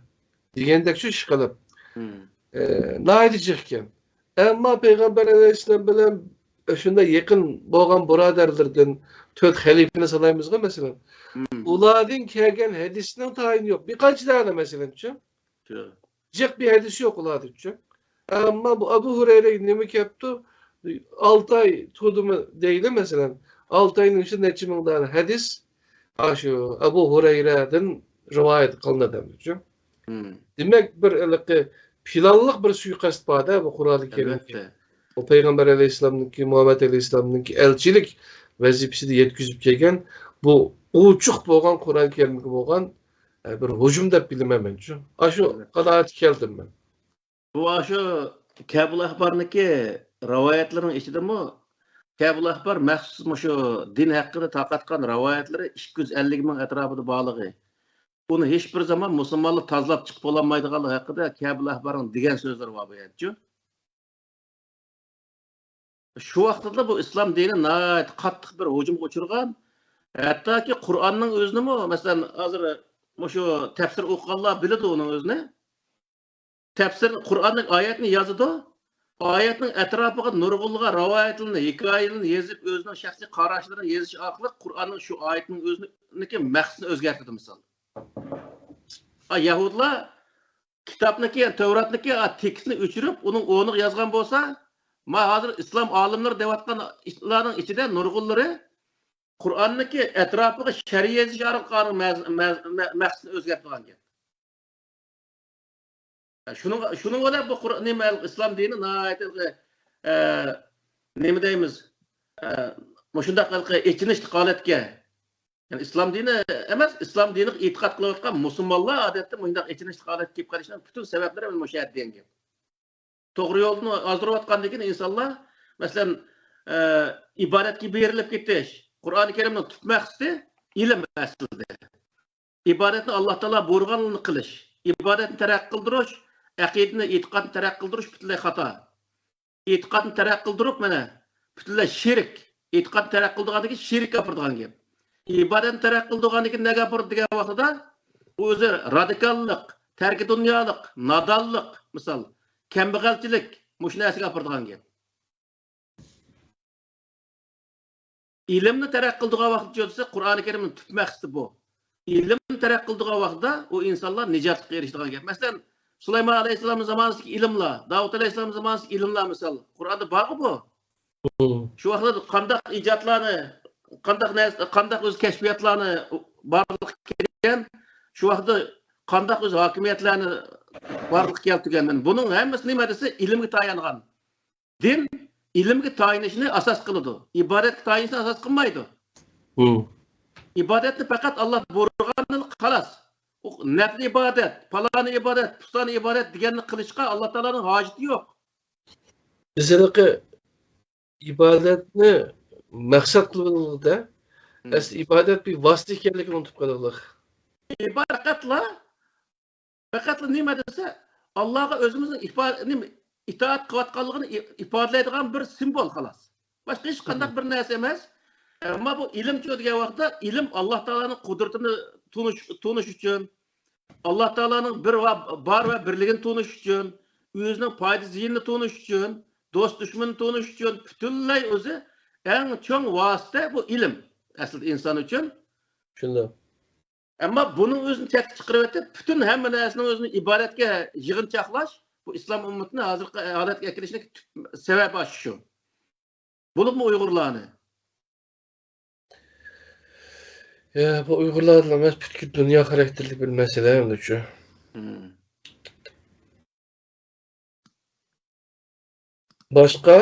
دېگەندەكچۇ ئىش قىلىپ. ئى، ناھايىتى جىق ئىكەن. ئەمما پەيغەمبەر ئەلەيھىسسالام بىلەن شۇنداق يېقىن بولغان بۇرادەرلىرىدىن تۆت خەلىپىنى سانايمىزغۇ، مەسىلەن. ئۇلاردىن كەلگەن ھەدىسنىڭ تايىنى يوق. بىر قانچە دانە، مەسىلەنچۇ. جىق بىر ھەدىس يوق ئۇلاردىنچۇ. ئەمما بۇ ئەبۇ ھۇرەيرە نېمە كەپتۇ؟ ئالتە ئاي تۇردىمۇ دەيلى، مەسىلەن. ئالتە ئاينىڭ ئىچىدە نەچچە مىڭ دانە ھەدىس ئاشۇ ئەبۇ ھۇرەيرەدىن رىۋايەت قىلىنىدۇچۇ. دېمەك، بىر ھېلىقى پىلانلىق بىر سۇيىقەست بار-دە، بۇ قۇرئانى كەرىمگە. ئەلۋەتتە. بۇ پەيغەمبەر ئەلەيھىسسالامنىڭكى، مۇھەممەد ئەلەيھىسسالامنىڭكى ئەلچىلىك ۋەزىپىسىدە يەتكۈزۈپ كەلگەن بۇ ئوچۇق بولغان قۇرئان كەرىمگە بولغان، ئە، بىر ھۇجۇم دەپ بىلىمەن مەنچۇ. ئاشۇ قانائەتكە كەلدىم مەن. بۇ ئاشۇ كەبۇل ئەخبارنىڭكى رىۋايەتلىرىنىڭ ئىچىدىمۇ، كەبۇل ئەخبار مەخسۇس مۇشۇ دىن ھەققىدە تارقاتقان رىۋايەتلىرى ئىككى يۈز ئەللىك مىڭ ئەتراپىدا بارلىقى، ئۇنى ھېچبىر زامان مۇسۇلمانلار تازىلاپ چىقىپ بولالمايدىغانلىقى ھەققىدە كەبۇل ئەخبارنىڭ دېگەن سۆزلىرى بار بۇ يەردىچۇ. شۇ ۋاقىتتا بۇ ئىسلام دىنى ناھايىتى قاتتىق بىر ھۇجۇمغا ئۇچرىغان. ھەتتاكى قۇرئاننىڭ ئۆزىنىمۇ، مەسىلەن، ھازىر مۇشۇ تەپسىر ئوقۇغانلار بىلىدۇ ئۇنىڭ ئۆزىنى. تەپسىر قۇرئاننىڭ ئايەتنى يازىدۇ. ئايەتنىڭ ئەتراپىغا نۇرغۇنلىغان رىۋايەتلىرىنى، ھېكايىلىرىنى يېزىپ، ئۆزىنىڭ شەخسىي قاراشلىرىنى يېزىش ئارقىلىق قۇرئاننىڭ شۇ ئايەتنىڭ ئۆزىنىڭكى مەقسىتىنى ئۆزگەرتىدۇ، مىسال. ھە، يەھۇدلار كىتابنىكى، يەنى تەۋراتنىكى، ھە، تېكىستنى ئۆچۈرۈپ، ئۇنىڭ ئورنىغا يازغان بولسا، ما ھازىر ئىسلام ئالىملىرى دەۋاتقانلارنىڭ ئىچىدە نۇرغۇنلىرى قۇرئاننىڭكى ئەتراپىغا شەرھ يېزىش ئارقىلىق مەز-، مەز-، مە-، مەقسىتىنى ئۆزگەرتىدىغان گەپ. شۇنىڭ، شۇنىڭ بىلەن بۇ قۇر-، نېمە، ئىسلام دىنى ناھايىتى، ئە، نېمە دەيمىز، ئە، مۇشۇنداق ھېلىقى ئېچىنىشلىق ھالەتكە، يەنى ئىسلام دىنى ئەمەس، ئىسلام دىنىغا ئېتىقاد قىلىۋاتقان مۇسۇلمانلار ئادەتتە مۇشۇنداق ئېچىنىشلىق ھالەتكە كېلىپ قېلىشنىڭ پۈتۈن سەۋەبلىرى مۇشۇ يەردە دېگەن گەپ. توغرا يولدىن ئازدۇرۇۋاتقاندىن كېيىن ئىنسانلار، مەسىلەن، ئە، ئىبادەتكە بېرىلىپ كېتىش، قۇرئانى كەرىمنىڭ تۈپ مەقسىتى ئىلىم ئەسلىدە. ئىبادەتنى ئاللا تائالا بۇيرۇغاننى قىلىش. ئىبادەتنى تەرەققىي قىلدۇرۇش، ئەقىدىنى، ئېتىقادنى تەرەققىي قىلدۇرۇش پۈتۈنلەي خاتا. ئېتىقادنى تەرەققىي قىلدۇرۇپ، مانا، پۈتۈنلەي شىرك. ئېتىقادنى تەرەققىي قىلدۇرغاندىن كېيىن شىرككە ئاپىرىدىغان گەپ. ئىبادەتنى تەرەققىي قىلدۇرغاندىن كېيىن نەگە ئاپىرىدۇ دېگەن ۋاقتىدا، ئۇ ئۆزى رادىكاللىق، تەركى دۇنيالىق، نادانلىق، مىسال، كەمبەغەلچىلىك، مۇشۇ نەرسىگە ئاپىرىدىغان گەپ. ئىلىمنى تەرەققىي قىلدۇرغان ۋاقتىدا چۆتىسى قۇرئانى كەرىمنىڭ تۈپ مەقسىتى بۇ. ئىلىمنى تەرەققىي قىلدۇرغان ۋاقتىدا ئۇ ئىنسانلار نىجاتلىققا ئېرىشىدىغان گەپ. مەسىلەن، سۇلايمان ئەلەيھىسسالام زامانىسىدىكى ئىلىملار، داۋۇت ئەلەيھىسسالام زامانىسىدىكى ئىلىملار مىسال، قۇرئاندا بارغۇ بۇ. مم. شۇ ۋاقىتتا قانداق ئىجادلارنى، قانداق نەرسە، قانداق ئۆز كەشپىياتلارنى بارلىققا كەلتۈرگەن، شۇ ۋاقىتتا قانداق ئۆز ھاكىمىيەتلەرنى بارلىققا كەلتۈرگەن. بۇنىڭ ھەممىسى نېمە دېسە، ئىلىمگە تايانغان. دىن ئىلىمگە تايىنىشنى ئاساس قىلىدۇ. ئىبادەتكە تايىنىشنى ئاساس قىلمايدۇ. مم. ئىبادەتنى پەقەت ئاللا بۇيرۇغاندىلا خالاس. ئۇ نەپلى ئىبادەت، پالانى ئىبادەت، پۇسانى ئىبادەت دېگەننى قىلىشقا ئاللا تائالانىڭ ھاجىتى يوق. بىز ھېلىقى ئىبادەتنى مەقسەت قىلىۋالغاندا، مم. ئەسلى ئىبادەت بىر ۋاسىتە ئىكەنلىكىنى ئۇنتۇپ قالىدۇ. ئىبادەت پەقەتلا پەقەتلا نېمە دېسە، ئاللاغا ئۆزىمىزنىڭ ئىپا-، نېمە، ئىتائەت قىلىۋاتقانلىقىنى ئى-، ئىپادىلەيدىغان بىر سىمۋول، خالاس. باشقا ھېچقانداق بىر نەرسە ئەمەس. ئەمما بۇ ئىلىمچۇ دېگەن ۋاقىتتا، ئىلىم ئاللا تائالانىڭ قۇدرىتىنى تونۇش، تونۇش ئۈچۈن، ئاللا تائالانىڭ بىر ۋە، بار ۋە بىرلىكىنى تونۇش ئۈچۈن، ئۆزىنىڭ پايدا زىيىنىنى تونۇش ئۈچۈن، دوست دۈشمىنىنى تونۇش ئۈچۈن، پۈتۈنلەي ئۆزى ئەڭ چوڭ ۋاسىتە بۇ ئىلىم ئەسلىدە ئىنسان ئۈچۈن. شۇنداق. ئەمما بۇنىڭ ئۆزىنى چەتكە چىقىرىۋېتىپ، پۈتۈن ھەممە نەرسىنىڭ ئۆزىنى ئىبادەتكە يىغىنچاقلاش، بۇ ئىسلام ئۈممىتىنى ھازىرقى ھالەتكە ئەكېلىشنىڭ تۈپ سەۋەبى ئاشۇ شۇ. بولۇپمۇ ئۇيغۇرلارنى. يا، بۇ ئۇيغۇرلارلا ئەمەس، پۈتكۈل دۇنيا خاراكتېرلىك بىر مەسىلە ئەمدى شۇ. مم. باشقا؟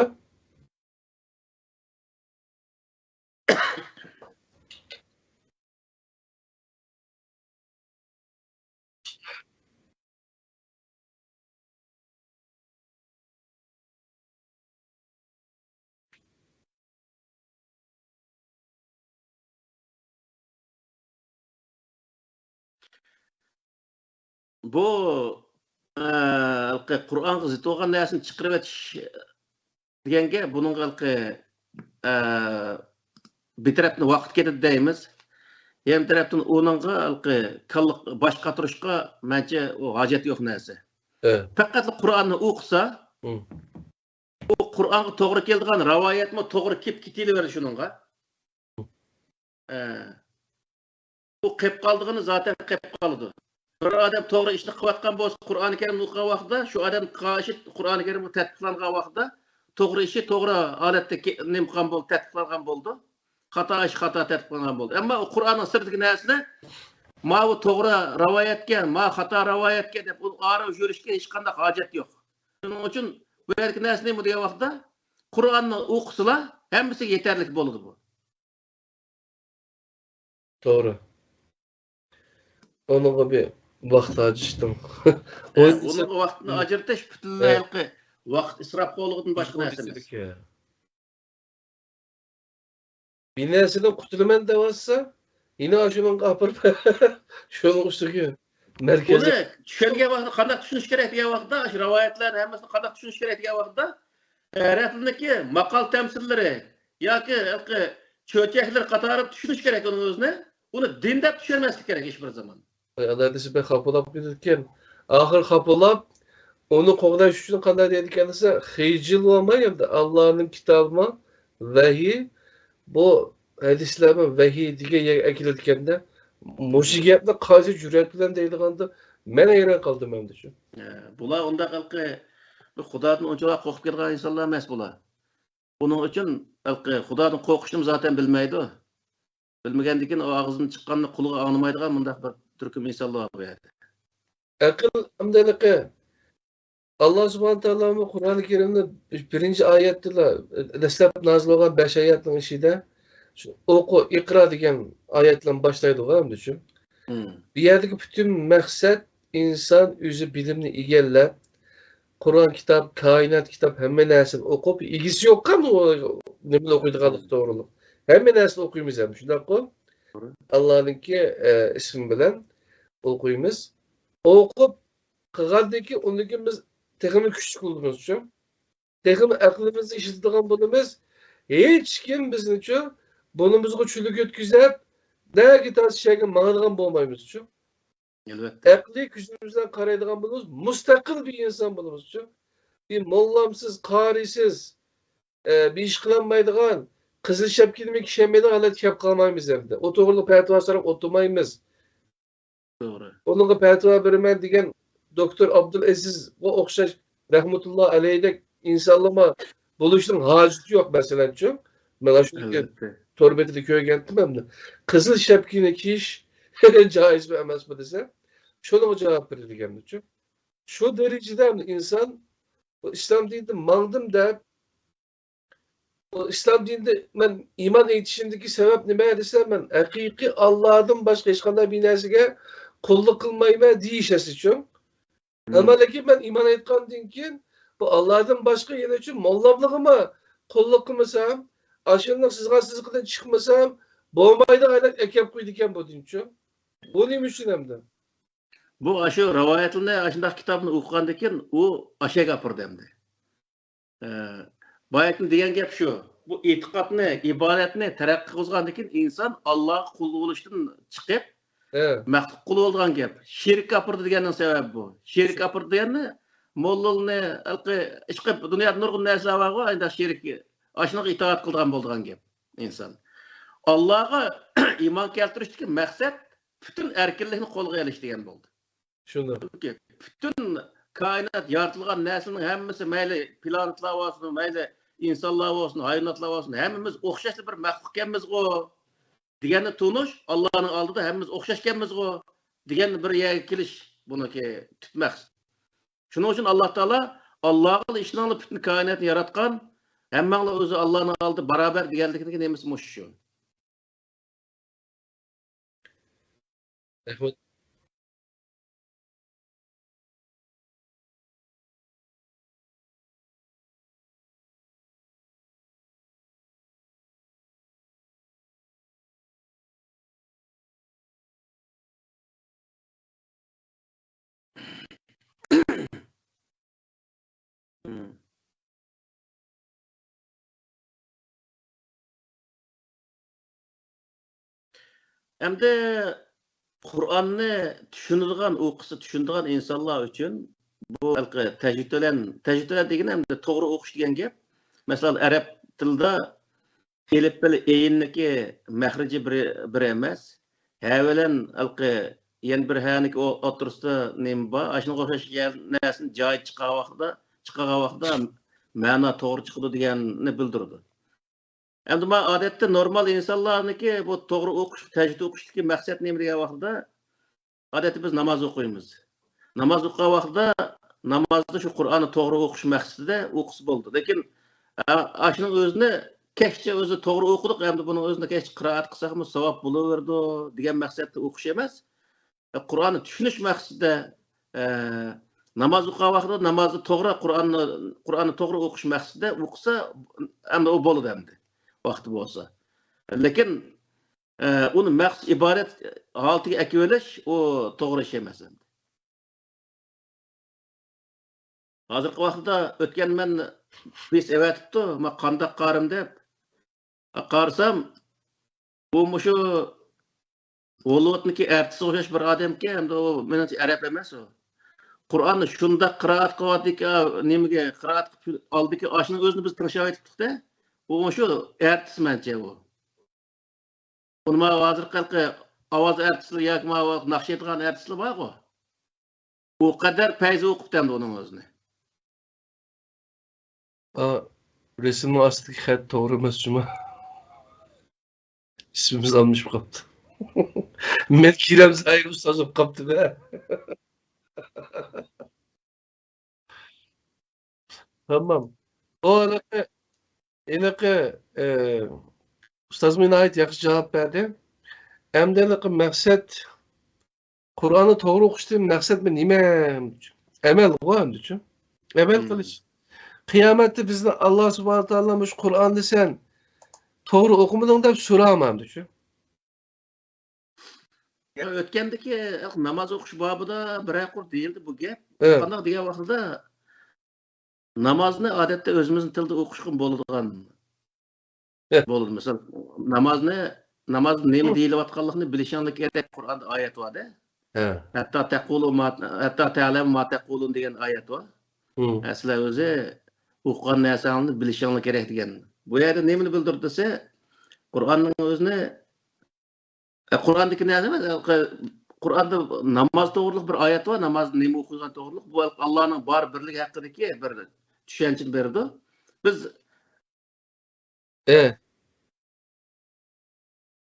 بۇ، ئە، ھېلىقى قۇرئانغا زىت بولغان نەرسىنى چىقىرىۋېتىش دېگەنگە، بۇنىڭغا ھېلىقى، ئە، بىر تەرەپتىن ۋاقىت كېتىدۇ دەيمىز. يەنە بىر تەرەپتىن ئۇنىڭغا ھېلىقى كاللا باش قاتۇرۇشقا مەنچە ئۇ ھاجەت يوق نەرسە. ئە. پەقەتلا قۇرئاننى ئوقۇسا، مم. ئۇ قۇرئانغا توغرا كېلىدىغان رىۋايەتمۇ توغرا كېلىپ كېتىلىۋېرىدۇ شۇنىڭغا. ئە، ئۇ قېلىپ قالىدىغىنى زاتەن قېلىپ قالىدۇ. بىر ئادەم توغرا ئىشنى قىلىۋاتقان بولسا، قۇرئانى كەرىمنى ئوقۇغان ۋاقتىدا، شۇ ئادەم قارشى قۇرئانى كەرىم تەتبىقلانغان ۋاقتىدا، توغرا ئىشى توغرا ھالەتتە كە-، نېمە قىلغان بولدى، تەتبىقلانغان بولىدۇ. خاتا ئىش خاتا تەتبىقلانغان بولدى. ئەمما ئۇ قۇرئاننىڭ سىرتىدىكى نەرسىلەر، ماۋۇ توغرا رىۋايەتكەن، ما خاتا رىۋايەتكەن دەپ، ئۇنى ئارا يۈرۈشكە ھېچقانداق ھاجەت يوق. شۇنىڭ ئۈچۈن بۇ يەردىكى نەرسە نېمە دېگەن ۋاقىتتا، قۇرئاننى ئوقۇسىلا، ھەممىسىگە يېتەرلىك بولىدۇ بۇ. توغرا. ئۇنىڭغا بىر ۋاقىت ھاجىتىڭ. ھە، ئۇنىڭغا ۋاقىتنى ئاجرىتىش پۈتۈنلەي ھېلىقى ۋاقىت ئىسراپ قىلغۇدىن باشقا نەرسە ئەمەس. بىر نەرسىدىن قۇتۇلىمەن دەۋاتسا، يەنە ئاشۇنىڭغا ئاپىرىپ، شۇنىڭ ئۈستىگە مەركەزىي. ئۇنى چۈشەنگەن ۋاقتىدا قانداق چۈشىنىش كېرەك دېگەن ۋاقتىدا، ئاشۇ رىۋايەتلەرنى ھەممىسىنى قانداق چۈشىنىش كېرەك دېگەن ۋاقتىدا، ئەرەبلەرنىڭكى ماقال تەمسىللىرى ياكى ھېلىقى چۆچەكلىرى قاتارىدا چۈشىنىش كېرەك ئۇنىڭ ئۆزىنى. ئۇنى دىن دەپ چۈشەنمەسلىك كېرەك ھېچ بىر زامان. ئاللا دېسە بەك خاپىلاپ كېتىدىكەن. ئاخىر خاپىلاپ، ئۇنى قوغداش ئۈچۈن قانداق دەيدىكەن دېسە، خىجىل بولماي ئەمدى ئاللانىڭ كىتابىمۇ ۋەھىي، بۇ ھەدىسلەرمۇ ۋەھىي دېگەن يەرگە ئەكېلىدىكەندە، مۇشۇ گەپنى قايسى جۈرئەت بىلەن دەيدىغاندا، مەن ھەيران قالدىم ئەمدى شۇ. ھە، بۇلار ئۇنداق ھېلىقى بىر خۇدادىن ئۇنچىۋالا قورقۇپ كەتكەن ئىنسانلار ئەمەس بۇلار. بۇنىڭ ئۈچۈن ھېلىقى خۇدادىن قورقۇشنىمۇ زاتەن بىلمەيدۇ. بىلمىگەندىكىن ئۇ ئاغزىدىن چىققاننى قۇلىقى ئاڭلىمايدىغان مۇنداق بىر تۈركۈم ئىنسانلار بار بۇ يەردە. ئەقىل ئەمدى ھېلىقى ئاللا سۇبھانە تائالا قۇرئانى كەرىمنى بىرىنچى ئايەتتىلا، دەسلەپ نازىل بولغان بەش ئايەتنىڭ ئىچىدە شۇ ئوقۇ، ئىقرا دېگەن ئايەت بىلەن باشلايدىغۇ ئەمدى شۇ. مم. بۇ يەردىكى پۈتۈن مەقسەت ئىنسان ئۆزى بىلىمنى ئىگىلەپ، قۇرئان كىتاب، كائىنات كىتاب، ھەممە نەرسىنى ئوقۇپ، ئىگىسى يوققان ئۇ نېمىنى ئوقۇيدىغانلىقى توغرۇلۇق. ھەممە نەرسىنى ئوقۇيمىز ھەم، شۇنداققۇ؟ توغرا. ئاللانىڭكى، ئە، ئىسمى بىلەن ئوقۇيمىز. ئوقۇپ قىلغاندىن كېيىن ئۇندىن كېيىن بىز تېخىمۇ كۈچلۈك بولىمىزچۇ؟ تېخىمۇ ئەقلىمىزنى ئىشلىتىدىغان بولىمىز. ھېچكىم بىزنىچۇ بۇرنىمىزغا چۈلۈك يەتكۈزۈپ، نەگە تارتسا شەگە ماڭىدىغان بولمايمىزچۇ؟ ئەلۋەتتە. ئەقلىي كۈچىمىز بىلەن قارايدىغان بولىمىز، مۇستەقىل بىر ئىنسان بولىمىزچۇ؟ بىر موللامسىز، قارىيسىز، ئە، بىر ئىش قىلالمايدىغان، قىزىل شەپكىنىمۇ كىيەلمەيدىغان ھالەتكە كەپ قالمايمىز ئەمدى. ئۇ توغرىلىق پەتىۋا سوراپ ئولتۇرمايمىز. توغرا. ئۇنىڭغا پەتىۋا بېرىمەن دېگەن دوكتور ئابدۇلئەزىزغا ئوخشاش رەھمەتۇللا ئەلەيھدەك ئىنسانلارمۇ بولۇشنىڭ ھاجىتى يوق، مەسىلەنچۇ. مانا شۇ ئەلۋەتتە. تور بېتىدە كۆرگەنتىم ئەمدى. قىزىل شەپكىنى كىيىش جائىزمۇ ئەمەسمۇ دېسە، شۇنىڭغا جاۋاب بېرىدىكەنچۇ. شۇ دەرىجىدە ئىنسان بۇ ئىسلام دىنىدا ماڭدىم دەپ، بۇ ئىسلام دىنىدا مەن ئىمان ئېيتىشىمدىكى سەۋەب نېمە دېسە، مەن ھەقىقىي ئاللادىن باشقا ھېچقانداق بىر نەرسىگە قۇللۇق قىلمايمەن دېيىش ئەسلىچۇ. مم. ئەمما لېكىن مەن ئىمان ئېيتقاندىن كېيىن بۇ ئاللادىن باشقا يەنە شۇ موللاملىغىمۇ قۇللۇق قىلمىسام، ئاشۇنداق سىزغان سىزىقىدىن چىقمىسام بولمايدىغان ھالەتكە ئەكەپ قويىدىكەن بۇ دىنچۇ. بۇ نېمە ئۈچۈن ئەمدى؟ بۇ ئاشۇ رىۋايەتلەرنى، ئاشۇنداق كىتابنى ئوقۇغاندىن كېيىن ئۇ ئاشەگە ئاپىرىدۇ ئەمدى. ئە، بايىقى دېگەن گەپ شۇ. بۇ ئېتىقادنى، ئىبادەتنى تەرەققىي قىلغۇزغاندىن كېيىن ئىنسان ئاللاغا قۇل بولۇشتىن چىقىپ، ھە، مەخلۇق قۇلى بولىدىغان گەپ. شېرىككە ئاپىرىدۇ دېگەننىڭ سەۋەبى بۇ. شېرىككە ئاپىرىدۇ دېگەننى موللىنى، ھېلىقى، ئىشقىلىپ دۇنيادا نۇرغۇن نەرسىلەر بارغۇ، ئانداق شېرىك، ئاشۇنىڭغا ئىتائەت قىلىدىغان بولىدىغان گەپ ئىنسان. ئاللاغا ئىمان كەلتۈرۈشتىكى مەقسەت پۈتۈن ئەركىنلىكنى قولغا ئېلىش دېگەن بولدى. شۇنداق. چۈنكى پۈتۈن كائىنات يارىتىلغان نەرسىنىڭ ھەممىسى، مەيلى پلانېتلار بولسۇن، مەيلى ئىنسانلار بولسۇن، ھايۋاناتلار بولسۇن، ھەممىمىز ئوخشاشلا بىر مەخلۇق ئىكەنمىزغۇ دېگەننى تونۇش، ئاللانىڭ ئالدىدا ھەممىمىز ئوخشاش ئىكەنمىزغۇ دېگەن بىر يەرگە كېلىش بۇنىڭكى تۈپ مەقسىتى. شۇنىڭ ئۈچۈن ئاللا تائالا، ئاللاغىلا ئىشىنىڭلار، پۈتۈن كائىناتنى ياراتقان، ھەممەڭلار ئۆزى ئاللانىڭ ئالدىدا باراۋەر دېگەنلىكىنىڭ نېمىسى مۇشۇ شۇ. رەھمەت. ئەمدى قۇرئاننى چۈشىنىدىغان، ئوقۇسا چۈشىنىدىغان ئىنسانلار ئۈچۈن بۇ ھېلىقى تەجۋىد بىلەن، تەجۋىد بىلەن دېگىنى ئەمدى توغرا ئوقۇش دېگەن گەپ. مەسىلەن، ئەرەب تىلىدا ئېلىپ بىلەن ئېيىننىڭكى مەخرىجى بىر، بىر ئەمەس. ھە بىلەن ھېلىقى يەنە بىر ھەنىڭكى ئو-، ئوتتۇرىسىدا نېمە بار؟ ئاشۇنىڭغا ئوخشاش يەر-، نەرسىنى جايىدا چىقارغان ۋاقتىدا، چىقارغان ۋاقتىدا مەنا توغرا چىقىدۇ دېگەننى بىلدۈرىدۇ. ئەمدى مانا ئادەتتە نورمال ئىنسانلارنىڭكى بۇ توغرا ئوقۇش، تەجۋىد ئوقۇشتىكى مەقسەت نېمە دېگەن ۋاقتىدا، ئادەتتە بىز ناماز ئوقۇيمىز. ناماز ئوقۇغان ۋاقتىدا نامازدا شۇ قۇرئاننى توغرا ئوقۇش مەقسىتىدە ئوقۇسا بولىدۇ. لېكىن، ئا-، ئاشۇنىڭ ئۆزىنى كەچتە ئۆزى توغرا ئوقۇدۇق، ئەمدى بۇنىڭ ئۆزىنى كەچتە قىرائەت قىلساقمۇ ساۋاب بولۇۋېرىدۇ دېگەن مەقسەتتە ئوقۇش ئەمەس. قۇرئاننى چۈشىنىش مەقسىتىدە، ئە، ناماز ئوقۇغان ۋاقتىدا نامازنى توغرا، قۇرئاننى، قۇرئاننى توغرا ئوقۇش مەقسىتىدە ئوقۇسا، ئەمدى ئۇ بولىدۇ ئەمدى، ۋاقتى بولسا. لېكىن، ئە، ئۇنى مەخسۇس ئىبادەت ھالىتىگە ئەكىۋېلىش، ئۇ توغرا ئىش ئەمەس ئەمدى. ھازىرقى ۋاقىتتا ئۆتكەن مەن بىرسى ئەۋەتىپتۇ، مانا قانداق قارىم دەپ. قارىسام، ئۇ مۇشۇ ھوللىۋۇدنىڭكى ئارتىسىغا ئوخشاش بىر ئادەمكەن، ئەمدى ئۇ مېنىڭچە ئەرەب ئەمەس ئۇ. قۇرئاننى شۇنداق قىرائەت قىلىۋاتىدىكى، نېمىگە قىرائەت قىلىپ ئالدىكى، ئاشۇنىڭ ئۆزىنى بىز تىڭشاۋېتىپتۇق-دە. ئۇ مۇشۇ ئارتىس مەنچە ئۇ. ئۇنى مانا ھازىرقى ھېلىقى ئاۋاز ئارتىسلىرى ياكى مانا ناخشا ئېيتىدىغان ئارتىسلار بارغۇ. ئۇ قەدەر پەيزى ئوقۇپتۇ ئەمدى ئۇنىڭ ئۆزىنى. ئا، رەسىمنىڭ ئاستىدىكى خەت توغرا ئەمەس جۇما. ئىسمىمىز ئالمىشىپ قاپتۇ. مەن كىرەم زاھىر ئۇستاز بولۇپ قاپتىمەن. تامام. ئۇ ھېلىقى، ھېلىقى، ئى، ئۇستازمۇ ناھايىتى ياخشى جاۋاب بەردى. ئەمدى ھېلىقى مەقسەت، قۇرئاننى توغرا ئوقۇشتىن مەقسەت نېمە؟ ئەمەلغۇ ئەمدىچۇ. ئەمەل قىلىش. قىيامەتتە بىزنى ئاللا سۇبھانە تائالا مۇشۇ قۇرئاننى سەن توغرا ئوقۇمىدىڭ دەپ سورامامدىچۇ. يا، ئۆتكەندىكى ناماز ئوقۇش بابىدا بىرەر قۇر دېيىلدى بۇ گەپ. ئە. قانداق دېگەن ۋاقتىدا، نامازنى ئادەتتە ئۆزىمىزنىڭ تىلىدا ئوقۇشقا بولىدىغان ئە. بولىدۇ. مىسال، نامازنى، نامازدا نېمە دېيىلىۋاتقانلىقىنى بىلىشىڭلار كېرەك. قۇرئاندا ئايەت بار-دە. ئە. «ھەتتا تەقۇلۇ ما، ھەتتا تەلەمۇ ما تەقۇلۇن» دېگەن ئايەت بار. ھە، سىلەر ئۆزى ئوقۇغان نەرسەڭلارنى بىلىشىڭلار كېرەك دېگەن. بۇ يەردە نېمىنى بىلدۈرىدۇ دېسە، قۇرئاننىڭ ئۆزىنى، ئە، قۇرئاندىكى نەرسە ئەمەس، قۇرئاندا ناماز توغرۇلۇق بىر ئايەت بار، نامازدا نېمە ئوقۇيدىغان توغرۇلۇق. بۇ ئاللانىڭ بار بىرلىكى ھەققىدىكى بىر چۈشەنچىنى بېرىدۇ. بىز ئە.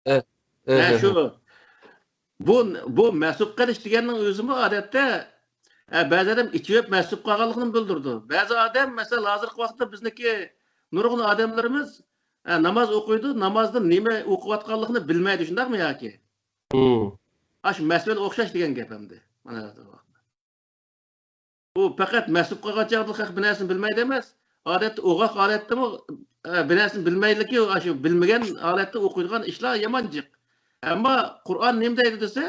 ئە، ئە، ھە، ئە، شۇ. ئە. بۇ، بۇ مەسۇپ قىلىش دېگەننىڭ ئۆزىمۇ ئادەتتە، ئە، بەزى ئادەم ئىچىۋېپ مەسۇپ قالغانلىقىنى بىلدۈرىدۇ. بەزى ئادەم، مەسىلەن، ھازىرقى ۋاقىتتا بىزنىڭكى نۇرغۇن ئادەملىرىمىز، ئە، ناماز ئوقۇيدۇ، نامازدا نېمە ئوقۇۋاتقانلىقىنى بىلمەيدۇ، شۇنداقمۇ ياكى؟ ھىم. ئاشۇ مەسىلە ئوخشاش دېگەن گەپ ئەمدى. مانا ھازىرقى ۋاقىتتا. ئۇ پەقەت مەسۇپ قالغان چاغدا خەق بىر نەرسىنى بىلمەيدۇ ئەمەس، ئادەتتە ئوغاق ھالەتتىمۇ، ئە، بىر نەرسىنى بىلمەيدىكى، ئاشۇ بىلمىگەن ھالەتتە ئوقۇيدىغان ئىشلار يامان جىق. ئەمما قۇرئان نېمە دەيدۇ دېسە،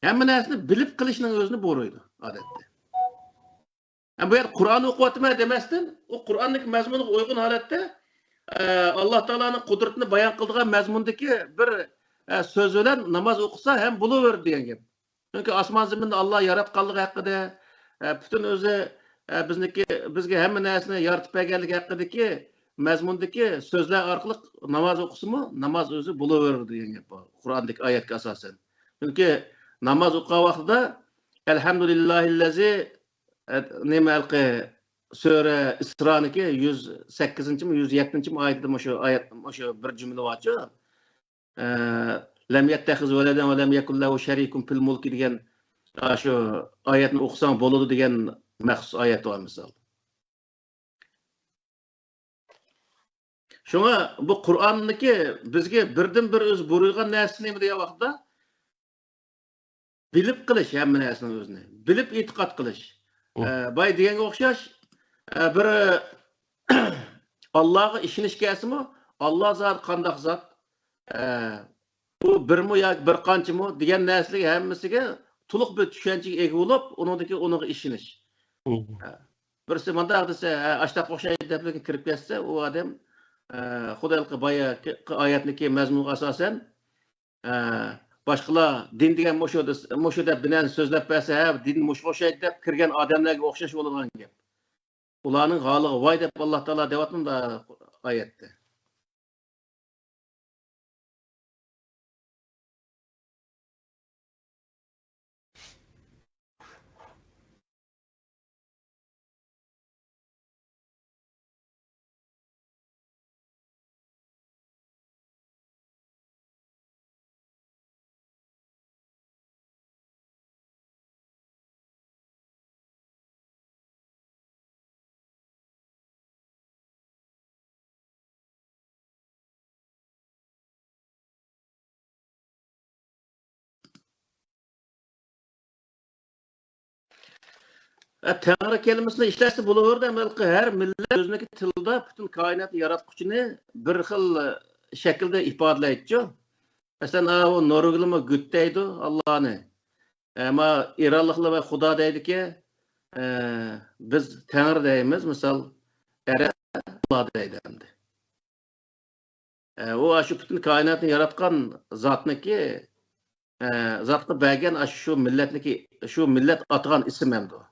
ھەممە نەرسىنى بىلىپ قىلىشنىڭ ئۆزىنى بۇيرۇيدۇ ئادەتتە. ھەم بۇ يەردە قۇرئان ئوقۇۋاتىمەن دېمەستىن، ئۇ قۇرئاندىكى مەزمۇنغا ئۇيغۇن ھالەتتە، ئە، ئاللا تائالانىڭ قۇدرىتىنى بايان قىلىدىغان مەزمۇندىكى بىر، ئە، سۆز بىلەن ناماز ئوقۇسا ھەم بولۇۋېرىدۇ دېگەن گەپ. چۈنكى ئاسمان زېمىننى ئاللا ياراتقانلىقى ھەققىدە، ئە، پۈتۈن ئۆزى، ئە، بىزنىكى، بىزگە ھەممە نەرسىنى يارىتىپ بەرگەنلىكى ھەققىدىكى مەزمۇندىكى سۆزلەر ئارقىلىق ناماز ئوقۇسىمۇ، ناماز ئۆزى بولۇۋېرىدۇ دېگەن گەپ بار، قۇرئاندىكى ئايەتكە ئاساسەن. چۈنكى ناماز ئوقۇغان ۋاقتىدا، ئەلھەمدۇلىللاھىللەزى، ئە، نېمە ھېلىقى سۈرە ئىسرانىكى يۈز سەككىزىنچىمۇ، يۈز يەتتىنچىمۇ ئايىتىدە مۇشۇ ئايەت، مۇشۇ بىر جۈملە بارچۇ. ئە، لەم يەتتەخىز ۋەلەدەن ۋە لەم يەكۇن لەھۇ شەرىكۇن فىل مۇلكى دېگەن، ئاشۇ ئايەتنى ئوقۇساڭ بولىدۇ دېگەن مەخسۇس ئايەت بار مىسال. شۇڭا بۇ قۇرئاننىكى بىزگە بىردىنبىر ئۆزى بۇيرۇيدىغان نەرسىسى نېمە دېگەن ۋاقىتتا، بىلىپ قىلىش ھەممە نەرسىنىڭ ئۆزىنى. بىلىپ ئېتىقاد قىلىش. ئۇ. ئە، بايا دېگەنگە ئوخشاش، ئە، بىر ئاللاغا ئىشىنىش كەلسىمۇ، ئاللا زادى قانداق زات، ئە، ئۇ بىرمۇ ياكى بىر قانچىمۇ دېگەن نەرسىلەرگە ھەممىسىگە تولۇق بىر چۈشەنچىگە ئىگە بولۇپ، ئۇنىڭدىكى ئۇنىڭغا ئىشىنىش. ئۇ. ئە، بىرسى مانداق دېسە، ھە، ئاشتاق ئوخشايدۇ دەپ كىرىپ كەتسە، ئۇ ئادەم، ئە، خۇدايلىقى بايا ئايەتنىكى مەزمۇنغا ئاساسەن، ئە، باشقىلار دىن دېگەن مۇشۇ دېس-، مۇشۇ دەپ بىر نەرسە سۆزلەپ بەرسە، ھە، دىن مۇشۇغا ئوخشايدۇ دەپ كىرگەن ئادەملەرگە ئوخشاش بولىدىغان گەپ. ئۇلارنىڭ ھالىغا ۋاي دەپ ئاللا تائالا دەۋاتمىدۇ ئايەتتە. ئە، تەڭرى كەلىمىسىنى ئىشلەتسە بولۇۋېرىدۇ، ئەمما ھەر مىللەت ئۆزىنىڭكى تىلىدا پۈتۈن كائىناتنى ياراتقۇچىنى بىر خىل شەكىلدە ئىپادىلەيدىچۇ. مەسىلەن، ئاۋۇ نورۋېگلىمۇ گۇت دەيدۇ ئاللانى. ئەمما ئىرانلىقلار ۋە خۇدا دەيدىكى، ئە، بىز تەڭرى دەيمىز، مىسال، ئەرەب ئاللا دەيدۇ ئەمدى. ئە، ئۇ ئاشۇ پۈتۈن كائىناتنى ياراتقان زاتنىكى، ئە، زاتقا بەرگەن ئاشۇ شۇ مىللەتنىكى، شۇ مىللەت ئاتىغان ئىسىم ئەمدى ئۇ.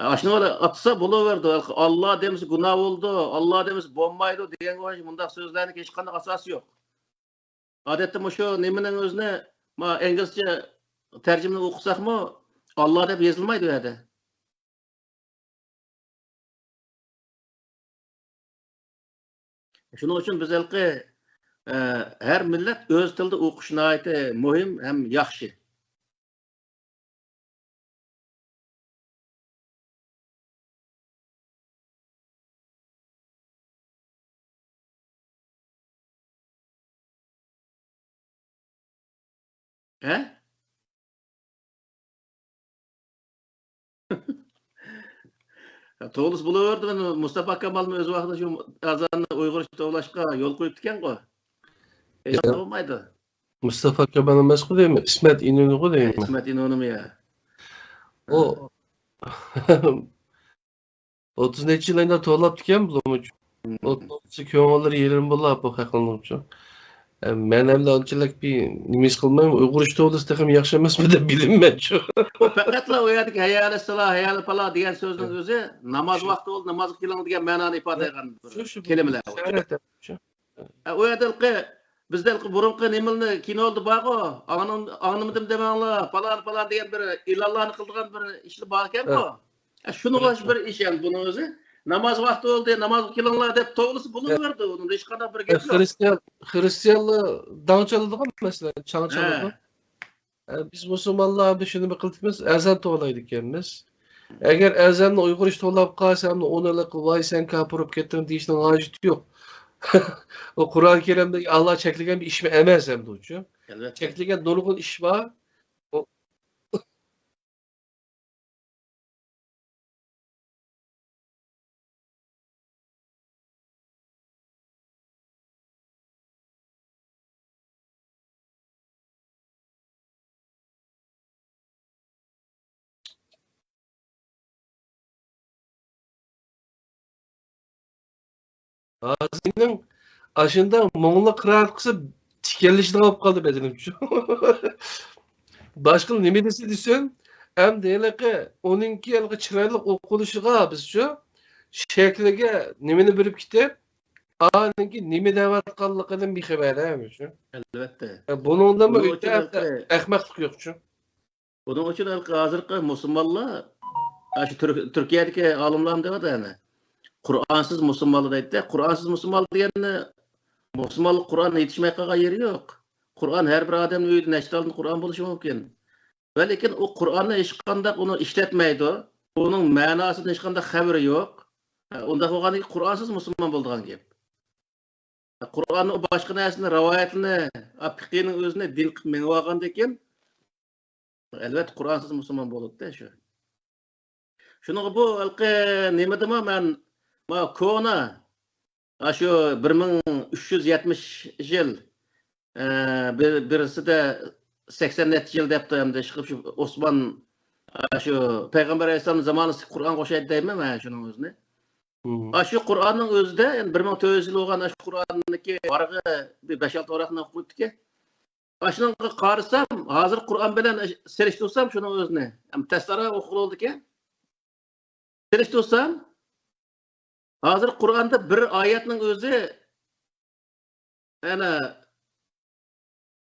ئاشۇنى ئاتىسا بولۇۋېرىدۇ. ئاللا دېمىسە گۇناھ بولىدۇ، ئاللا دېمىسە بولمايدۇ دېگەنگە ئوخشاش مۇنداق سۆزلەرنىڭكى ھېچقانداق ئاساسى يوق. ئادەتتە مۇشۇ نېمىنىڭ ئۆزىنى، ما، ئىنگلىزچە تەرجىمىنى ئوقۇساقمۇ، ئاللا دەپ يېزىلمايدۇ ئۇ يەردە. شۇنىڭ ئۈچۈن بىز ھېلىقى، ئە، ھەر مىللەت ئۆز تىلىدا ئوقۇش ناھايىتى مۇھىم ھەم ياخشى. ھە؟ توۋلىسا بولۇۋېرىدۇ. مۇستاپا كامالمۇ ئۆز ۋاقتىدا شۇ ئازاننى ئۇيغۇرچە توۋلاشقا يول قويۇپتىكەنغۇ. ھېچ ياق. بولمايدۇ. مۇستافا كامال ئەمەسقۇ دەيمەن، ئىسمەت ئىنۇنىغۇ دەيمەن. ئىسمەت ئىنۇنىمۇ يا؟ ئۇ ئوتتۇز نەچچە يىل ئەمدى توۋلاپتىكەن بۇلارمۇ. ئوتتۇز كۆڭۈللىرى يېرىم بولا بۇ خەقنىڭچۇ. مەن ئەمدى ئانچىلىك بىر نېمە ھېس قىلمايمەن، ئۇيغۇر ئىش توۋلىسا تېخىمۇ ياخشى ئەمەسمۇ دەپ بىلىمەنچۇ. ئۇ پەقەتلا ئۇ يەردىكى ھەييە ئەلەسسالا، ھەييە ئەلەل پالا دېگەن سۆزنىڭ ئۆزى ناماز ۋاقتى بولدى، نامازغا كېلىڭ دېگەن مەنانى ئىپادىلەيدىغان بىر شۇ، شۇ، بۇ كەلىمىلەر. ئىشارەت. ھە، ئۇ يەردە ھېلىقى، بىزدە ھېلىقى بۇرۇنقى نېمىلىنى، كىنولىدا بارغۇ، ئاڭلىم-، ئاڭلىمىدىم دېمەڭلار، پالان، پالان دېگەن بىر ئېلانلارنى قىلىدىغان بىر ئىشلار باركەنغۇ. ھە. ھە، شۇنىڭغا ئوخشاش بىر ئىش يەنى بۇنىڭ ئۆزى. ناماز ۋاقتى بولدى، نامازغا كېلىڭلار دەپ توۋلىسا بولۇۋېرىدۇ. ئۇنىڭدا ھېچقانداق بىر گەپ يوق. خرىستىيان، خرىستىيانلار داڭ چالىدىغان مەسىلەن، چاڭ چالىدۇ. ھە. ئە، بىز مۇسۇلمانلار ئەمدى شۇنى بىر قىلىۋېتىمىز، ئەزان توۋلايدىكەنمىز. ئەگەر ئەزاننى ئۇيغۇرچە توۋلاپ قالسا، ئەمدى ئۇنى ۋاي سەن كاپىر بولۇپ كەتتىڭ دېيىشنىڭ ھاجىتى يوق. ئۇ قۇرئان كەرىمدە ئاللا چەكلىگەن بىر ئىشمۇ ئەمەس ئەمدى ئۇچۇ. ئەلۋەتتە. چەكلىگەن نۇرغۇن ئىش بار. ئۇ ھازىرنىڭ ئاشۇنداق مۇڭلۇق قىرائەت قىلسا تىكەنلىشىدىغان بولۇپ قالدى بەدىنىمچۇ. باشقىلار نېمە دېسە دېسۇن، ئەمدى ھېلىقى ئۇنىڭكى ھېلىقى چىرايلىق ئوقۇلۇشىغا بىزچۇ شەكلىگە نېمىنى بېرىپ كېتىپ، ئانىڭكى نېمە دەۋاتقانلىقىدىن بىخەۋەر ئەمىشۇ. ئەلۋەتتە. بۇنىڭدىنمۇ ئۆتە ئەخمەقلىق يوقچۇ. بۇنىڭ ئۈچۈن ھېلىقى ھازىرقى مۇسۇلمانلار، ئاشۇ تۈرك-، تۈركىيەدىكى ئالىملارمۇ دەۋاتىدۇ يەنە. قۇرئانسىز مۇسۇلمانلار دەيدۇ. قۇرئانسىز مۇسۇلمانلار دېگەننى مۇسۇلمانلىق قۇرئان يېتىشمەي قالغان يېرى يوق. قۇرئان ھەر بىر ئادەمنىڭ ئۆيىدە نەچچە تالدىن قۇرئان بولۇشى مۇمكىن. ۋە لېكىن ئۇ قۇرئاننى ھېچقانداق ئۇنى ئىشلەتمەيدۇ. ئۇنىڭ مەناسىدىن ھېچقانداق خەۋىرى يوق. ھە، ئۇنداق بولغاندىكىن قۇرئانسىز مۇسۇلمان بولىدىغان گەپ. قۇرئاننى، ئۇ باشقا نەرسىنى، رىۋايەتنى، ئا، پىقىنىڭ ئۆزىنى دىن قىلىپ مېڭىۋالغاندىكىن، ئەلۋەتتە، قۇرئانسىز مۇسۇلمان بولىدۇ شۇ. شۇنىڭغا بۇ ھېلىقى نېمىدىمۇ مەن، ما، كونا، ئاشۇ بىر مىڭ ئۈچ يۈز يەتمىش يىل، ئە، بىر-، بىرسىدە سەكسەن نەچچە يىل دەپتۇ، ئەمدى ئىشقىلىپ شۇ ئوسمان، ئاشۇ پەيغەمبەر ئەلەيھىسسالام زامانىسىدىكى قۇرئانغا ئوخشايدۇ دەيمەن مەن شۇنىڭ ئۆزىنى. مم. ئاشۇ قۇرئاننىڭ ئۆزىدە، يەنى بىر مىڭ تۆت يۈز يىل بولغان ئاشۇ قۇرئاننىڭكى ۋارىقى بىر بەش-ئالتە ۋاراقنى ئوقۇپ ئۆتتىكى. ئاشۇنىڭغا قارىسام، ھازىر قۇرئان بىلەن سېلىشتۇرسام شۇنىڭ ئۆزىنى، ھەم تەستارا ئوقۇغىلى بولىدىكەن. سېلىشتۇرسام، ھازىر قۇرئاندا بىر ئايەتنىڭ ئۆزى، يەنى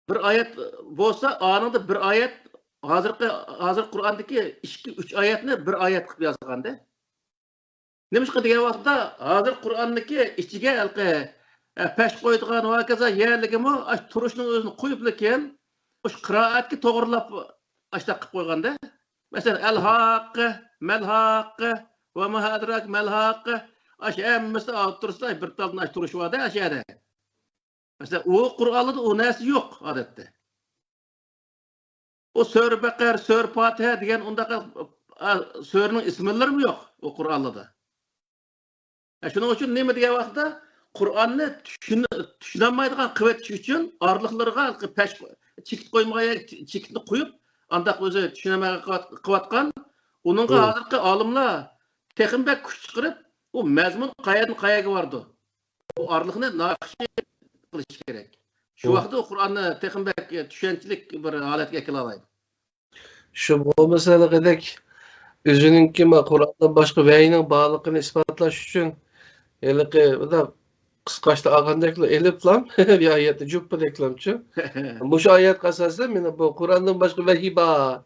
بىر ئايەت بولسا، ئانىڭدا بىر ئايەت، ھازىرقى، ھازىر قۇرئاندىكى ئىككى، ئۈچ ئايەتنى بىر ئايەت قىلىپ يازغاندا. نېمىشقا دېگەن ۋاقىتتا، ھازىر قۇرئاننىڭكى ئىچىگە ھېلىقى، ئە، پەش قويىدىغان ۋە ھاكازا يەرلىكىمۇ ئاشۇ تۇرۇشنىڭ ئۆزىنى قويۇپلا كېيىن، ئاشۇ قىرائەتكە توغرىلاپ ئاشۇنداق قىلىپ قويغاندا. مەسىلەن، ئەلھاققە، مەلھاققە ۋە ما ئەدراكە مەلھاققە. ئاشۇ ھەممىسى ئوتتۇرىسىدا بىر تالدىن ئاشۇ تۇرۇش بار-دە، ئاشۇ يەردە. مەسىلەن، ئۇ قۇرئانلاردا ئۇ نەرسە يوق ئادەتتە. ئۇ سۈرە بەقەر، سۈرە پاتىھە دېگەن ئۇنداق، ئا، سۈرىنىڭ ئىسىملىرىمۇ يوق ئۇ قۇرئانلاردا. ئە، شۇنىڭ ئۈچۈن نېمە دېگەن ۋاقىتتا، قۇرئاننى چۈشىنە-، چۈشىنەلمەيدىغان قىلىۋېتىش ئۈچۈن ئارىلىقلىرىغا پەش، چېكىت قويمىغان يەرگە چېكىتنى قويۇپ، ئانداق ئۆزى چۈشىنەلمەيدىغان قىلىۋات-، قىلىۋاتقان، ئۇنىڭغا ھازىرقى ئالىملار تېخىمۇ بەك كۈچ چىقىرىپ، ئۇ مەزمۇن قەيەردىن قەيەرگە بارىدۇ. بۇ ئارىلىقنى ناخشا قىلىش كېرەك. شۇ ۋاقىتتا ئۇ قۇرئاننى تېخىمۇ بەك چۈشەنچىلىك بىر ھالەتكە ئەكېلەلەيدۇ. شۇ بولمىسا ھېلىقىدەك ئۆزىنىڭكى ما قۇرئاندىن باشقا ۋەھىينىڭ بارلىقىنى ئىسپاتلاش ئۈچۈن ھېلىقى بىر قىسقاچتا ئالغاندەكلا ئېلىپلا بىر ئايەتنى جۇپپىدەكلامچۇ. مۇشۇ ئايەتكە ئاساسەن مېنىڭ بۇ قۇرئاندىن باشقا ۋەھىي بار،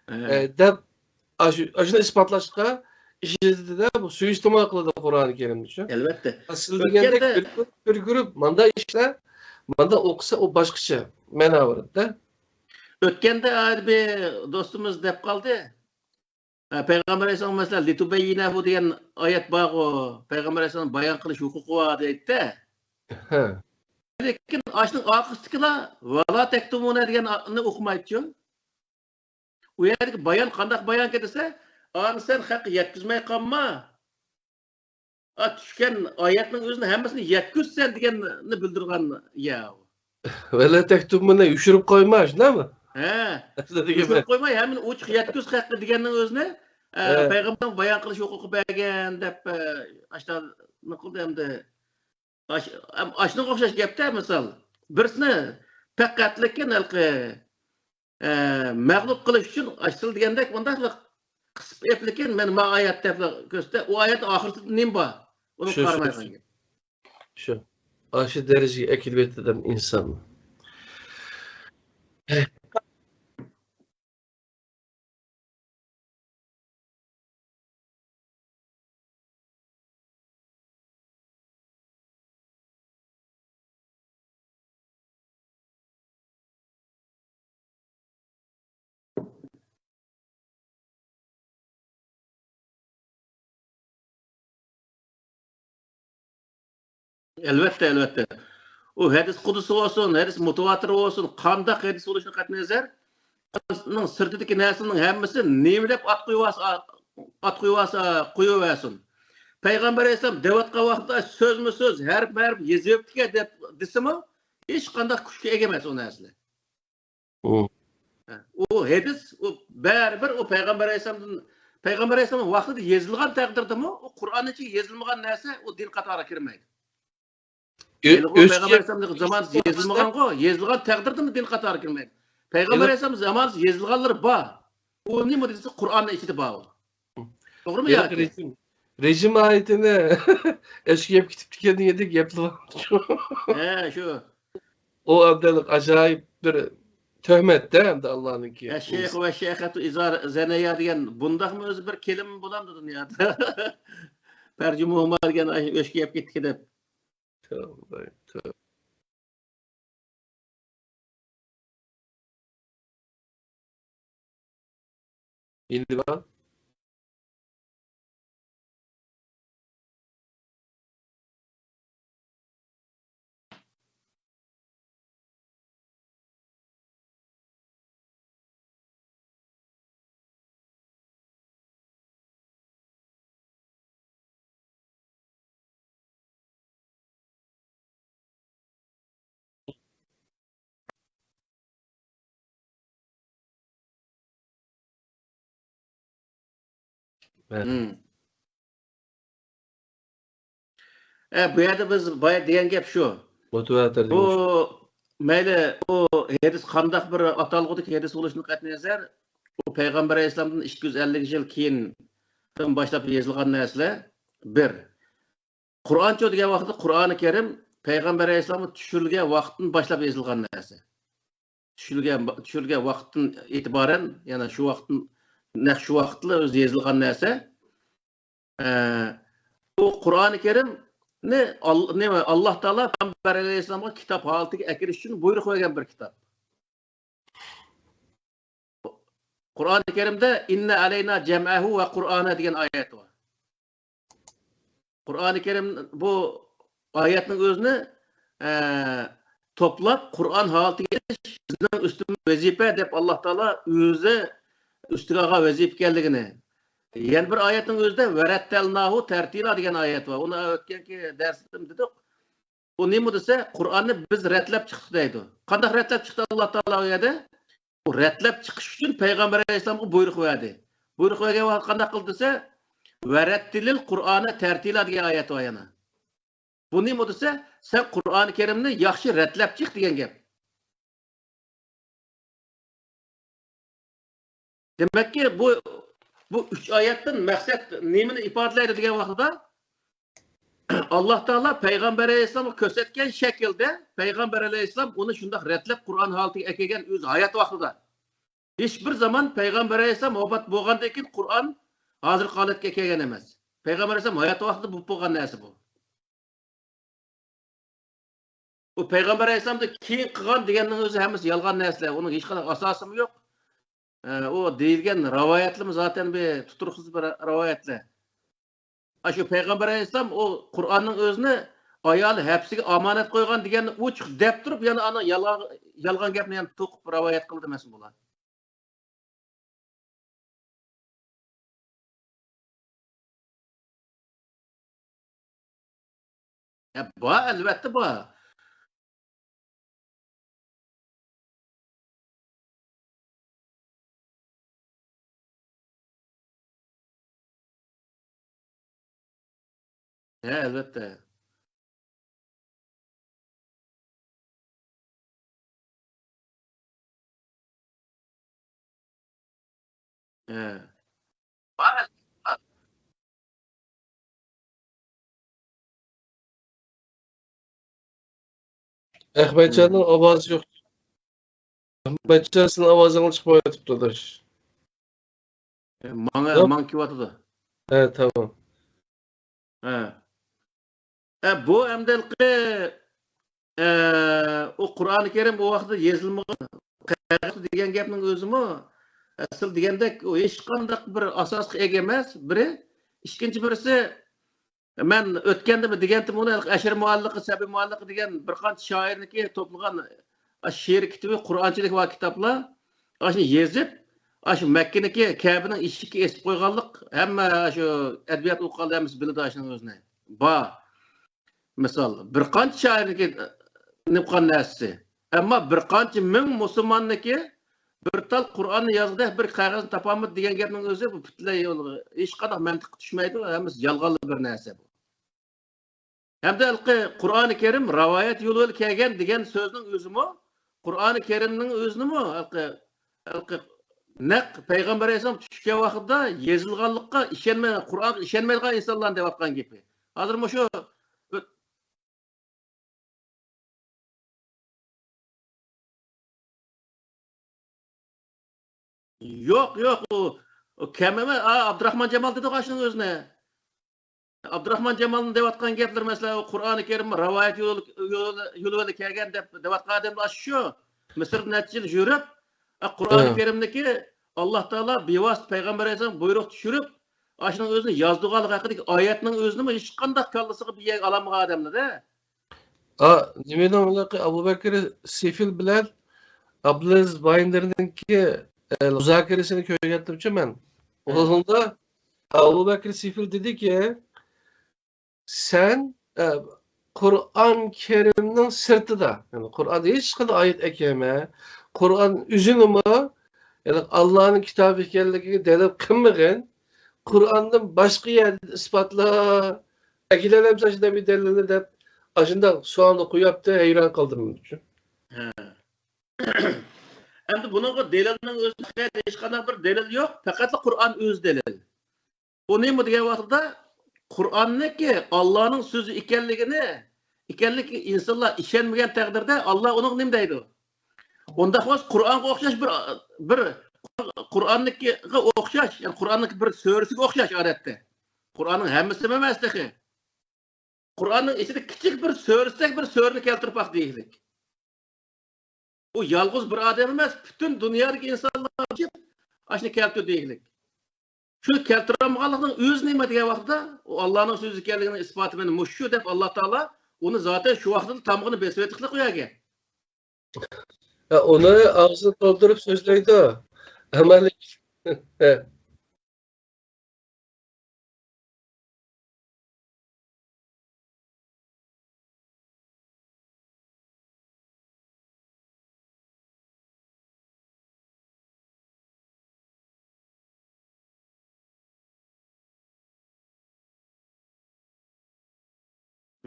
ئە، دەپ ئاشۇ، ئاشۇنى ئىسپاتلاشقا ئىشلىتىدۇ-دە، بۇ سۇيىئىستېمال قىلىدۇ قۇرئانى كەرىمنى شۇ. ئەلۋەتتە. سىز دېگەندەك بىر گۇرۇپ، بىر گۇرۇپ مانداق ئىشلار، مانداق ئوقۇسا ئۇ باشقىچە مەنا بېرىدۇ-دە. ئۆتكەندە ئايرى بىر دوستىمىز دەپ قالدى. ھە، پەيغەمبەر ئەلەيھىسسالام مەسىلەن، لىتۇبەييىنەھۇ دېگەن ئايەت بارغۇ، پەيغەمبەر ئەلەيھىسسالام بايان قىلىش ھوقۇقى بار دەيدۇ-دە. ھە. لېكىن ئاشۇنىڭ ئارقىسىدىكىلا ۋەلا تەكتۇمۇنە دېگەننى ئوقۇمايدۇ-چۇ. ئۇ يەردىكى بايان قانداق بايانكى دېسە، ئانى سەن خەققە يەتكۈزمەي قالما. ئا، چۈشكەن ئايەتنىڭ ئۆزىنى ھەممىسىنى يەتكۈز سەن دېگەننى بىلدۈرگەن يا ئۇ. ۋەلە تەكتۇمۇنى يوشۇرۇپ قويما، شۇنداقمۇ؟ ھە. ئەسلىدىكى يوشۇرۇپ قويماي، ھەممىنى ئوچۇق يەتكۈز ھەققى دېگەننىڭ ئۆزىنى، ئە، ھە. پەيغەمبەرنىڭ بايان قىلىش ھوقۇقى بەرگەن دەپ، ئە، ئاشۇنداق نېمە قىلدى ئەمدى. ئاش-، ئاشۇنىڭغا ئوخشاش گەپتە، مىسال، بىرسىنى پەقەتلىكىن ھېلىقى، ئە، مەغلۇپ قىلىش ئۈچۈن ئاشۇ دېگەندەك مۇنداقلا قىسىپ ئېپلىكىن، مەن ما ئايەت دەپلا كۆرسىتە، ئۇ ئايەت ئاخىرىسىدا نېمە بار؟ ئۇنى شۇ، شۇ، قارىمايدىغان شۇ. گەپ. شۇ. ئاشۇ دەرىجىگە ئەكېلىۋېتىدۇ ئىنسان. ئەلۋەتتە، ئەلۋەتتە. ئۇ ھەدىس قۇدسى بولسۇن، ھەدىس مۇتەۋاتىر بولسۇن، قانداق ھەدىس بولۇشىدىن قەتئىينەزەر، ئۇنىڭ سىرتىدىكى نەرسىنىڭ ھەممىسى نېمە دەپ ئات قويۇۋالسا، ئات قويۇۋالسا قويۇۋەرسۇن. پەيغەمبەر ئەلەيھىسسالام دەۋاتقان ۋاقىتتا سۆزمۇ سۆز، ھەرپمۇ ھەرپ يېزىۋېتىپتىكەن دەپ دېسىمۇ، ھېچقانداق كۈچكە ئىگە ئەمەس ئۇ نەرسىلەر. ئۇ ھەدىس، ئۇ بەرىبىر ئۇ پەيغەمبەر ئەلەيھىسسالامدىن، پەيغەمبەر ئەلەيھىسسالام ۋاقتىدا يېزىلغان تەقدىردىمۇ، ئۇ قۇرئاننىڭ ئىچىگە يېزىلمىغان نەرسە ئۇ دىن قاتارىغا كىرمەيدۇ. ھېلىقى ئۇ پەيغەمبەر ئەلەيھىسسالام زامانىسى يېزىلمىغانغۇ، يېزىلغان تەقدىردىمۇ دىن قاتارىغا كىرمەيدۇ. پەيغەمبەر ئەلەيھىسسالام زامانىسى يېزىلغانلىرى بار. ئۇ نېمە دېسە، قۇرئاننىڭ ئىچىدە بار ئۇ. توغرىمۇ ياكى؟ رېجىم، رېجىم ئايىتىنى ئەشكە يەپ كېتىپتىكەن دېگەندەك گەپلەر بار. ھە، شۇ. ئۇ ئابداللىق ئاجايىپ بىر تۆھمەتتە ئەمدى ئاللانىڭكى. ئەششەيخ ۋە شەيخەتۇ ئىزا زەنەيا دېگەن بۇنداقمۇ ئۆزى بىر كېلىم بولامدۇ دۇنيادا؟ پەرجۇ مۇھما دېگەن ئۆشكە يەپ كېتىپتىكەن دەپ. تۆۋە، تۆۋە. ئىلىۋا. مەن. مم. ئە، بۇ يەردە بىز بايا دېگەن گەپ شۇ. مۇتەۋاتىر بۇ دېگەن شۇ. مەيلى، ئۇ ھەدىس قانداق بىر ئاتالغۇدىكى ھەدىس بولۇشىدىن قەتئىينەزەر، ئۇ پەيغەمبەر ئەلەيھىسسالامدىن ئىككى يۈز ئەللىك يىل كېيىندىن باشلاپ يېزىلغان نەرسىلەر بىر. قۇرئانچۇ دېگەن ۋاقىتتا قۇرئانى كەرىم پەيغەمبەر ئەلەيھىسسالامغا چۈشۈرۈلگەن ۋاقىتتىن باشلاپ يېزىلغان نەرسە. چۈشۈرۈلگەن، چۈشۈرۈلگەن ۋاقىتتىن ئېتىبارەن، يەنى شۇ ۋاقىتتىن، نەق شۇ ۋاقىتلا ئۆزى يېزىلغان نەرسە. ئە، بۇ قۇرئانى كەرىمنى ئال-، نېمە، ئاللا تائالا پەيغەمبەر ئەلەيھىسسالامغا كىتاب ھالىتىگە ئەكىرىش ئۈچۈن بۇيرۇق بەرگەن بىر كىتاب. قۇرئانى كەرىمدە «ئىننە ئەلەينا جەمئەھۇ ۋە قۇرئانە» دېگەن ئايەت بار. قۇرئانى كەرىم بۇ ئايەتنىڭ ئۆزىنى، ئە، توپلاپ قۇرئان ھالىتىگە كېلتۈرۈش بىزنىڭ ئۈستىمىزدىكى ۋەزىپە دەپ ئاللا تائالا ئۆزى ئۈستىگە ئالغان ۋەزىپە ئىكەنلىكىنى. يەنە بىر ئايەتنىڭ ئۆزىدە «ۋەرەتتەلناھۇ تەرتىلا» دېگەن ئايەت بار. ئۇنى ئۆتكەنكى دەرستىمۇ دېدۇق. ئۇ نېمە دېسە، قۇرئاننى بىز رەتلەپ چىقتۇق دەيدۇ. قانداق رەتلەپ چىقتى ئاللا تائالا ئۇ يەردە؟ ئۇ رەتلەپ چىقىش ئۈچۈن پەيغەمبەر ئەلەيھىسسالامغا بۇيرۇق بەردى. بۇيرۇق بەرگەن ۋاقىت قانداق قىلدى دېسە، «ۋەرەتتىلىل قۇرئانە تەرتىلا» دېگەن ئايەت بار يەنە. بۇ نېمە دېسە، سەن قۇرئانى كەرىمنى ياخشى رەتلەپ چىق دېگەن گەپ. دېمەككى، بۇ، بۇ ئۈچ ئايەتتىن مەقسەت نېمىنى ئىپادىلەيدۇ دېگەن ۋاقتىدا، ئاللا تائالا پەيغەمبەر ئەلەيھىسسالامغا كۆرسەتكەن شەكىلدە پەيغەمبەر ئەلەيھىسسالام ئۇنى شۇنداق رەتلەپ قۇرئان ھالىتىگە ئەكەلگەن ئۆز ھايات ۋاقتىدا. ھېچبىر زامان پەيغەمبەر ئەلەيھىسسالام ۋاپات بولغاندىن كېيىن قۇرئان ھازىرقى ھالەتكە كەلگەن ئەمەس. پەيغەمبەر ئەلەيھىسسالام ھايات ۋاقتىدا بولۇپ بولغان نەرسە بۇ. ئۇ پەيغەمبەر ئەلەيھىسسالامدىن كېيىن قىلغان دېگەننىڭ ئۆزى ھەممىسى يالغان نەرسىلەر. ئۇنىڭ ھېچقانداق ئاساسىمۇ يوق. ئە، ئۇ دېيىلگەن رىۋايەتلىرىمۇ زاتەن بىر تۇتۇرۇقسىز بىر رىۋايەتلەر. ئاشۇ پەيغەمبەر ئەلەيھىسسالام ئۇ قۇرئاننىڭ ئۆزىنى ئايالى ھەپسىگە ئامانەت قويغان دېگەننى ئوچۇق دەپ تۇرۇپ، يەنە ئانا يالغان، يالغان گەپنى يەنە توقۇپ رىۋايەت قىلدى ئەمەسمۇ بۇلار؟ ھە، بار، ئەلۋەتتە بار. ھە، ئەلۋەتتە. ھە. ئەخمەتجاننىڭ ئاۋازى يوق. ئەخمەتجان، سېنىڭ ئاۋازىڭ چىقمايۋاتىپتۇ، ئاداش. ماڭا، ياق. ماڭا كېلىۋاتىدۇ. ھە، تامام. ھە. ئە، بۇ ئەمدى ھېلىقى، ئە، ئۇ قۇرئانى كەرىم ئۇ ۋاقىتتا يېزىلمىغان دېگەن گەپنىڭ ئۆزىمۇ، ئە، سىز دېگەندەك، ئۇ ھېچقانداق بىر ئاساسقا ئىگە ئەمەس، بىرى. ئىككىنچى بىرسى، مەن ئۆتكەندىمۇ دېگەنتىم ئۇنى، ئەشىر مۇئەللىقى، سەبىي مۇئەللىقى دېگەن بىر قانچە شائىرنىڭكى توپلىغان شېئىر كىتابى، قۇرئانچىلىك ۋە كىتابلار، ئاشۇنى يېزىپ، ئاشۇ مەككىنىڭكى كەبىنىڭ ئىشىكى ئېسىپ قويغانلىق، ھەممە شۇ ئەدەبىيات ئوقۇغانلار ھەممىسى بىلىدۇ ئاشۇنىڭ ئۆزىنى. بار. مىسال، بىر قانچە شائىرنىڭكى نېمە قىلغان نەرسىسى. ئەمما بىر قانچە مىڭ مۇسۇلماننىڭكى بىر تال قۇرئاننى يازغۇدەك بىر قەغەزنى تاپالمىدى دېگەن گەپنىڭ ئۆزى بۇ پۈتۈنلەي يول-، ھېچقانداق مەنتىققە چۈشمەيدۇ، ھەممىسى يالغانلا بىر نەرسە بۇ. ھەمدە ھېلىقى قۇرئانى كەرىم راۋايەت يولى بىلەن كەلگەن دېگەن سۆزنىڭ ئۆزىمۇ، قۇرئانى كەرىمنىڭ ئۆزىنىمۇ ھېلىقى، ھېلىقى نەق پەيغەمبەر ئەلەيھىسسالام چۈشكەن ۋاقىتتا يېزىلغانلىققا ئىشەنمەي، قۇرئانغا ئىشەنمەيدىغان ئىنسانلارنىڭ دەۋاتقان گېپى. ھازىر مۇشۇ يوق، يوق، ئۇ، ئۇ كەم ئەمەس. ئا، ئابدۇراخمان جامال دېدىغۇ ئاشۇنىڭ ئۆزىنى. ئابدۇراخمان جامالنىڭ دەۋاتقان گەپلىرى، مەسىلەن، ئۇ قۇرئانى كەرىم راۋايەت يولى، يولى، يولى بىلەن كەلگەن دەپ دەۋاتقان ئادەملەر ئاشۇ شۇ. مىسىردا نەچچە يىل يۈرۈپ، ئا، قۇرئانى ھە. كەرىمنىكى ئاللا تائالا بىۋاسىتە پەيغەمبەر ئەلەيھىسسالام بۇيرۇق چۈشۈرۈپ، ئاشۇنىڭ ئۆزىنى يازدۇرغانلىقى ھەققىدىكى ئايەتنىڭ ئۆزىنىمۇ ھېچقانداق كاللىسىغا بىر يەرگە ئالالمىغان ئادەملەر-دە. ئا، نېمىنىڭ ھېلىقى ئابۇبەكىر سېفىل بىلەن ئابدۇلئەزىز بايىندىرنىڭكى، ئە، مۇزاكىرىسىنى كۆرگەنتىمچۇ مەن. ھە. ئۇنىڭدا ئابۇبەكىر سېفىل دېدىكى، سەن، ئە، قۇرئان كەرىمنىڭ سىرتىدا، يەنى قۇرئاندا ھېچقانداق ئايەت ئەكەلمە، قۇرئان ئۆزىنىمۇ، يەنى ئاللانىڭ كىتابى ئىكەنلىكىگە دەلىل قىلمىغىن، قۇرئاندىن باشقا يەردىن ئىسپاتلا، ئەكېلەلەمسەن شۇنداق بىر دەلىلنى دەپ، ئاشۇنداق سوئالنى قويۇپتۇ، ھەيران قالدىم. ھە. ئەمدى بۇنىڭغا دەلىلنىڭ ئۆزى، ھېچقانداق بىر دەلىل يوق، پەقەتلا قۇرئان ئۆزى دەلىل. ئۇ نېمە دېگەن ۋاقتىدا، قۇرئاننىڭكى ئاللانىڭ سۆزى ئىكەنلىكىنى، ئىكەنلىكى ئىنسانلار ئىشەنمىگەن تەقدىردە، ئاللا ئۇنىڭغا نېمە دەيدۇ؟ ئۇنداق بولسا، قۇرئانغا ئوخشاش بىر، بىر قۇرئاننىڭكىغا ئوخشاش، يەنى قۇرئاننىڭكى بىر سۈرىسىگە ئوخشاش ئادەتتە. قۇرئاننىڭ ھەممىسى ئەمەس تېخى. قۇرئاننىڭ ئىچىدە كىچىك بىر سۈرىسىدەك بىر سۈرىنى كەلتۈرۈپ باق دېيىگلىك. ئۇ يالغۇز بىر ئادەم ئەمەس، پۈتۈن دۇنيادىكى ئىنسانلار ئاشۇنى كەلتۈر دېيىگلىك. شۇنى كەلتۈرەلمىگەنلىكنىڭ ئۆزى نېمە دېگەن ۋاقتىدا، ئۇ ئاللانىڭ سۆزى ئىكەنلىكىنىڭ ئىسپاتى مانا مۇشۇ دەپ، ئاللا تائالا ئۇنى زاتەن شۇ ۋاقتىدا تامغىنى بېسىۋېتىقلىق ئۇ يەرگە. ھە، ئۇنى ئاغزىنى تولدۇرۇپ سۆزلەيدۇ. ئەمەلىي.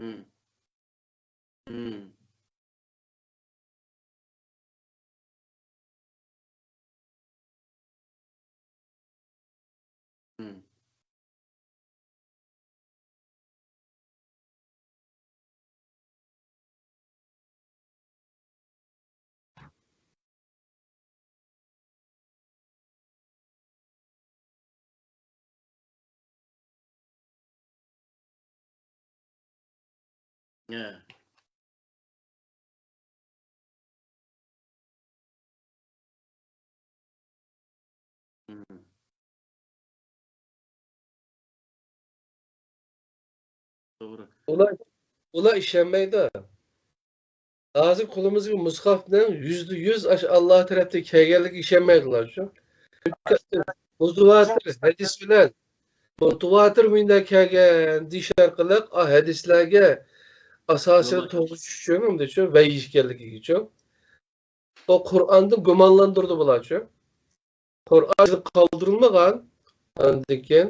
مم. مم. مم. ھە. مم. توغرا. ئۇلار، ئۇلار ئىشەنمەيدۇ. ھازىر قولىمىزدىكى مۇسھەفنىڭ يۈزدە يۈز ئاشۇ ئاللا تەرەپتىن كەلگەنلىكىگە ئىشەنمەيدۇ ئۇلار شۇ. مۇتىۋاتىر ھەدىس بىلەن مۇتىۋاتىر مۇنداق كەلگەن دېيىش ئارقىلىق، ئا، ھەدىسلەرگە ئاساسەن توغرا چۈشۈشۈڭ، ئەمدى شۇ ۋەھىي ئىكەنلىكىگە شۇ. ئۇ قۇرئاندا گۇمانلاندۇرىدۇ بۇلارچۇ. قۇرئان قالدۇرۇلمىغان، ئاندىن كېيىن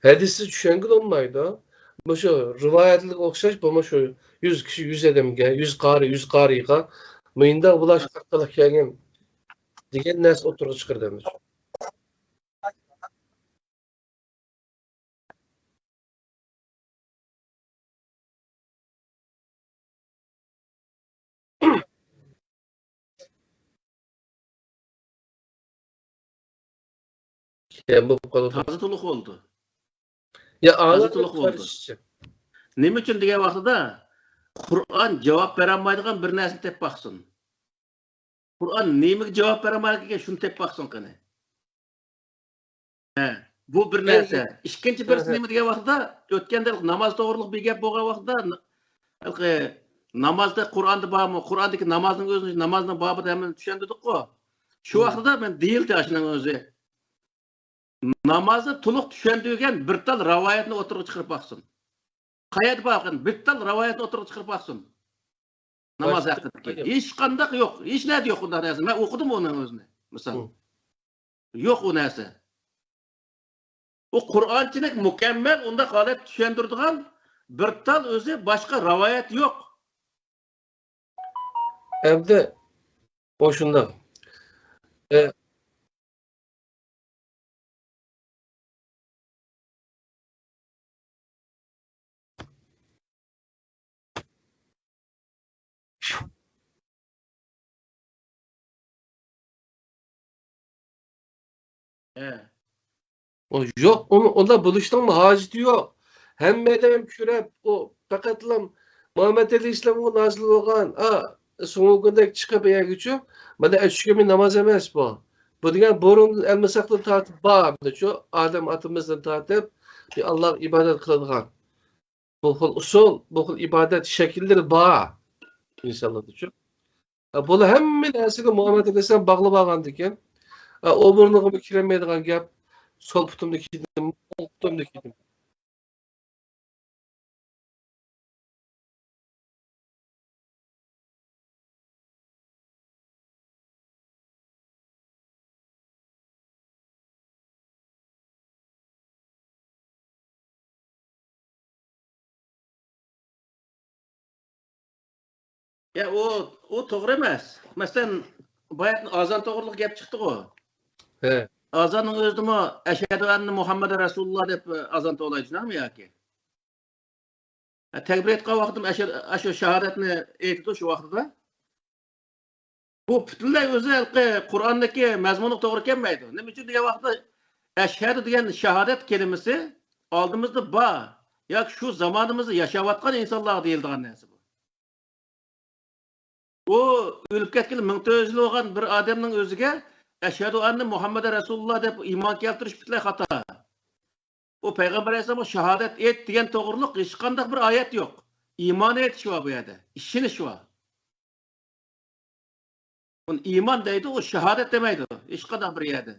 ھەدىسسىز چۈشەنگىلى بولمايدۇ. مۇشۇ رىۋايەتلىرىگە ئوخشاش، بۇمۇ شۇ يۈز كىشى يۈز ئادەمگە، يۈز قارى يۈز قارىغا مۇنداق بۇلاش ئارقىلىق كەلگەن دېگەن نەرسە ئوتتۇرىغا چىقىرىدۇ ئەمدى. كەم بولۇپ قالىدۇ. تازا تولۇق بولدى. يا، تازا ئالىملار تولۇق بولدى. قارىشىچە. نېمە ئۈچۈن دېگەن ۋاقتىدا، قۇرئان جاۋاب بېرەلمەيدىغان بىر نەرسىنى تېپىپ باقسۇن. قۇرئان نېمىگە جاۋاب بېرەلمەيدىكەن، شۇنى تېپىپ باقسۇن قېنى. ھە، بۇ بىر نەرسە. ئىككىنچى بىرسى نېمە دېگەن ۋاقتىدا، ئۆتكەندە ناماز توغرۇلۇق بىر گەپ بولغان ۋاقتىدا، ھېلىقى نامازدا قۇرئاندا بارمۇ، قۇرئاندىكى نامازنىڭ ئۆزىنى، نامازنىڭ بابىدا ھەممىنى چۈشەندۈردۇققۇ. شۇ ۋاقتىدا مەن دېيىلدى ئاشۇنىڭ ئۆزى. نامازنى تولۇق چۈشەندۈرگەن بىر تال رىۋايەتنى ئوتتۇرىغا چىقىرىپ باقسۇن. قەيەردە بار ئىكەن، بىر تال رىۋايەتنى ئوتتۇرىغا چىقىرىپ باقسۇن. ناماز ھەققىدىكى. ھېچقانداق يوق. ھېچ نەدە يوق ئۇنداق نەرسە. مەن ئوقۇدۇم ئۇنىڭ ئۆزىنى، مىسال. يوق ئۇ نەرسە. ئۇ قۇرئانچىلىك مۇكەممەل ئۇنداق ھالەتتە چۈشەندۈرىدىغان بىر تال ئۆزى باشقا رىۋايەت يوق. ئەمدى ئۇ شۇنداق. ئە، ئۇ يوق، ئۇنى، ئۇنداق بولۇشنىڭمۇ ھاجىتى يوق. ھەممە ئادەم كۆرۈپ، ئۇ پەقەتلا مۇھەممەد ئەلەيھىسسالامغا نازىل بولغان، ئا، سۆڭەكتىن چىقىپ يەرگە چۈشۈپ، مانا ئەتىگەنمۇ ناماز ئەمەس بۇ. بۇ دېگەن بۇرۇندىن ئەلمىساقتىن تارتىپ بار، شۇ ئادەم ئاتىمىزدىن تارتىپ، بىر ئاللاغا ئىبادەت قىلىدىغان. بۇ خىل ئۇسۇل، بۇ خىل ئىبادەت شەكىللىرى بار ئىنسانلاردىچۇ. بۇلار ھەممە نەرسىگە مۇھەممەد ئەلەيھىسسالام باغلاپ ئالغاندىكىن، ئۇ بۇرنىغىمۇ كىرەلمەيدىغان گەپ، سول پۇتۇمنى كىيدىم، ئوڭ پۇتۇمنى كىيدىم. يا، ئۇ، ئۇ توغرا ئەمەس. مەسىلەن، باياتىن ئازان توغرىلىق گەپ چىقتىغۇ. ھە. ئازاننىڭ ئۆزىدىمۇ «ئەشھەدۇ ئەننە مۇھەممەدەن رەسۇلۇللا» دەپ ئازان توۋلايدۇ، شۇنداقمۇ ياكى؟ ھە، تەكبىر ئېيتقان ۋاقتىمۇ ئەشە-، ئاشۇ شاھادەتنى ئېيتىدۇ شۇ ۋاقتىدا. بۇ پۈتۈنلەي ئۆزى ھېلىقى قۇرئاندىكى مەزمۇنغا توغرا كەلمەيدۇ. نېمە ئۈچۈن دېگەن ۋاقىتتا، «ئەشھەدۇ» دېگەن شاھادەت كەلىمىسى ئالدىمىزدا بار ياكى شۇ زامانىمىزدا ياشاۋاتقان ئىنسانلارغا دېيىلىدىغان نەرسە بۇ. ئۇ ئۆلۈپ كەتكىلى مىڭ تۆت يۈز يىل بولغان بىر ئادەمنىڭ ئۆزىگە «ئەشھەدۇ ئەننە مۇھەممەدەن رەسۇلۇللا» دەپ ئىمان كەلتۈرۈش پۈتۈنلەي خاتا. ئۇ پەيغەمبەر ئەلەيھىسسالامغا «شاھادەت ئېيت» دېگەن توغرۇلۇق ھېچقانداق بىر ئايەت يوق. ئىمان ئېيتىش بار بۇ يەردە، ئىشىنىش بار. ئۇنى ئىمان دەيدۇ، ئۇ شاھادەت دېمەيدۇ ھېچقانداق بىر يەردە.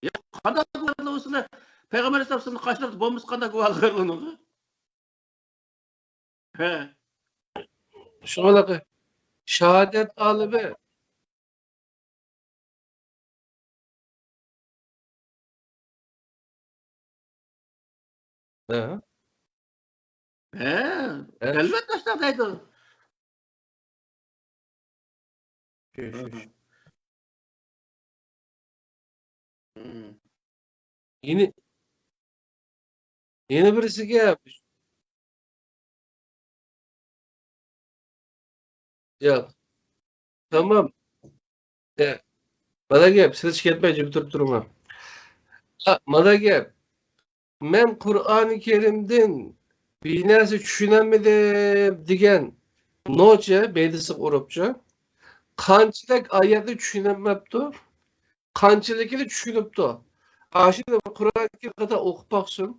يا، قانداق بولىدۇ ئۇ سىلەر؟ پەيغەمبەر ئەلەيھىسسالام سىلەرنى قاچىلىرىدا بولمىسا قانداق گۇۋاھلىق بېرىدۇ ئۇنىڭغا؟ ھە. شۇڭا شاھادەت ئالىمى. ھە. ھە، ھە. ئەلۋەتتە شۇنداق دەيدۇ. شۇ، شۇ، شۇ. مم. يەنە، يەنە بىرسىگە. ياق. تامام. ياق. مانا گەپ، سىز كەتمەي جىم تۇرۇپ تۇرۇڭلار. ھا، مانا گەپ. مەن قۇرئانى كەرىمدىن بىر نەرسە چۈشىنەلمىدىم دېگەن نوچى مەيدىسىگە ئۇرۇپچۇ. قانچىلىك ئايەتنى چۈشىنەلمەپتۇ، قانچىلىكىنى چۈشىنىپتۇ. ئاشۇنى قۇرئانى كەرىمدە ئوقۇپ باقسۇن.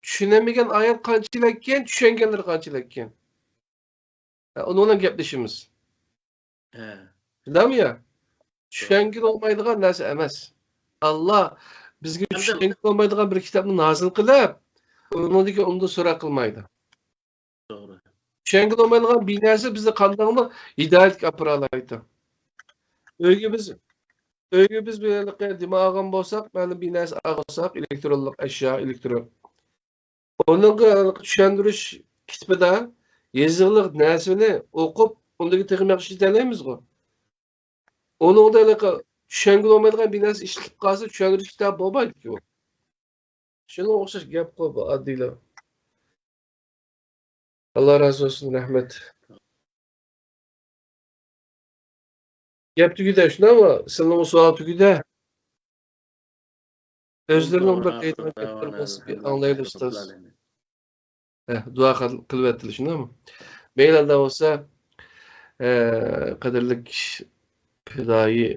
چۈشىنەلمىگەن ئايەت قانچىلىككەن، چۈشەنگەنلىرى قانچىلىككەن. ھە، ئۇنىڭ بىلەن گەپلىشىمىز. ھە. بىلەمۇ يا؟ چۈشەنگىلى بولمايدىغان نەرسە ئەمەس. ئاللا بىزگە ئەمدى چۈشەنگىلى بولمايدىغان بىر كىتابنى نازىل قىلىپ، ئۇنىڭدىن كېيىن ئۇنىڭدىن سوراق قىلمايدۇ. توغرا. چۈشەنگىلى بولمايدىغان بىر نەرسە بىزنى قانداقمۇ ھىدايەتكە ئاپىرالايدۇ؟ ئۆيگە بىز، ئۆيگە بىز بىر ھېلىقى نېمە ئالغان بولساق، مەلۇم بىر نەرسە ئالساق، ئېلېكترونلۇق ئەشيا، ئېلېكترون. ئۇنىڭغا چۈشەندۈرۈش كىتابىدا يېزىقلىق نەرسىنى ئوقۇپ، ئۇندىكى تېخىمۇ ياخشى ئىشلىتەلەيمىزغۇ. ئۇنىڭدا ھېلىقى چۈشەنگىلى بولمايدىغان بىر نەرسە ئىشلىتىپ قالسا، چۈشەندۈرۈش كىتابى بولمايدۇكى ئۇ. شۇنىڭغا ئوخشاش گەپ قۇ بۇ ئاددىيلا. ئاللا رازى بولسۇن، رەھمەت. گەپ تۈگىدى، شۇنداقمۇ؟ سىلىنىڭ سوئال تۈگىدى. ئۆزلىرىنىڭ بىر دەيدىغان گەپلىرى بولسا بىر ئاڭلايلى، ئۇستاز. ھە، دۇئا قىل-، قىلىۋەتتىلە، شۇنداقمۇ؟ مەيلى، ئاندا بولسا، ئە، قەدىرلىك پىدائىي،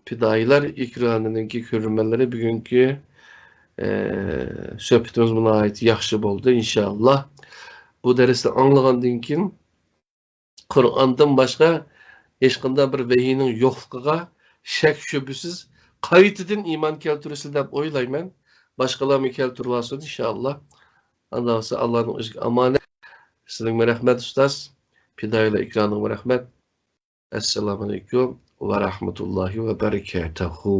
پىدائىيلار ئېكرانىنىڭكى كۆرۈرمەنلىرى، بۈگۈنكى، ئە، سۆھبىتىمىز ناھايىتى ياخشى بولدى، ئىنشائاللا. بۇ دەرسنى ئاڭلىغاندىن كېيىن، قۇرئاندىن باشقا ھېچقانداق بىر ۋەھىينىڭ يوقلۇقىغا شەك-شۈبھىسىز قايتىدىن ئىمان كەلتۈرىسىلەر دەپ ئويلايمەن. باشقىلارمۇ كەلتۈرۈۋالسۇن، ئىنشائاللا. ئاللا بولسا، ئاللانىڭ ئۆزىگە ئامانەت. سىزنىڭمۇ رەھمەت، ئۇستاز. پىدائىيلار ئېكرانىغىمۇ رەھمەت. ئەسسالامۇئەلەيكۇم ۋە رەھمەتۇللاھى ۋە بەرىكاتۇھۇ.